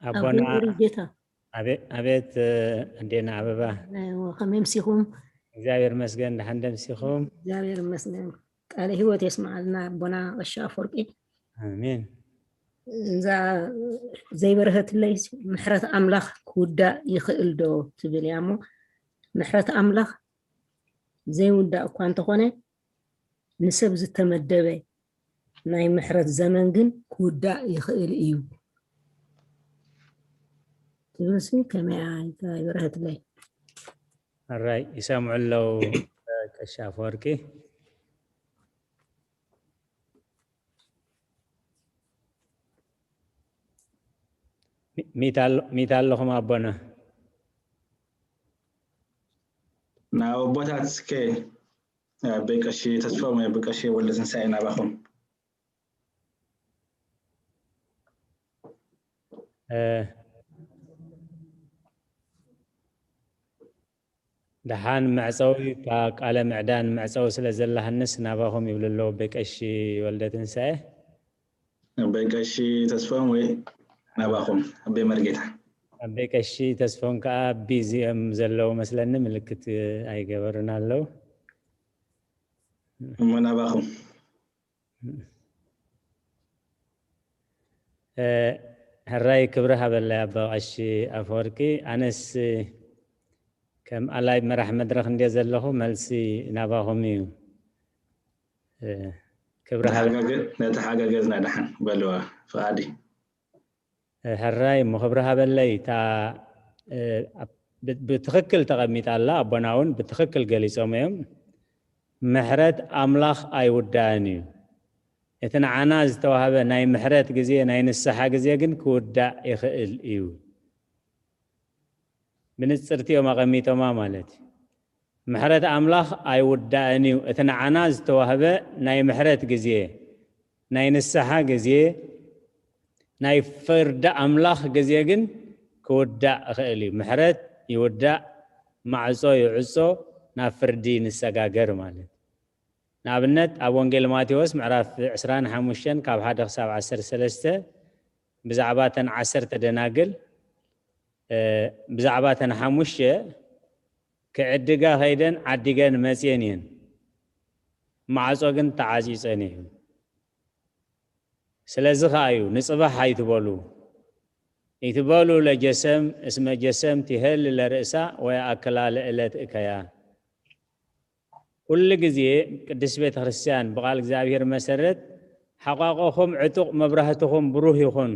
ኣቦና ኣቦና ሪጌታ። ኣቤ-፣ ኣቤት፣ እ፣ ኣዴና ኣበባ። ኣይዎ፣ ከመይ ምሲኹም? እግዚኣብሔር መስገን፣ ደሓን ደምሲኹም? እግዚኣብሔር ይመስገን። ቃለ ህይወት የስምዓልና ኣቦና ቀሺ ኣፈወርቂ። ኣሜን። እዛ ዘይበርሀትለይ ምሕረት ኣምላኽ ክውዳእ ይኽእል ዶ ትብል እያ እሞ፣ ምሕረት ኣምላኽ ዘይውዳእ እኳ እንተኾነ፣ ንሰብ ዝተመደበ ናይ ምሕረት ዘመን ግን ክውዳእ ይኽእል እዩ ትብልሲ ከመይ እያ ይበርሀትለይ? ኣራይ፣ ይሰምዑ ኣለዉ፣ ቀሺ ኣፈወርቂ። ሚ-፣ ሚታ ኣሎ-፣ ሚታ ኣለኹም ኣቦና? ናብ ኣቦታት እስከ፣ ኣቦይ ቀሺ ተስፎም ወይ ኣቦይ ቀሺ ወልደ ትንሳኤ ናባኹም። እ፣ ደሓን መዕጸዊ፣ እታ ቃለ ምዕዳን መዕጸዊ ስለ ዘላህንስ ናባኹም ይብሉ ኣለዉ ኣቦይ ቀሺ ወልደ ትንሳኤ። ኣቦይ ቀሺ ተስፎም ወይ ናባኹም ኣቦይ መርጌታ። ኣቦይ ቀሺ ተስፎም ከኣ ቢዚ እዮም ዘለዉ መስለኒ፣ ምልክት ኣይገበሩን ኣለዉ። እሞ ናባኹም። እ፣ ሕራይ ክብሪ ሃበለይ ኣባ ቀሺ ኣፈወርቂ። ኣነስ ከም ኣላይ መራሕ መድረኽ እንድየ ዘለኹ፣ መልሲ ናባኹም እዩ። እ፣ ክብሪ ሃበ-፣ ነተሓጋገ-፣ ነተሓጋገዝና ደሓን በልዋ ፍቓዲ። እ፣ ሕራይ እሞ ክብሪ ሃበለይ። እታ፣ እ፣ ኣብ-፣ ብ-፣ ብትኽክል ተቐሚጣ ኣላ፣ ኣቦና እውን ብትኽክል ገሊጾም እዮም። ምሕረት ኣምላኽ ኣይውዳእን እዩ። እቲ ንዓና ዝተዋህበ ናይ ምሕረት ግዜ፣ ናይ ንስሓ ግዜ ግን ክውዳእ ይኽእል እዩ። ብንጽርቲ እዮም ኣቐሚጦማ ማለት እዩ። ምሕረት ኣምላኽ ኣይውዳእን እዩ። እቲ ንዓና ዝተዋህበ ናይ ምሕረት ግዜ፣ ናይ ንስሓ ግዜ፣ ናይ ፍርዲ ኣምላኽ ግዜ ግን ክውዳእ ይኽእል እዩ። ምሕረት ይውዳእ፣ ማዕጾ ይዕጾ፣ ናብ ፍርዲ ንሰጋገር ማለት። ንኣብነት፣ ኣብ ወንጌል ማቴዎስ ምዕራፍ ዕስራን ሓሙሽተን ካብ ሓደ ክሳብ ዓሰርተ ሰለስተ ብዛዕባ እተን ዓሰርተ ደናግል ብዛዕባ ተን ሓሙሽተ ክዕድጋ ከይደን ዓዲገን መፅየን እየን። ማዕፆ ግን ተዓፂፀን እዩ። ስለዚ ከዓ እዩ ንፅባሕ ኣይትበሉ። ይትበሉ ለጀሰም እስመ ጀሰም ትሄል ለርእሳ ወይ ኣክላ ለእለት እከያ። ኩሉ ግዜ ቅድስት ቤተ ክርስቲያን ብቓል እግዚኣብሔር መሰረት ሓቋቆኹም ዕጡቕ መብራህትኹም ብሩህ ይኹን።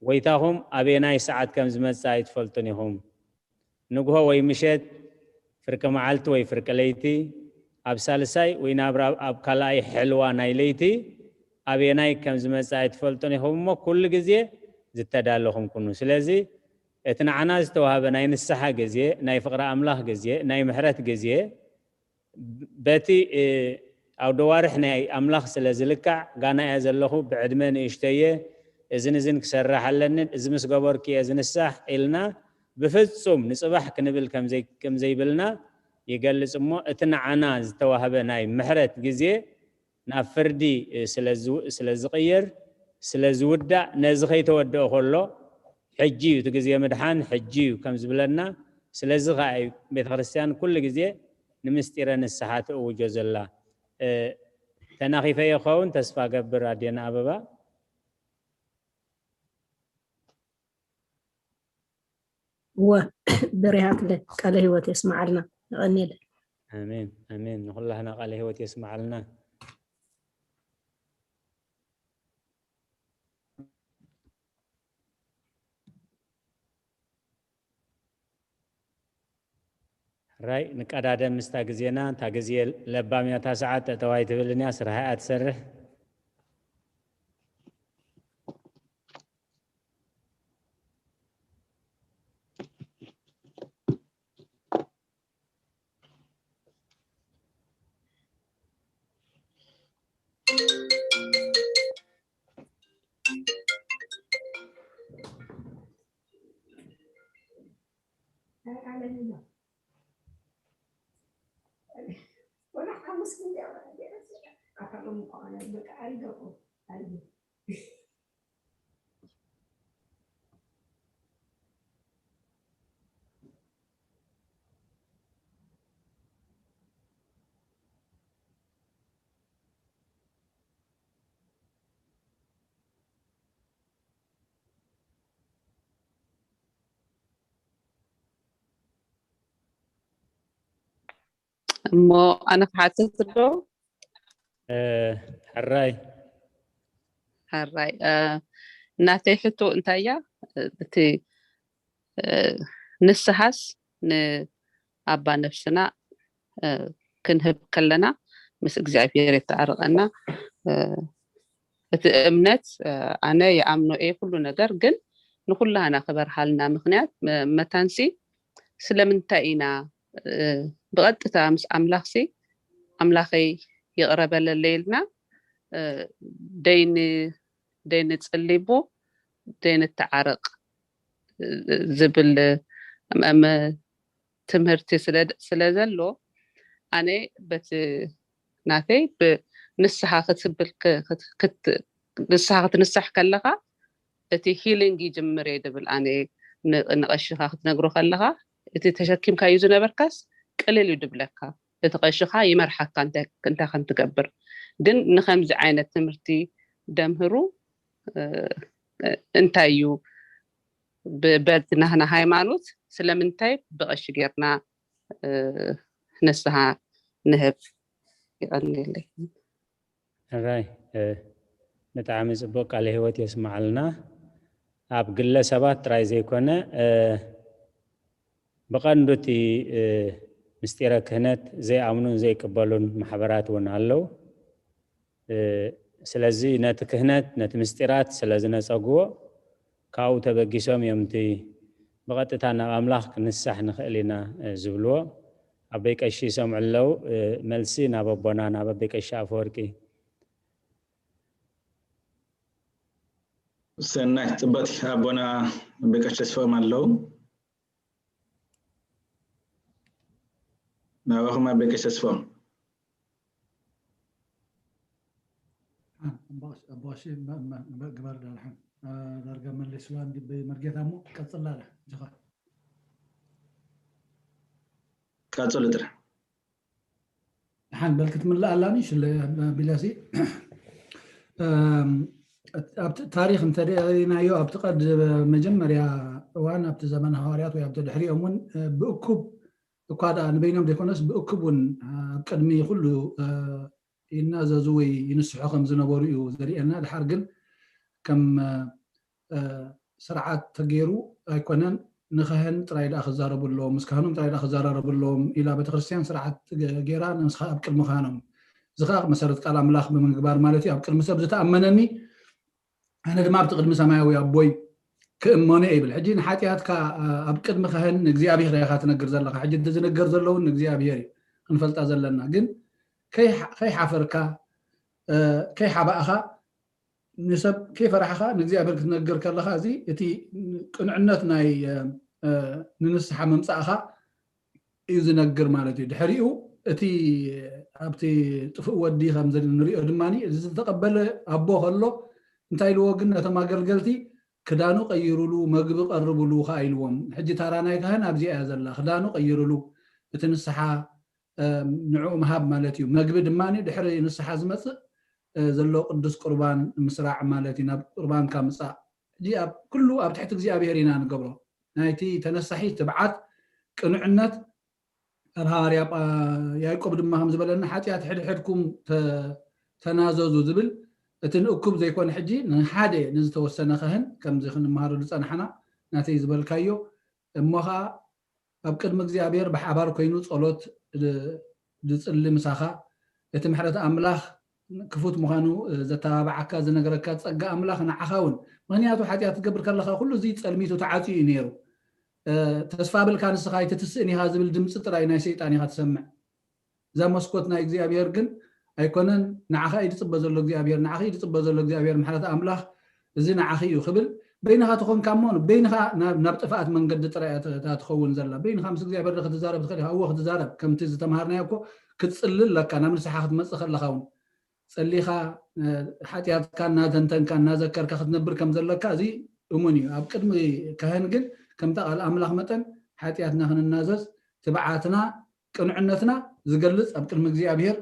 ጎይታኹም ኣበየናይ ሰዓት ከም ዝመጽእ ኣይትፈልጡን ኢኹም። ንግሆ ወይ ምሸት፣ ፍርቂ መዓልቲ ወይ ፍርቂ ለይቲ፣ ኣብ ሳልሳይ ወይ ናብ ራ- ኣብ ካልኣይ ሕልዋ ናይ ለይቲ ኣበየናይ ከም ዝመጽእ ኣይትፈልጡን ኢኹም እሞ ኩሉ ግዜ ዝተዳለኹም ኩኑ። ስለዚ እቲ ንዓና ዝተዋህበ ናይ ንስሓ ግዜ፣ ናይ ፍቕሪ ኣምላኽ ግዜ፣ ናይ ምሕረት ግዜ በቲ ኣውደዋርሕ ናይ ኣምላኽ ስለ ዝልካዕ ጋና እየ ዘለኹ፣ ብዕድመ ንእሽተየ፣ እዝን እዝን ክሰርሕ ኣለኒ፣ እዚ ምስ ገበርኩ እየ ዝንሳሕ ኢልና ብፍጹም ንፅባሕ ክንብል ከም ዘይብልና ይገልጽ እሞ እቲ ንዓና ዝተዋህበ ናይ ምሕረት ግዜ ናብ ፍርዲ ስለ ዝቕየር ስለ ዝውዳእ ነዚ ከይተወደአ ከሎ ሕጂ እዩ እቲ ግዜ ምድሓን ሕጂ እዩ ከም ዝብለና። ስለዚ ከዓ እዩ ቤተ ክርስቲያን ኩሉ ግዜ ንምስጢረ ንስሓ ትእውጆ ዘላ። ተናኺፈ ይኸውን ተስፋ ገብር ኣዴና ኣበባ። እወ ብሪሃትለ ቃለ ህይወት የስመዓልና። የቐንየለ። ኣሜን ኣሜን። ንኹላህና ቃለ ህይወት የስመዓልና። ሕራይ ንቀዳደም ምስታ ግዜና። እንታ ግዜ ለባም እያ፣ እታ ሰዓት ጠጠው ኣይትብልን እያ፣ ስራሓ እያ ትሰርሕ። እሞ ኣነ ክሓትት ዶ? ሕራይ ሕራይ ናተይ ሕቶ እንታይ እያ? እቲ ንስሓስ ንኣባ ነፍስና ክንህብ ከለና ምስ እግዚኣብሔር የተዓርቐና። እቲ እምነት ኣነ ይኣምኖ እየ ኩሉ ነገር፣ ግን ንኩላህና ክበርሃልና ምክንያት መታንሲ ስለምንታይ ኢና ብቐጥታ ምስ ኣምላኽሲ ኣምላኸይ ይቕረ በለለይ ኢልና ደይን ደይንጽልይ እሞ ደይንተዓረቕ ዝብል ትምህርቲ ስለ ዘሎ ኣነ በቲ ናተይ ንስሓ ክትብል ንስሓ ክትንሳሕ ከለኻ እቲ healing ይጅምር እየ ድብል ኣነ ንቐሽኻ ክትነግሮ ከለኻ እቲ ተሸኪምካዩ ዝነበርካስ ቅልል እዩ ድብለካ። እቲ ቀሽኻ ይመርሓካ እንታይ ከም ትገብር። ግን ንኸምዚ ዓይነት ትምህርቲ ደምህሩ እንታይ እዩ በቲ ናህና ሃይማኖት ስለምንታይ ብቐሺ ጌርና ንስሃ ንህብ? ይቐንየለይ። ሕራይ ብጣዕሚ ፅቡቅ ቃለ ህይወት የስመዓልና። ኣብ ግለ ሰባት ጥራይ ዘይኮነ ብቐንዱ እቲ ምስጢረ ክህነት ዘይኣምኑን ዘይቅበሉን ማሕበራት እውን ኣለዉ። ስለዚ ነቲ ክህነት ነቲ ምስጢራት ስለ ዝነፀግዎ ካብኡ ተበጊሶም እዮም እቲ ብቐጥታ ናብ ኣምላኽ ክንሳሕ ንኽእል ኢና ዝብልዎ። ኣበይ ቀሺ ይሰምዑ ኣለዉ። መልሲ ናብ ኣቦና ናብ ኣበይ ቀሺ ኣፈወርቂ። ሰናይ ፅቡቅ ኣቦና ኣበይ ቀሺ ተስፎም ኣለዉ። ናባኹም ኣበይ ቀሺ ተስፎም። ኣቦ ቀሺ ግበር ዳልሓን። ዳርጋ መለስዋ እንዲ ብመርጌታ እሞ ቀጽላ ኣለ ጅኻ ቀጽሉ ጥራሕ ሓን በል ክትምልእ ኣላኒ ሽለ ቢላሲ ኣብቲ ታሪክ እንተደናዮ ኣብቲ ቀድ መጀመርያ እዋን ኣብቲ ዘመን ሃዋርያት ወይ ኣብቲ ድሕሪኦም እውን ብእኩብ እኳ ደኣ ንበይኖም ዘይኮነስ ብእኩብ እውን ኣብ ቅድሚ ኩሉ ይናዘዙ ወይ ይንስሑ ከም ዝነበሩ እዩ ዘርእየና። ድሓር ግን ከም ስርዓት ተገይሩ ኣይኮነን። ንካህን ጥራይ ደኣ ክዛረቡ ኣለዎም፣ ምስ ካህኖም ጥራይ ደኣ ክዘራረቡ ኣለዎም ኢላ ቤተክርስትያን ስርዓት ገይራ ንስኻ ኣብ ቅድሚ ካህኖም እዚ ከዓ መሰረት ቃል ኣምላኽ ብምግባር ማለት እዩ። ኣብ ቅድሚ ሰብ ዝተኣመነኒ ኣነ ድማ ኣብቲ ቅድሚ ሰማያዊ ኣቦይ ክእመኖ ይብል። ሕጂ ንሓጢኣትካ ኣብ ቅድሚ ካህን ንእግዚኣብሔር ኢኻ ትነግር ዘለኻ። ሕጂ እቲ ዝነገር ዘለውን ንእግዚኣብሔር እዩ ክንፈልጣ ዘለና። ግን ከይሓፈርካ ከይሓባእኻ ንሰብ ከይፈራሕኻ ንእግዚኣብሔር ክትነግር ከለኻ እዚ እቲ ቅንዕነት ናይ ንንስሓ ምምፃእኻ እዩ ዝነግር ማለት እዩ። ድሕሪኡ እቲ ኣብቲ ጥፉእ ወዲ ከም ንሪኦ ድማ እዚ ዝተቐበለ ኣቦ ከሎ እንታይ ኢልዎ ግን ነቶም ኣገልገልቲ ክዳኑ ቀይሩሉ መግቢ ቀርብሉ ከዓ ኢልዎም። ሕጂ ታራ ናይ ካህን ኣብዚኣ እያ ዘላ። ክዳኑ ቀይሩሉ እቲ ንስሓ ንዕኡ ምሃብ ማለት እዩ። መግቢ ድማ ድሕሪ ንስሓ ዝመፅእ ዘሎ ቅዱስ ቁርባን ምስራዕ ማለት እዩ። ናብ ቁርባንካ ምፃእ ሕጂ ኣብ ኩሉ ኣብ ትሕቲ እግዚኣብሔር ኢና ንገብሮ። ናይቲ ተነሳሒ ትብዓት ቅኑዕነት ኣብ ሃዋርያ ያዕቆብ ድማ ከም ዝበለና ሓጢኣት ሕድሕድኩም ተናዘዙ ዝብል እቲ ንእኩብ ዘይኮነ ሕጂ ንሓደ ንዝተወሰነ ካህን ከምዚ ክንመሃረሉ ዝፀናሕና ናተይ ዝበልካዮ እሞ ከዓ ኣብ ቅድሚ እግዚኣብሔር ብሓባር ኮይኑ ጸሎት ዝጽሊ ምሳኻ እቲ ምሕረት ኣምላኽ ክፉት ምዃኑ ዘተባብዓካ ዝነግረካ ጸጋ ኣምላኽ ንዓኻ እውን ምክንያቱ ሓጢኣት ትገብር ከለኻ ኩሉ እዚ ጸልሚቱ ተዓጽዩ እዩ ነይሩ። ተስፋ ብልካ ንስኻ ኣይትትስእን ኢኻ ዝብል ድምፂ ጥራይ ናይ ሰይጣን ኢኻ ትሰምዕ። እዛ መስኮት ናይ እግዚኣብሔር ግን ኣይኮነን። ንዓኻ እዩ ዝፅበ ዘሎ እግዚኣብሔር፣ ንዓኺ እዩ ዝፅበ ዘሎ እግዚኣብሔር። ምሕረት ኣምላኽ እዚ ንዓኺ እዩ ክብል በይንኻ ተኾንካ እሞ በይንኻ ናብ ጥፍኣት መንገዲ ጥራይ እያ ትኸውን ዘላ። በይንኻ ምስ እግዚኣብሔር ክትዛረብ ትኽእል ኢኻ። እወ ክትዛረብ፣ ከምቲ ዝተምሃርናዮ እኮ ክትፅሊ ኣለካ። ናብ ንስሓ ክትመፅእ ከለኻ እውን ፀሊኻ ሓጢኣትካ እናተንተንካ እናዘከርካ ክትነብር ከም ዘለካ እዚ እሙን እዩ። ኣብ ቅድሚ ካህን ግን ከምታ ቃል ኣምላኽ መጠን ሓጢኣትና ክንናዘዝ ትብዓትና ቅንዕነትና ዝገልፅ ኣብ ቅድሚ እግዚኣብሔር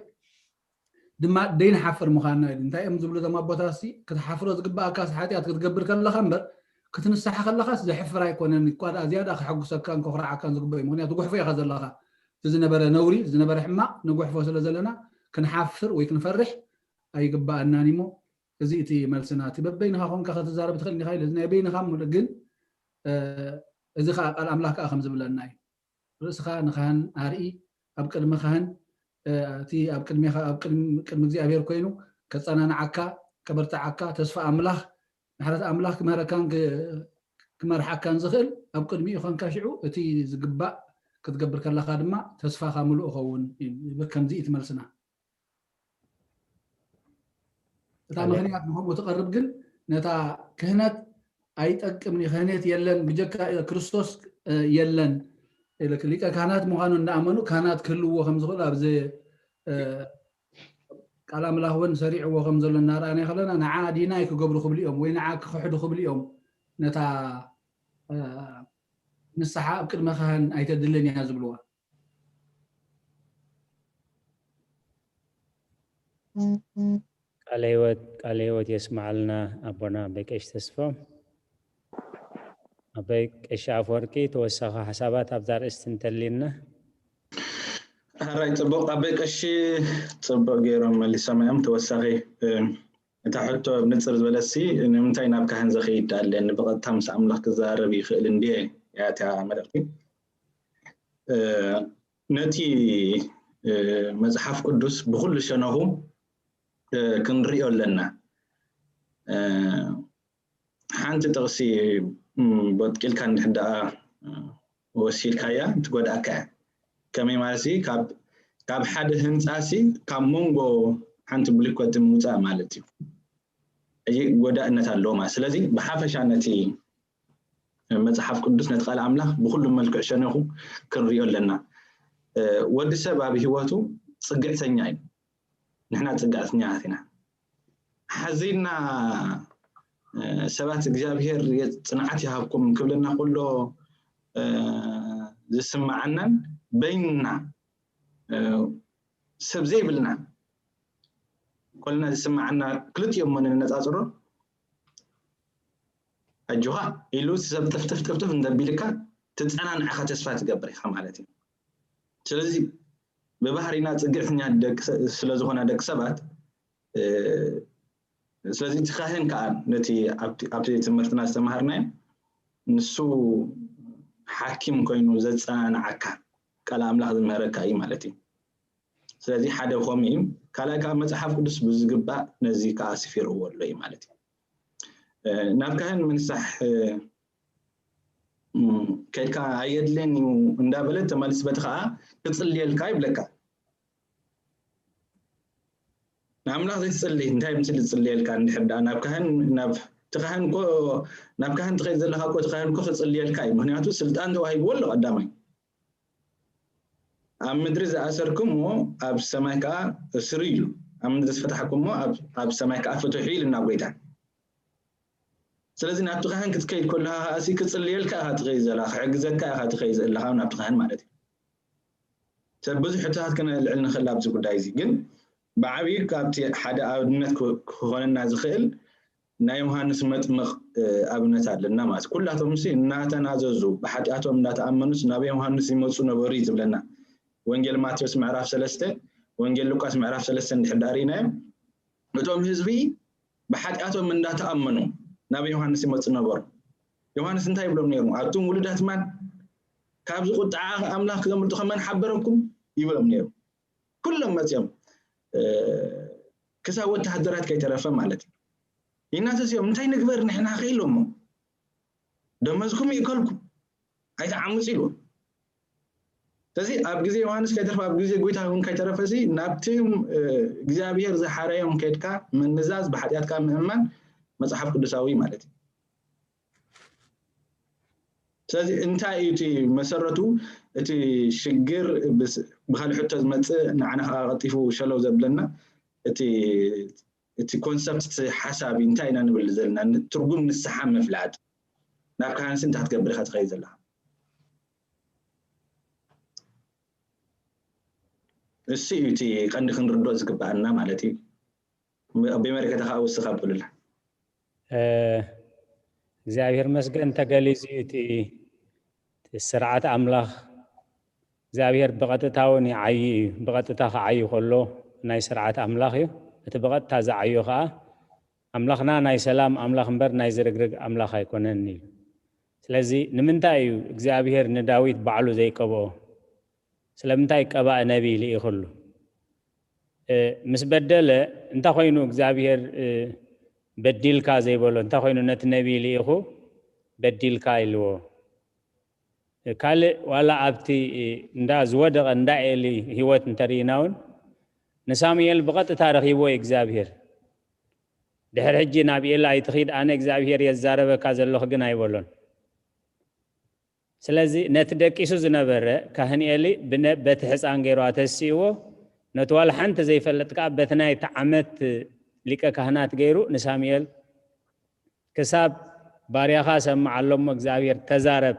ድማ ደይንሓፍር ምዃንና እዩ። እንታይ እዮም ዝብሉ እዞም ኣቦታሲ? ክትሓፍሮ ዝግባኣካስ ሓጢኣት ክትገብር ከለኻ እምበር ክትንስሓ ከለኻስ ዘሕፍር ኣይኮነን። እኳ ደኣ ዝያዳ ከሐጉሰካን ከኹርዓካን ዝግበኦ እዩ። ምክንያቱ ጉሕፎ ኢኻ ዘለኻ። እቲ ዝነበረ ነውሪ ዝነበረ ሕማቕ ንጉሕፎ ስለ ዘለና ክንሓፍር ወይ ክንፈርሕ ኣይግባኣናን እሞ እዚ እቲ መልስና። እቲ በበይንኻ ኮንካ ክትዛረብ ትኽእል ኢኻ ኢለ ናይ በይንኻ ግን እዚ ከዓ ቃል ኣምላኽ ከዓ ከም ዝብለና እዩ። ርእስኻ ንካህን ኣርኢ፣ ኣብ ቅድሚ ካህን እቲ ኣብ ቅድሜኻ ኣብ ቅድሚ እግዚኣብሔር ኮይኑ ከጸናንዓካ፣ ከበርትዓካ፣ ተስፋ ኣምላኽ ምሕረት ኣምላኽ ክምህረካን ክመርሓካን ዝኽእል ኣብ ቅድሚኡ ኾንካ ሽዑ እቲ ዝግባእ ክትገብር ከለኻ ድማ ተስፋኻ ምሉእ ኸውን ከምዚ እዩ ትመልስና። እታ ምክንያት ንከምኡ ትቐርብ ግን ነታ ክህነት ኣይጠቅምን እዩ። ክህነት የለን ብጀካ ክርስቶስ የለን። ሊቀ ካህናት ምዃኑ እናኣመኑ ካህናት ክህልዎ ከም ዝኽእሉ ኣብዚ ቃል ኣምላኽ እውን ሰሪዕዎ ከም ዘሎ እናረኣና ከለና ንዓ ዲናይ ክገብሩ ክብሉ እዮም ወይ ንዓ ክኽሕዱ ክብሉ እዮም። ነታ ንስሓ ኣብ ቅድሚ ካህን ኣይተድልን እያ ዝብልዋ። ቃለ ህይወት ቃለ ህይወት የስማዓልና ኣቦና ኣበይ ቀሽ ተስፎ። ኣበይ ቀሽ ኣፈወርቂ ተወሳኺ ሓሳባት ኣብዛ ርእስቲ እንተልዩና። ሕራይ ጽቡቕ ኣበይ ቀሺ ጽቡቕ ገይሮም መሊሶም እዮም። ተወሳኺ እታ ሕቶ ብንጽር ዝበለሲ ንምንታይ ናብ ካህን ዘኸይድ ኣለን ብቐጥታ ምስ ኣምላኽ ክዛረብ ይኽእል እንድየ እያ እታ መልእኽቲ። ነቲ መጽሓፍ ቅዱስ ብኩሉ ሸነኹ ክንሪኦ ኣለና። ሓንቲ ጥቕሲ ቦጥቂልካ እንድሕር ደኣ ወሲድካያ ትጎድኣካ እያ። ከመይ ማለት ሲ ካብ ሓደ ህንፃ ሲ ካብ መንጎ ሓንቲ ብሊኮቲ ምውፃእ ማለት እዩ። እዚ ጎዳእነት ኣለዎ ማለት ስለዚ ብሓፈሻ ነቲ መፅሓፍ ቅዱስ ነቲ ቃል ኣምላኽ ብኩሉ መልክዕ ሸነኹ ክንሪኦ ኣለና። ወዲ ሰብ ኣብ ህይወቱ ፅግዕተኛ እዩ። ንሕና ፅግዕተኛታት ኢና። ሓዚና ሰባት እግዚኣብሔር ጽንዓት ይሃብኩም ክብለና ከሎ ዝስምዓናን በይንና ሰብ ዘይብልና ኮልና ዝስምዓና ክልቲኦም እሞ ነነጻጽሮ። ኣጆኻ ኢሉ ሰብ ጥፍጥፍጥፍጥፍ እንተቢልካ ትጸናንዕኻ ተስፋ ትገብር ኢኻ ማለት እዩ። ስለዚ ብባህሪና ጽግዕተኛ ስለዝኾና ደቂ ሰባት ስለዚ እቲ ካህን ከዓ ነቲ ኣብቲ ትምህርትና ዝተምሃርናዮ ንሱ ሓኪም ኮይኑ ዘፀናንዓካ ቃል ኣምላኽ ዝምህረካ እዩ ማለት እዩ። ስለዚ ሓደ ከምኡ እዩ። ካልኣይ ከዓ መፅሓፍ ቅዱስ ብዝግባእ ነዚ ከዓ ኣስፊርዎ ኣሎ እዩ ማለት እዩ። ናብ ካህን ምንሳሕ ከድካ ኣየድልን እዩ እንዳበለ ተመልስ በቲ ከዓ ክፅልየልካ ይብለካ። ንኣምላኽ ዘይትጽሊ እንታይ ምስል ዝጽልየልካ እንድሕር ደኣ ናብ ካህን ናብ እቲ ካህን እኮ ናብ ካህን ትኸይድ ዘለኻ እኮ እቲ ካህን እኮ ክጽልየልካ እዩ። ምክንያቱ ስልጣን ተዋሂብዎ ኣሎ ቀዳማይ። ኣብ ምድሪ ዝኣሰርኩሞ ኣብ ሰማይ ከኣ እስሩ ኢሉ፣ ኣብ ምድሪ ዝፈታሕኩሞ ኣብ ሰማይ ከኣ ፍትሑ ኢሉ ናብ ጎይታ። ስለዚ ናብቲ ካህን ክትከይድ ከለኻ ከኣሲ ክጽልየልካ ኢኻ ትኸይድ ዘለኻ፣ ክሕግዘካ ኢኻ ትኸይድ ዘለኻ ናብቲ ካህን ማለት እዩ። ሰብ ብዙሕ ሕቶታት ክነልዕል ንኽእል ኣብዚ ጉዳይ እዚ፣ ግን ብዓብዩ ካብቲ ሓደ ኣብነት ክኾነና ዝኽእል ናይ ዮሃንስ መጥምቕ ኣብነት ኣለና ማለት ኩላቶም ሲ እናተናዘዙ ብሓጢኣቶም እንዳተኣመኑስ ናብ ዮሃንስ ይመፁ ነበሩ እዩ ዝብለና። ወንጌል ማቴዎስ ምዕራፍ ሰለስተ፣ ወንጌል ሉቃስ ምዕራፍ ሰለስተ እንድሕር ዳኣ ርኢናዮም እቶም ህዝቢ ብሓጢኣቶም እንዳተኣመኑ ናብ ዮሃንስ ይመፁ ነበሩ። ዮሃንስ እንታይ ይብሎም ነይሩ? ኣቱም ውሉዳት ማን ካብዚ ቁጣዓ ኣምላኽ ክዘምልጡ ከመን ሓበረኩም ይብሎም ነይሩ። ኩሎም መፅኦም ክሳብ ወተሃደራት ከይተረፈ ማለት እዩ። ይናዘዝ እዮም እንታይ ንግበር ንሕና ከ ኢሎሞ ደመዝኩም ይእከልኩም ኣይተዓምፁ ኢልዎም። ስለዚ ኣብ ግዜ ዮሃንስ ከይተረፈ ኣብ ግዜ ጎይታ እውን ከይተረፈ ሲ ናብቲ እግዚኣብሔር ዝሓረዮም ከድካ ምንዛዝ ብሓጢኣትካ ምእማን መፅሓፍ ቅዱሳዊ ማለት እዩ። ስለዚ እንታይ እዩ እቲ መሰረቱ? እቲ ሽግር ብካልእ ሕቶ ዝመፅእ ንዓና ከዓ ቀልጢፉ ሸለው ዘብለና እቲ ኮንሰፕት እቲ ሓሳብ እንታይ ኢና ንብል ዘለና? ትርጉም ንስሓ ምፍላጥ። ናብ ካህንሲ እንታይ ክትገብር ኢካ ትኸይድ ዘለካ? እሱ እዩ እቲ ቀንዲ ክንርድኦ ዝግበኣና ማለት እዩ። ብመለከተ ከዓ ውስኻ ብሉላ። እግዚኣብሔር መስገን ተገሊጹ እቲ ስርዓት ኣምላኽ እግዚኣብሔር ብቐጥታ እውን ይዓዩ እዩ። ብቐጥታ ክዓዩ ከሎ ናይ ስርዓት ኣምላኽ እዩ። እቲ ብቐጥታ ዝዓዮ ከዓ ኣምላኽና ናይ ሰላም ኣምላኽ እምበር ናይ ዝርግርግ ኣምላኽ ኣይኮነን ኢሉ። ስለዚ ንምንታይ እዩ እግዚኣብሔር ንዳዊት ባዕሉ ዘይቀብኦ? ስለምንታይ ቀባእ ነቢይ ልኢኽሉ? ምስ በደለ እንታይ ኮይኑ እግዚኣብሔር በዲልካ ዘይበሎ? እንታይ ኮይኑ ነቲ ነቢይ ልኢኹ በዲልካ ኢልዎ? ካልእ ዋላ ኣብቲ እንዳ ዝወደቐ እንዳ ኤሊ ህይወት እንተርኢና እውን ንሳሙኤል ብቐጥታ ረኺብዎ እዩ እግዚኣብሔር። ድሕሪ ሕጂ ናብ ኤሊ ኣይትኺድ ኣነ እግዚኣብሔር እየ ዝዛረበካ ዘለኹ ግን ኣይበሎን። ስለዚ ነቲ ደቂሱ ዝነበረ ካህን ኤሊ በቲ ሕፃን ገይሩ ኣተሲእዎ ነቲ ዋላ ሓንቲ ዘይፈልጥ ከዓ በቲ ናይቲ ዓመት ሊቀ ካህናት ገይሩ ንሳሙኤል ክሳብ ባርያኻ ሰምዓሎ እሞ እግዚኣብሔር ተዛረብ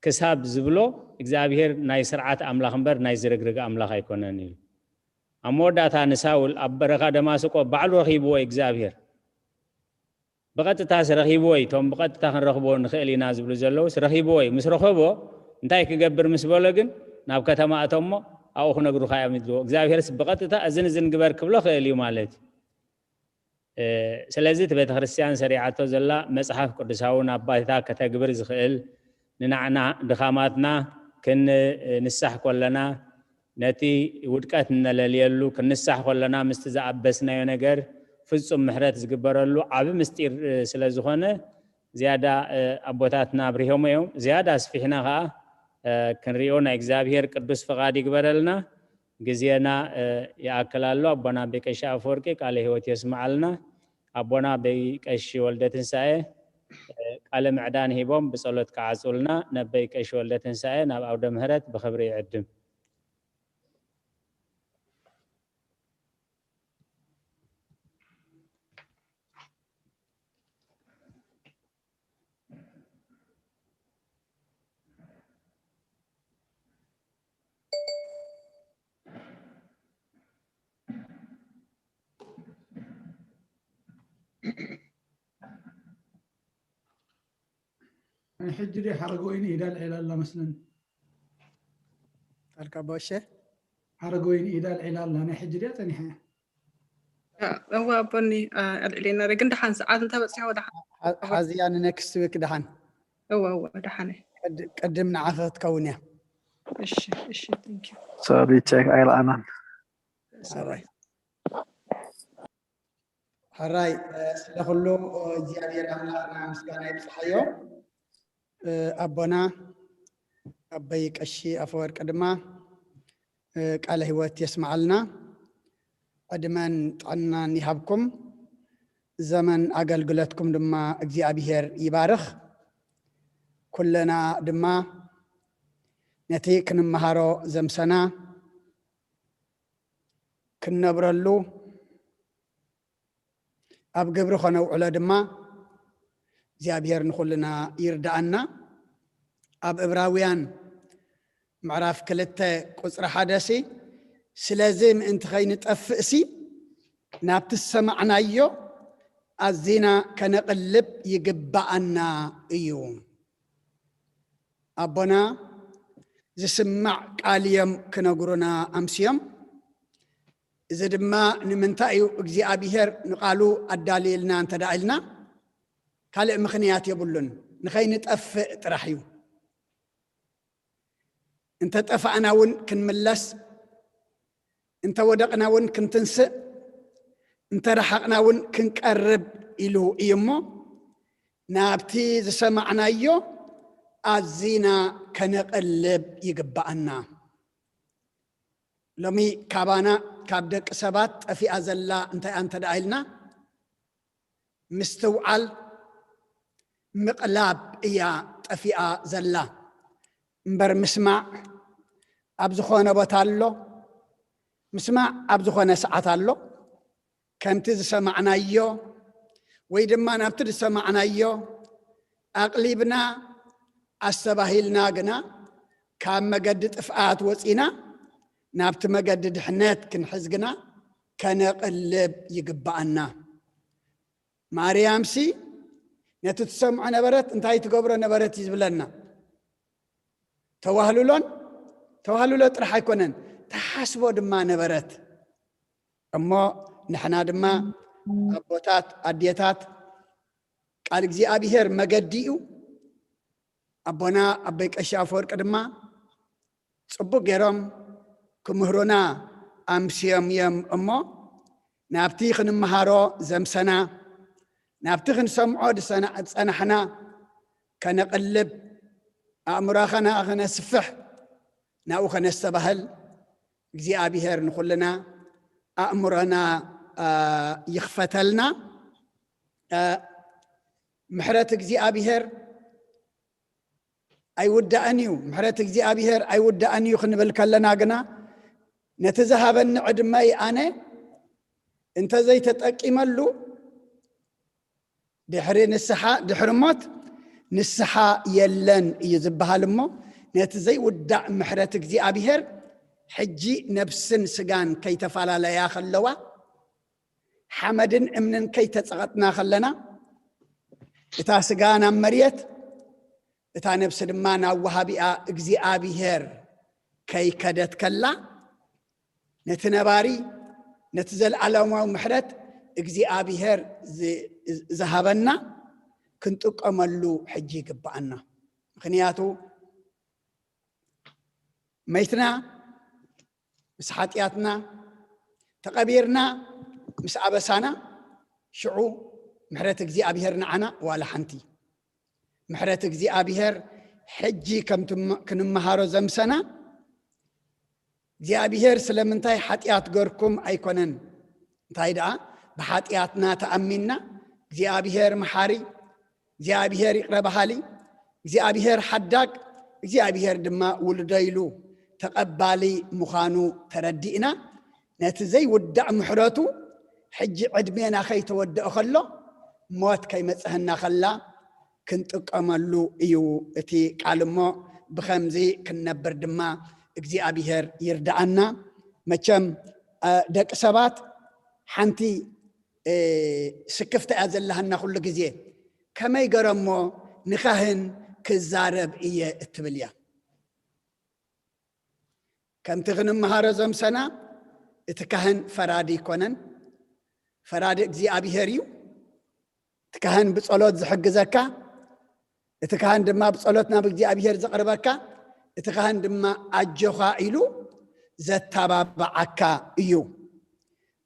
ክሳብ ዝብሎ እግዚኣብሔር ናይ ስርዓት ኣምላኽ እምበር ናይ ዝርግርግ ኣምላኽ ኣይኮነን ኢሉ። ኣብ መወዳእታ ንሳውል ኣብ በረኻ ደማስቆ ባዕሉ ረኺብዎ እግዚኣብሔር። ብቐጥታስ ረኺብዎ እዩ። እቶም ብቐጥታ ክንረኽቦ ንኽእል ኢና ዝብሉ ዘለውስ ረኺብዎ እዩ። ምስ ረኸቦ እንታይ ክገብር ምስ በሎ ግን ናብ ከተማ እቶሞ ኣብኡ ክነግሩኻ እዮም ይብልዎ። እግዚኣብሔርስ ብቐጥታ እዝን እዝን ግበር ክብሎ ክእል እዩ ማለት እዩ። ስለዚ እቲ ቤተ ክርስቲያን ሰሪዓቶ ዘላ መፅሓፍ ቅዱሳዊ ናብ ባይታ ከተግብር ዝኽእል ንናዕና ድኻማትና ክንንሳሕ ከለና ነቲ ውድቀት እነለልየሉ ክንንሳሕ ከለና ምስቲ ዝኣበስናዮ ነገር ፍጹም ምሕረት ዝግበረሉ ዓቢ ምስጢር ስለ ዝኾነ ዝያዳ ኣቦታትና ኣብሪሆሞ እዮም። ዝያዳ ኣስፊሕና ኸዓ ክንሪኦ ናይ እግዚኣብሔር ቅዱስ ፍቓድ ይግበረልና። ግዜና ይኣክል ኣሎ። ኣቦና ኣቦይ ቀሺ ኣፈወርቂ ቃለ ህይወት የስምዓልና። ኣቦና ኣቦይ ቀሺ ወልደ ትንሳኤ ቃለ ምዕዳን ሂቦም ብጸሎት ክዓጹልና። ነቦይ ቀሺ ወልደ ትንሳኤ ናብ ኣውደ ምህረት ብኽብሪ ይዕድም። ሕጂ ድያ ሓረገወይኒ ኢዳ ኣልዒላ ኣላ መስለኒ። ኣልካ ቦሸ ሓረገወይኒ ኢዳ ኣልዒላ ኣላ። ናይ ሕጂ ድያ ጸኒሓ እያ? እዋ ኣቦኒ ኣልዕሌና ግን ደሓን ሰዓት እንተበፅሐ ወደ ሓዝያ ንነክስት ዊክ ደሓን እዋ እዋ ደሓነ ቅድም ንዓኸ ክትከውን እያ። እሺ እሺ thank you sorry check ኣይረኣናን። ሕራይ ስለ ኩሉ እግዚኣብሔር ኣምላኽና ምስጋና ይብፅሓዮ። ኣቦና ኣበይ ቀሺ ኣፈወርቂ ድማ ቃለ ህይወት የስምዓልና፣ ዕድመን ጥዕናን ይሃብኩም፣ ዘመን ኣገልግሎትኩም ድማ እግዚኣብሔር ይባርኽ። ኩለና ድማ ነቲ ክንመሃሮ ዘምሰና ክንነብረሉ ኣብ ግብሪ ከነውዕሎ ድማ እግዚኣብሔር ንኹልና ይርዳኣና። ኣብ እብራውያን ምዕራፍ ክልተ ቁፅሪ ሓደ ሲ ስለዚ ምእንቲ ከይንጠፍእ ሲ ናብቲ ዝሰማዕናዮ ኣዚና ከነቕልብ ይግባኣና እዩ። ኣቦና ዝስማዕ ቃል እዮም ክነግሩና ኣምስዮም። እዚ ድማ ንምንታይ እዩ እግዚኣብሔር ንቃሉ ኣዳልየልና እንተ ደኣ ኢልና ካልእ ምኽንያት የብሉን። ንኸይንጠፍእ ጥራሕ እዩ። እንተ ጠፋእና እውን ክንምለስ፣ እንተ ወደቕና እውን ክንትንስእ፣ እንተ ረሓቕና እውን ክንቀርብ ኢሉ እዩ እሞ ናብቲ ዝሰማዕናዮ ኣዚና ከነቕልብ ይግባኣና። ሎሚ ካባና ካብ ደቂ ሰባት ጠፊኣ ዘላ እንታይ እያ እንተ ደኣ ኢልና ምስትውዓል ምቕላብ እያ ጠፊኣ ዘላ እምበር ምስማዕ ኣብ ዝኾነ ቦታ ኣሎ። ምስማዕ ኣብ ዝኾነ ሰዓት ኣሎ። ከምቲ ዝሰማዕናዮ ወይ ድማ ናብቲ ዝሰማዕናዮ ኣቕሊብና ኣስተባሂልና ግና ካብ መገዲ ጥፍኣት ወፂና ናብቲ መገዲ ድሕነት ክንሕዝ ግና ከነቕልብ ይግባኣና። ማርያምሲ ነቲ ትሰምዖ ነበረት እንታይ ትገብሮ ነበረት እዩ ዝብለና። ተዋህልሎን ተዋህልሎ ጥራሕ ኣይኮነን ተሓስቦ ድማ ነበረት። እሞ ንሕና ድማ ኣቦታት ኣዴታት ቃል እግዚኣብሔር መገዲ እዩ። ኣቦና ኣቦይ ቀሺ ኣፈወርቂ ድማ ፅቡቅ ገይሮም ክምህሩና ኣምስዮም እዮም እሞ ናብቲ ክንመሃሮ ዘምሰና ናብቲ ክንሰምዖ ዝፀናሕና ከነቕልብ ኣእምሮኸና ከነስፍሕ ናብኡ ከነስተባህል እግዚኣብሔር ንኹልና ኣእምሮና ይኽፈተልና። ምሕረት እግዚኣብሔር ኣይውዳእን እዩ። ምሕረት እግዚኣብሔር ኣይውዳእን እዩ ክንብል ከለና ግና ነቲ ዝሃበኒ ዕድመይ ኣነ እንተዘይተጠቂመሉ ድሕሪ ንስሓ ድሕሪ ሞት ንስሓ የለን እዩ ዝበሃል እሞ ነቲ ዘይውዳእ ምሕረት እግዚኣብሔር ሕጂ ነብስን ስጋን ከይተፈላለያ ከለዋ ሓመድን እምንን ከይተጸቐጥና ከለና እታ ስጋ ናብ መርየት እታ ነብሲ ድማ ናብ ወሃቢኣ እግዚኣብሔር ከይከደት ከላ ነቲ ነባሪ ነቲ ዘለዓለማዊ ምሕረት እግዚኣብሔር ዝሃበና ክንጥቀመሉ ሕጂ ይግብኣና። ምክንያቱ መይትና ምስ ሓጢኣትና ተቐቢርና ምስ ኣበሳና ሽዑ ምሕረት እግዚኣብሔር ንዓና ዋላ ሓንቲ ምሕረት እግዚኣብሔር ሕጂ ከምቲ ክንመሃሮ ዘምሰና እግዚኣብሔር ስለምንታይ ሓጢኣት ገርኩም ኣይኮነን እንታይ ደኣ ብሓጢኣትና ተኣሚንና እግዚኣብሔር መሓሪ እግዚኣብሔር ይቕረ በሃሊ እግዚኣብሔር ሓዳግ እግዚኣብሔር ድማ ውልዶ ኢሉ ተቐባሊ ምዃኑ ተረዲእና ነቲ ዘይውዳእ ምሕረቱ ሕጂ ዕድሜና ከይተወደኦ ከሎ ሞት ከይመፅሀና ከላ ክንጥቀመሉ እዩ እቲ ቃል እሞ ብኸምዚ ክንነብር ድማ እግዚኣብሔር ይርዳኣና። መቸም ደቂ ሰባት ሓንቲ ስክፍታ እያ ዘለሃና ኩሉ ግዜ ከመይ ገረሞ ንካህን ክዛረብ እየ እትብል እያ። ከምቲ ክንመሃሮ ዘምሰና፣ እቲ ካህን ፈራዲ ኣይኮነን፣ ፈራዲ እግዚኣብሔር እዩ። እቲ ካህን ብጸሎት ዝሕግዘካ፣ እቲ ካህን ድማ ብጸሎት ናብ እግዚኣብሔር ዘቕርበካ፣ እቲ ካህን ድማ ኣጆኻ ኢሉ ዘተባብዓካ እዩ።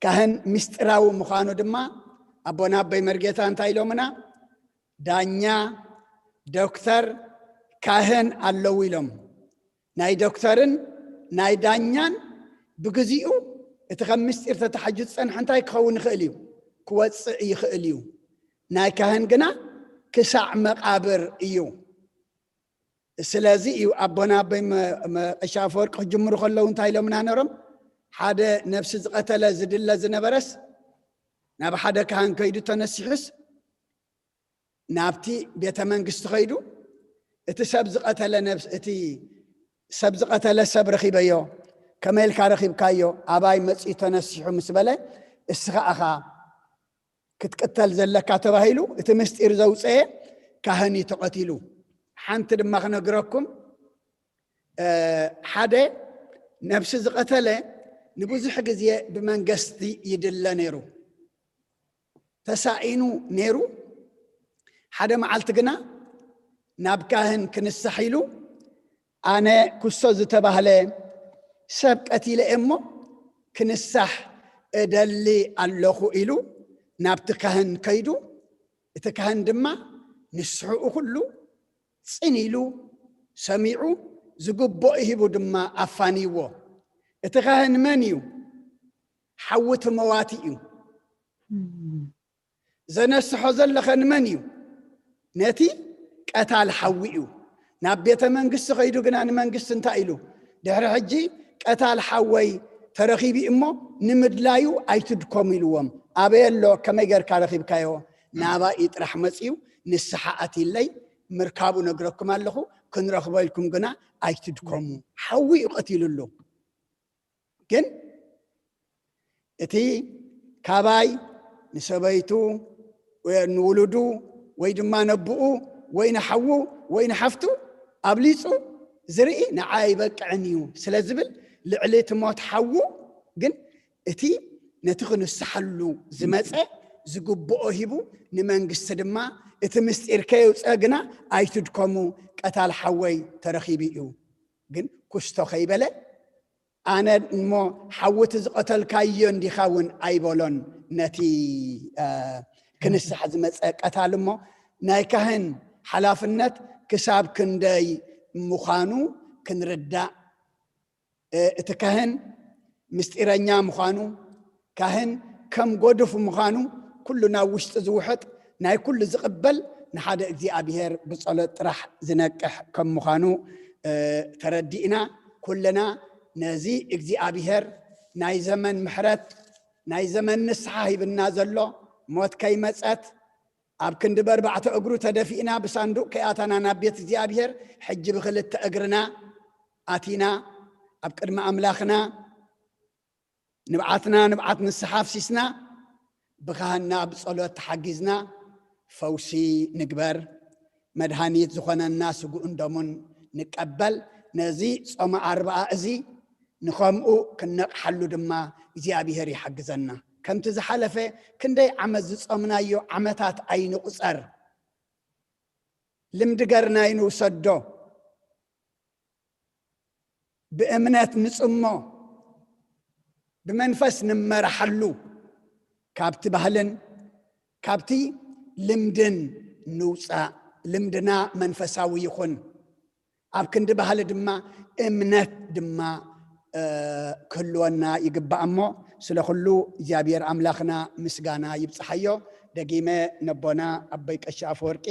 ካህን ምስጢራዊ ምዃኑ ድማ ኣቦና ኣቦይ መርጌታ እንታይ ኢሎምና? ዳኛ፣ ዶክተር፣ ካህን ኣለዉ ኢሎም። ናይ ዶክተርን ናይ ዳኛን ብግዚኡ እቲ ከም ምስጢር ተታሒዙ ዝጸንሐ እንታይ ክኸውን ይኽእል እዩ? ክወጽእ ይኽእል እዩ። ናይ ካህን ግና ክሳዕ መቓብር እዩ። ስለዚ እዩ ኣቦና ኣቦይ መ-፣ መ-፣ ቀሺ ኣፈወርቂ ክጅምሩ ከለዉ እንታይ ኢሎምና ነሮም? ሓደ ነፍሲ ዝቐተለ ዝድለ ዝነበረስ ናብ ሓደ ካህን ከይዱ ተነሲሑስ ናብቲ ቤተ መንግስቲ ከይዱ እቲ ሰብ ዝቐተለ ነፍስ-፣ እቲ ሰብ ዝቐተለ ሰብ ረኺበዮ፣ ከመይ ኢልካ ረኺብካዮ? ኣባይ መጺኡ ተነሲሑ ምስ በለ፣ እስኻ ኢኻ ክትቅተል ዘለካ ተባሂሉ እቲ ምስጢር ዘውፀኤ ካህን እዩ ተቐቲሉ። ሓንቲ ድማ ክነግረኩም፣ እ፣ ሓደ ነብሲ ዝቐተለ ንብዙሕ ግዜ ብመንግስቲ ይድለ ነይሩ፣ ተሳኢኑ ነይሩ። ሓደ መዓልቲ ግና ናብ ካህን ክንሳሕ ኢሉ፣ ኣነ ኩሶ ዝተባህለ ሰብ ቀቲለ እሞ ክንሳሕ እደሊ ኣለኹ ኢሉ ናብቲ ካህን ከይዱ፣ እቲ ካህን ድማ ንስሕኡ ኩሉ ጽን ኢሉ ሰሚዑ፣ ዝግብኦ ሂቡ ድማ ኣፋንይዎ። እቲ ካህን መን እዩ? ሓዊ እቲ መዋቲ እዩ። ዘነስሖ ዘለኸ ንመን እዩ? ነቲ ቀታል ሓዊ እዩ። ናብ ቤተ መንግስቲ ከይዱ ግና ንመንግስቲ እንታይ ኢሉ? ድሕሪ ሕጂ ቀታል ሓወይ ተረኺቡ እሞ ንምድላዩ ኣይትድከሙ ኢልዎም። ኣበይ ኣሎ? ከመይ ጌርካ ረኺብካዮ? ናባይ ጥራሕ መጺኡ ንስሓ ኣትይለይ፣ ምርካቡ ነግረኩም ኣለኹ፣ ክንረኽቦ ኢልኩም ግና ኣይትድከሙ። ሓዊ እዩ ቀቲሉሉ። ግን እቲ ካባይ ንሰበይቱ ወይ ንውሉዱ ወይ ድማ ነብኡ ወይ ንሓዉ ወይ ንሓፍቱ ኣብሊጹ ዝርኢ ንዓይ ኣይበቅዕን እዩ ስለ ዝብል፣ ልዕሊ እቲ ሞት ሓዉ ግን እቲ ነቲ ክንስሓሉ ዝመጸ ዝግብኦ ሂቡ፣ ንመንግስቲ ድማ እቲ ምስጢር ከየውጸ ግና ኣይትድከሙ፣ ቀታል ሓወይ ተረኺቡ እዩ። ግን ኩስቶ ከይበለ፣ ኣነ እሞ ሓዊ እቲ ዝቐተልካዮ እንዲኻ እውን ኣይበሎን። ነቲ፣ እ፣ ክንሳሕ ዝመጸ ቀታል እሞ ናይ ካህን ሓላፍነት ክሳብ ክንደይ ምዃኑ ክንርዳእ፣ እ፣ እቲ ካህን ምስጢረኛ ምዃኑ፣ ካህን ከም ጎድፍ ምዃኑ፣ ኩሉ ናብ ውሽጢ ዝውሕጥ፣ ናይ ኩሉ ዝቕበል፣ ንሓደ እግዚኣብሔር ብጸሎት ጥራሕ ዝነቅሕ ከም ምዃኑ፣ እ፣ ተረዲእና፣ ኩልና ነዚ እግዚኣብሔር ናይ ዘመን ምሕረት፣ ናይ ዘመን ንስሓ ሂብና ዘሎ፣ ሞት ከይመጸት፣ ኣብ ክንዲ በርባዕተ እግሩ ተደፊእና፣ ብሳንዱቕ ከይኣተና ናብ ቤት እግዚኣብሔር፣ ሕጂ ብኽልተ እግርና ኣቲና፣ ኣብ ቅድሚ ኣምላኽና ንብዓትና ንብዓት ንስሓ ኣፍሲስና፣ ብኻህንና ብጸሎት ተሓጊዝና ፈውሲ ንግበር። መድሃኒት ዝኾነና ስግኡን ደሙን ንቀበል። ነዚ ጾመ ኣርብዓ እዚ ንኸምኡ ክንነቕሓሉ ድማ እግዚኣብሔር ይሓግዘና። ከምቲ ዝሓለፈ ክንደይ ዓመት ዝጾምናዮ ዓመታት ኣይንቑጸር። ልምዲ ገርና ኣይንውሰዶ። ብእምነት ንጽሞ፣ ብመንፈስ ንመርሓሉ፣ ካብቲ ባህልን ካብቲ ልምድን ንውጻእ። ልምድና መንፈሳዊ ይኹን፣ ኣብ ክንዲ ባህሊ ድማ እምነት ድማ፣ እ፣ ክህልወና ይግባእ። እሞ ስለ ኩሉ እግዚኣብሔር ኣምላኽና ምስጋና ይብጽሓዮ። ደጊመ ነቦና ኣቦይ ቀሺ ኣፈወርቂ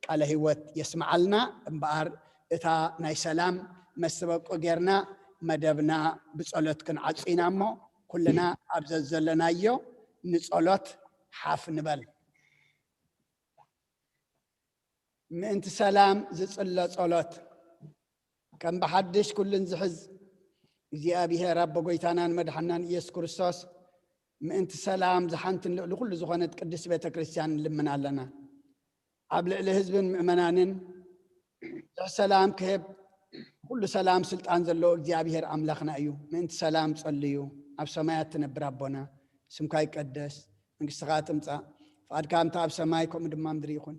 ቃለ ህይወት የስምዓልና። እምበኣር እታ ናይ ሰላም መስተበቁ ጌርና መደብና ብጸሎት ክንዓጹ ኢና። እሞ ኩልና ኣብ ዘዘለናዮ ንጸሎት ሓፍ ንበል። ምእንቲ ሰላም ዝጽሎ ጸሎት። ከም ብሓድሽ ኩልን ዝሕዝ እግዚኣብሔር ኣቦ ጎይታናን መድሓናን ኢየሱስ ክርስቶስ፣ ምእንቲ ሰላም ዝሓንትን ልዕሊ ኩሉ ዝኾነት ቅድስት ቤተ ክርስቲያን ንልምን ኣለና። ኣብ ልዕሊ ህዝብን ምእመናንን ብዙሕ ሰላም ክህብ፣ ኩሉ ሰላም ስልጣን ዘለዎ እግዚኣብሔር ኣምላኽና እዩ። ምእንቲ ሰላም ጸልዩ። ኣብ ሰማያት ትነብር ኣቦና፣ ስምካ ይቀደስ፣ መንግስትኻ ትምጻእ፣ ፍቓድካ ከምቲ ኣብ ሰማይ ከምኡ ድማ ምድሪ ይኹን።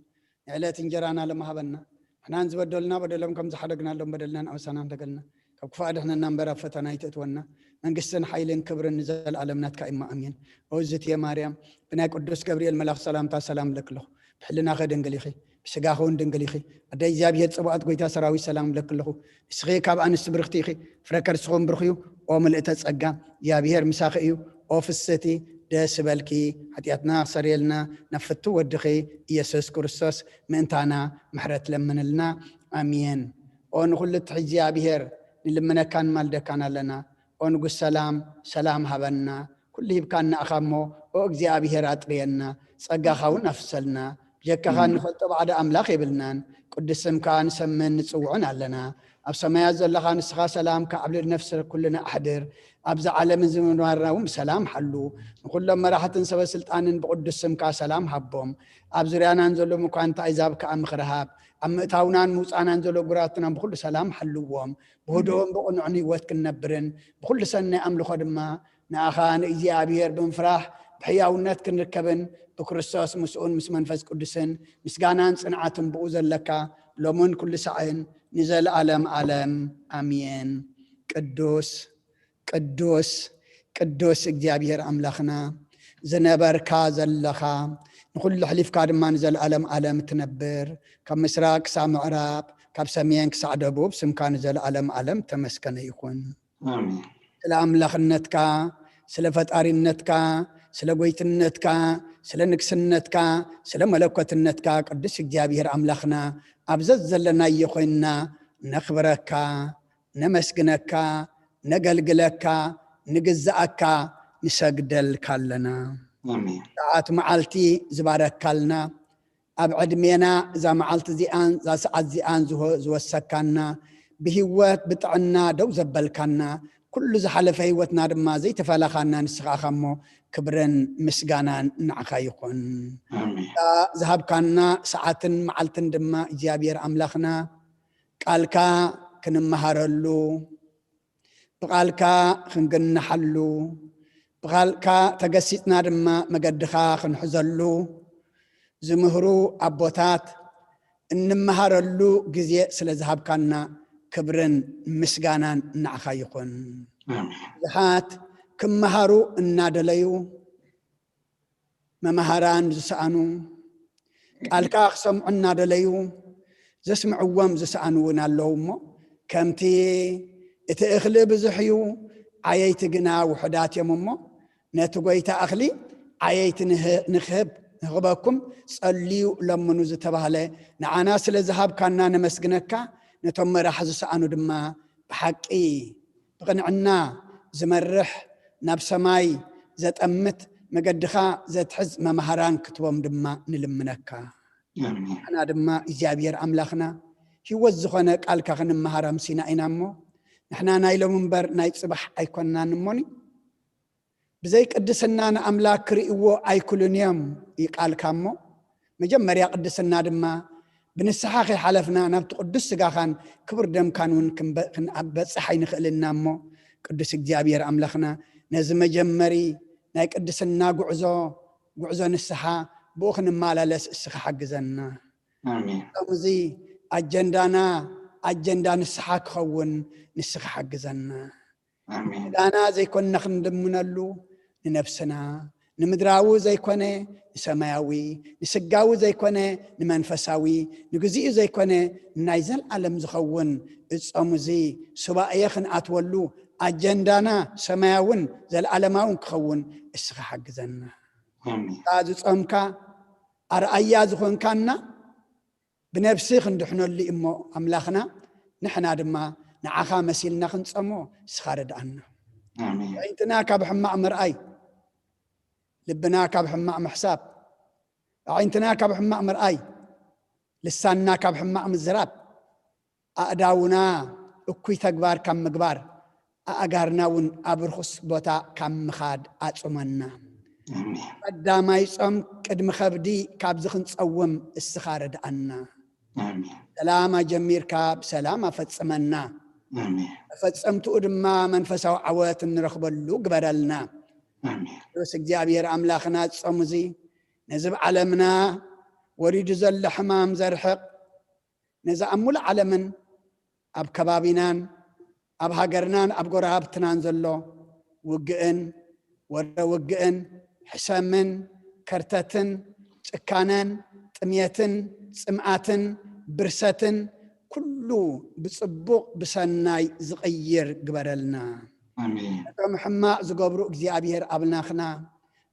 ንዕለት እንጀራና ሎሚ ሃበና፣ ንሕናን ዝበደሉና በደሎም ከም ዝሓደግናሎም በደልናን ኣበሳናን ተገልና፣ ካብ ክፉእ ኣድሕነና እምበር ኣብ ፈተና ኣይተእትወና። መንግስትን ሓይልን ክብርን ንዘለኣለም ናትካ እሞ ኣሜን። ኦ ዝትየ ማርያም፣ ብናይ ቅዱስ ገብርኤል መልኣኽ ሰላምታ ሰላም እብለኪ ኣለኹ። ብሕልናኺ ድንግል ኢኺ፣ ብስጋኺ እውን ድንግል ኢኺ። ኣደይ እግዚኣብሔር ጽባኦት ጎይታ ሰራዊት ሰላም እብለኪ ኣለኹ። ንስኺ ካብ ኣንስቲ ብርኽቲ ኢኺ፣ ፍረ ከርስኺ እውን ብሩኽ እዩ። ኦ ምልእተ ጸጋ፣ እግዚኣብሔር ምሳኺ እዩ። ኦ ፍስቲ፣ ደስ ይበልኪ፣ ሓጢኣትና ክሰርየልና ናብ ፍቱ ወድኺ ኢየሱስ ክርስቶስ ምእንታና ምሕረት ለምንልና። ኣሜን። ኦ ንኹሉ እትሕዝ እግዚኣብሔር፣ ንልምነካን ንማልደካን ኣለና። ኦ ንጉስ ሰላም፣ ሰላም ሃበና። ኩሉ ሂብካና ኢኻ እሞ፣ ኦ እግዚኣብሔር ኣጥርየና፣ ጸጋኻ እውን ኣፍሰልና። ብጀካኻ እንፈልጦ ባዕዲ ኣምላኽ የብልናን። ቅዱስ ስምካ ንሰምን ንጽውዕን ኣለና። ኣብ ሰማያት ዘለኻ ንስኻ ሰላም ከዓብልል ነፍሲ ኩልና ኣሕድር። ኣብዚ ዓለም እዚ ምንባርና እውን ብሰላም ሓሉ። ንኹሎም መራሕትን ሰበ ስልጣንን ብቅዱስ ስምካ ሰላም ሃቦም። ኣብ ዙርያናን ዘሎ ምኳንታ ኣሕዛብ ከኣ ምኽሪ ሃብ። ኣብ ምእታውናን ምውጻእናን ዘሎ ጉራትና ብኹሉ ሰላም ሓልዎም። ብህድኦን ብቕኑዕን ህይወት ክንነብርን ብኹሉ ሰናይ ኣምልኾ ድማ ንኣኻ ንእግዚኣብሔር ብምፍራሕ ብሕያውነት ክንርከብን ብክርስቶስ ምስኡን ምስ መንፈስ ቅዱስን ምስጋናን ጽንዓትን ብኡ ዘለካ ሎምን ኩሉ ሳዕን ንዘለኣለም ኣለም ኣሜን። ቅዱስ ቅዱስ ቅዱስ እግዚኣብሔር ኣምላኽና ዝነበርካ ዘለኻ ንኹሉ ኣሕሊፍካ ድማ ንዘለኣለም ኣለም ትነብር ካብ ምስራቅ ክሳብ ምዕራብ ካብ ሰሜን ክሳዕ ደቡብ ስምካ ንዘለኣለም ኣለም ተመስገነ ይኹን። ኣሜን። ስለ ኣምላኽነትካ ስለ ፈጣሪነትካ ስለ ጎይትነትካ ስለ ንግስነትካ ስለ መለኮትነትካ ቅዱስ እግዚኣብሔር ኣምላኽና ኣብ ዘዘለናዮ ኮይንና ነኽብረካ ነመስግነካ ነገልግለካ ንግዛኣካ ንሰግደልካ ኣለና። ኣሜን። ሰዓት መዓልቲ ዝባረካልና ኣብ ዕድሜና እዛ መዓልቲ እዚኣን እዛ ሰዓት እዚኣን ዝወ- ዝወሰካና ብህይወት ብጥዕና ደው ዘበልካና ኩሉ ዝሓለፈ ህይወትና ድማ ዘይተፈላኻና ንስኻ ኢኻ እሞ ክብርን ምስጋናን ንዓኻ ይኹን። ኣሜን። እዛ ዝሃብካና ሰዓትን መዓልትን ድማ እግዚኣብሔር ኣምላኽና ቃልካ ክንመሃረሉ ብቓልካ ክንግንሓሉ ብቓልካ ተገሲጽና ድማ መገድኻ ክንሕዘሉ ዝምህሩ ኣቦታት እንመሃረሉ ግዜ ስለ ዝሃብካና ክብርን ምስጋናን ንዓኻ ይኹን። ኣሜን። ብዙሓት ክመሃሩ እናደለዩ መምሃራን ዝሰኣኑ ቃልካ ክሰምዑ እናደለዩ ዘስምዕዎም ዝሰኣኑ እውን ኣለዉ እሞ ከምቲ እቲ እኽሊ ብዙሕ እዩ ዓየይቲ ግና ውሑዳት እዮም እሞ ነቲ ጎይታ እኽሊ ዓየይቲ ንህ- ንኽህብ ንኽበኩም ጸልዩ ለምኑ ዝተባህለ ንዓና ስለ ዝሃብካና ነመስግነካ ነቶም መራሕ ዝሰኣኑ ድማ ብሓቂ ብቕንዕና ዝመርሕ ናብ ሰማይ ዘጠምት መገድኻ ዘትሕዝ መምሃራን ክትቦም ድማ ንልምነካ። ኣሜን። ንሕና ድማ እግዚኣብሔር ኣምላኽና ህይወት ዝኾነ ቃልካ ክንመሃር ኣምሲና ኢና እሞ ንሕና ናይ ሎም እምበር ናይ ጽባሕ ኣይኮንናን እሞኒ ብዘይ ቅድስና ንኣምላክ ክርእይዎ ኣይክሉን እዮም ይቃልካ እሞ መጀመርያ ቅድስና ድማ ብንስሓ ከይሓለፍና ናብቲ ቅዱስ ስጋኻን ክቡር ደምካን እውን ክንበ- ክንበጽሕ ኣይንኽእልና እሞ ቅዱስ እግዚኣብሔር ኣምላኽና ነዚ መጀመሪ ናይ ቅድስና ጉዕዞ ጉዕዞ ንስሓ ብኡ ክንመላለስ እስኻ ሓግዘና። ኣሜን። ከምዚ ኣጀንዳና ኣጀንዳ ንስሓ ክኸውን ንስኻ ሓግዘና። ኣሜን። ዳና ዘይኮንና ክንድምነሉ ንነብስና ንምድራዊ ዘይኮነ ንሰማያዊ ንስጋዊ ዘይኮነ ንመንፈሳዊ ንግዚኡ ዘይኮነ ናይ ዘልኣለም ዝኸውን እጾም እዚ ሱባኤ ክንኣትወሉ ኣጀንዳና ሰማያውን ዘልኣለማውን ክኸውን እስኻ ሓግዘና። ኣሜን። እታ ዝጾምካ ኣርኣያ ዝኾንካና ብነብሲ ክንድሕነሉ እሞ ኣምላኽና ንሕና ድማ ንዓኻ መሲልና ክንጸሞ እስኻ ርድኣና። ኣሜን። ኣዒንትና ካብ ሕማቕ ምርኣይ፣ ልብና ካብ ሕማቕ ምሕሳብ፣ ኣዒንትና ካብ ሕማቕ ምርኣይ፣ ልሳንና ካብ ሕማቕ ምዝራብ፣ ኣእዳውና እኩይ ተግባር ካብ ምግባር፣ ኣእጋርና እውን ኣብ ርኹስ ቦታ ካብ ምኻድ ኣጹመና። ኣሜን። ቀዳማይ ጾም ቅድሚ ከብዲ ካብዚ ክንጸውም እስኻ ርድኣና። ኣሜን። ሰላም ኣጀሚርካ ብሰላም ኣፈጽመና። ኣሜን። ተፈጸምትኡ ድማ መንፈሳዊ ዓወት እንረኽበሉ ግበረልና። ኣሜን። ቅዱስ እግዚኣብሔር ኣምላኽና ጾም እዚ ነዚ ብዓለምና ወሪዱ ዘሎ ሕማም ዘርሕቕ፣ ነዚ ኣብ ሙሉእ ዓለምን ኣብ ከባቢናን ኣብ ሃገርናን ኣብ ጎረባብትናን ዘሎ ውግእን ወረ ውግእን ሕሰምን ከርተትን ጭካነን ጥሜትን ጽምኣትን ብርሰትን ኩሉ ብጽቡቕ ብሰናይ ዝቕይር ግበረልና። ኣሜን። ነቶም ሕማቕ ዝገብሩ እግዚኣብሔር ኣምላኽና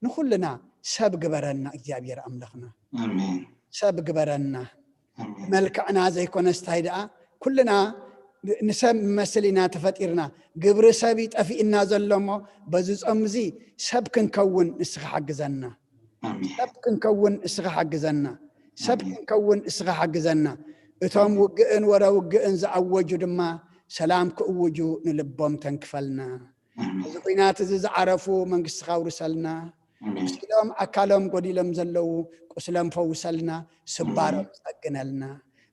ንኹልና ሰብ ግበረና። እግዚኣብሔር ኣምላኽና ኣሜን። ሰብ ግበረና። ኣሜን። መልክዕና ዘይኮነስ ታይ ደኣ ኩልና ንሰብ ንመስል ኢና ተፈጢርና። ግብሪ ሰብ ይጠፊእና ዘሎ እሞ በዚ ጾም እዚ ሰብ ክንከውን ንስኻ ሓግዘና። ኣሜን። ሰብ ክንከውን ንስኻ ሓግዘና። ሰብ ኣሜን። ክንከውን ንስኻ ሓግዘና። እቶም ውግእን ወረ ውግእን ዝኣወጁ ድማ ሰላም ክእውጁ ንልቦም ተንክፈልና። ኣሜን። እዚ ኲናት እዚ ዝዓረፉ መንግስትኻ ኣውርሰልና። ኣሜን። ቁስሎም ኣካሎም ጎዲሎም ዘለዉ ቁስሎም ፈውሰልና። ስባሮም ጸግነልና።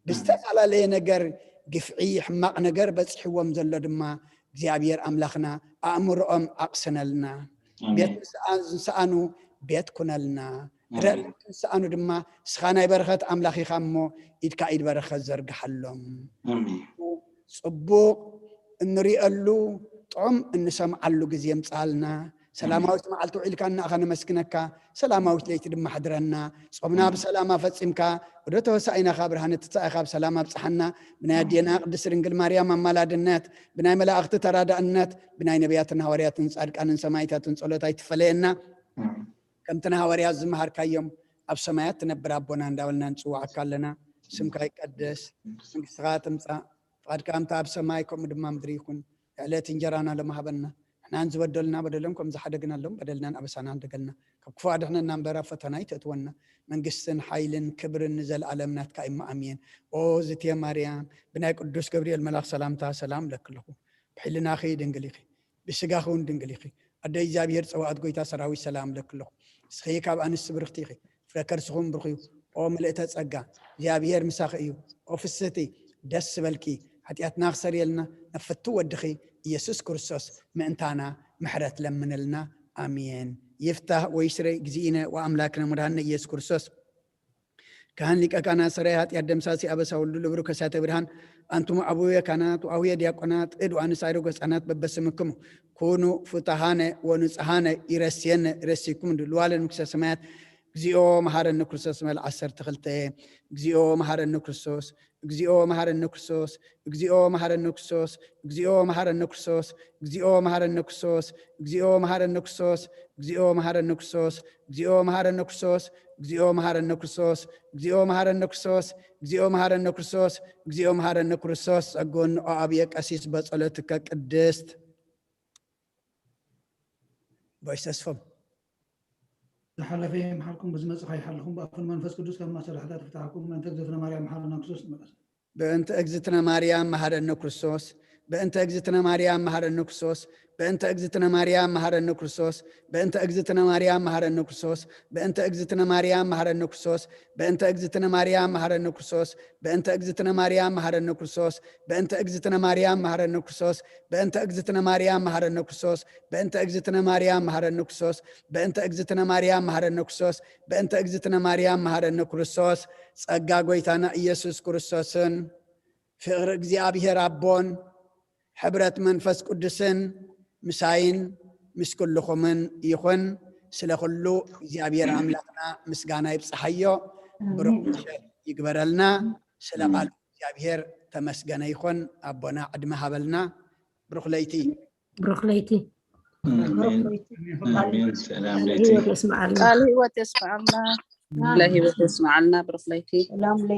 ብዝተፈላለየ ነገር ግፍዒ ሕማቕ ነገር በጺሕዎም ዘሎ ድማ እግዚኣብሔር ኣምላኽና ኣእምሮኦም ኣቕስነልና። ቤት ኣሜን። ንስኣ- ዝሰኣኑ ቤት ኩነልና። ኣሜን። ረድኤት ዝሰኣኑ ድማ ንስኻ ናይ በረኸት ኣምላኽ ኢኻ እሞ ኢድካ ኢድ በረኸት ዘርግሓሎም። ኣሜን። ጽቡቕ እንሪኣሉ ጥዑም እንሰምዓሉ ግዜ ምጽኣልና። ሰላማዊት መዓልቲ ውዒልካና ኣኻ ነመስግነካ። ሰላማዊት ለይቲ ድማ ሕድረና። ጾምና ብሰላም ኣፈጺምካ ወደ ተወሳኢና ካብ ብርሃነ ትንሳኤኻ ብሰላም ኣብጽሓና። ብናይ ኣዴና ቅድስት ድንግል ማርያም ኣማላድነት፣ ብናይ መላእኽቲ ተራዳእነት፣ ብናይ ነቢያትን ሃዋርያትን ጻድቃንን ሰማዕታትን ጸሎት ኣይትፈለየና። ከምቲ ንሃዋርያት ዝመሃርካዮም ኣብ ሰማያት ትነብር ኣቦና እንዳበልና ንጽውዓካ ኣለና። ስምካ ይቀደስ፣ መንግስትኻ ትምጻእ፣ ፍቓድካ ከምቲ ኣብ ሰማይ ከምኡ ድማ ምድሪ ይኹን። ዕለት እንጀራና ሎሚ ሃበና። ንሕናን ዝበደሉና በደሎም ከም ዝሓደግናሎም በደልናን ኣበሳናን ደገልና። ካብ ክፉ ኣድሕነና እምበር ኣብ ፈተና ኣይተእትወና። መንግስትን ሓይልን ክብርን ንዘለኣለም ናትካ እሞ ኣሜን። ኦ ዝትየ ማርያም፣ ብናይ ቅዱስ ገብርኤል መልኣኽ ሰላምታ ሰላም እለኪ ኣለኹ። ብሕልናኺ ድንግል ኢኺ፣ ብስጋኺ እውን ድንግል ኢኺ። ኣደ እግዚኣብሔር ጸዋእት ጎይታ ሰራዊት ሰላም እለኪ ኣለኹ። ንስኺ ካብ ኣንስቲ ብርኽቲ ኢኺ፣ ፍረ ከርስኹም ብሩኽ እዩ። ኦ ምልእተ ጸጋ፣ እግዚኣብሔር ምሳኺ እዩ። ኦ ፍስህቲ፣ ደስ ዝበልኪ፣ ሓጢኣትና ክሰርየልና ናብ ፍቱ ወድኺ ኢየሱስ ክርስቶስ ምእንታና ምሕረት ለምንልና። ኣሜን። ይፍታህ ወይስረይ እግዚእነ ወኣምላክነ መድኃኒነ ኢየሱስ ክርስቶስ ካህን ሊቀ ካህናት ሰራይ ኃጢአት ደምሳሲ ኣበሳ ወልዱ ልብሩ ከሳተ ብርሃን ኣንቱም አቡየ ካህናት ወአሁየ ዲያቆናት እድ ወአንሳይሮ ገጻናት በበስምክሙ ኩኑ ፍታሃነ ወንጽሃነ ይረስየነ ይረስይኩም ድልዋለ ንጉሰ ሰማያት እግዚኦ መሐረነ ክርስቶስ መል ዓሰርተ ክልተ። እግዚኦ መሐረነ ክርስቶስ፣ እግዚኦ መሐረነ ክርስቶስ፣ እግዚኦ መሐረነ ክርስቶስ፣ እግዚኦ መሐረነ ክርስቶስ፣ እግዚኦ መሐረነ ክርስቶስ፣ እግዚኦ መሐረነ ክርስቶስ፣ እግዚኦ መሐረነ ክርስቶስ፣ እግዚኦ መሐረነ ክርስቶስ፣ እግዚኦ መሐረነ ክርስቶስ፣ እግዚኦ መሐረነ ክርስቶስ፣ እግዚኦ መሐረነ ክርስቶስ፣ እግዚኦ መሐረነ ክርስቶስ። ጸጎን ኦ አብየ ቀሲስ በጸሎትከ ቅድስት። ቦይስ ተስፎም። ዝሓለፈ ይምሓልኩም፣ ብዝመጽእ ከይሓልኹም፣ ብኣፉን መንፈስ ቅዱስ ካብ ማሰራሕታት ይፍትሓኩም። ምእንተ እግዝእትነ ማርያም መሓረና ክርስቶስ ንመለስ። በእንተ እግዝእትነ ማርያም መሐረነ ክርስቶስ። በእንተ እግዝእትነ ማርያም መሐረነ ክርስቶስ። በእንተ እግዝእትነ ማርያም መሐረነ ክርስቶስ። በእንተ እግዝእትነ ማርያም መሐረነ ክርስቶስ። በእንተ እግዝእትነ ማርያም መሐረነ ክርስቶስ። በእንተ እግዝእትነ ማርያም መሐረነ ክርስቶስ። በእንተ እግዝእትነ ማርያም መሐረነ ክርስቶስ። በእንተ እግዝእትነ ማርያም መሐረነ ክርስቶስ። በእንተ እግዝእትነ ማርያም መሐረነ ክርስቶስ። በእንተ እግዝእትነ ማርያም መሐረነ ክርስቶስ። በእንተ እግዝእትነ ማርያም መሐረነ ክርስቶስ። በእንተ እግዝእትነ ማርያም መሐረነ ክርስቶስ። ጸጋ ጎይታና ኢየሱስ ክርስቶስን ፍቕሪ እግዚኣብሔር ኣቦን ሕብረት መንፈስ ቅዱስን ምሳይን ምስ ኩልኹምን ይኹን። ስለ ኩሉ እግዚኣብሔር ኣምላኽና ምስጋና ይብጽሓዮ። ብሩኽ ምሸት ይግበረልና። ስለ ቃሉ እግዚኣብሔር ተመስገነ ይኹን። ኣቦና ዕድመ ሃበልና። ብሩኽ ለይቲ። ብሩኽ ለይቲ። ኣሜን። ኣሜን። ሰላም ለይቲ። ህይወት የስምዓልና። ቃል ህይወት የስምዓልና። ቃለ ህይወት የስምዓልና። ብሩኽ ለይቲ። ሰላም ለይቲ።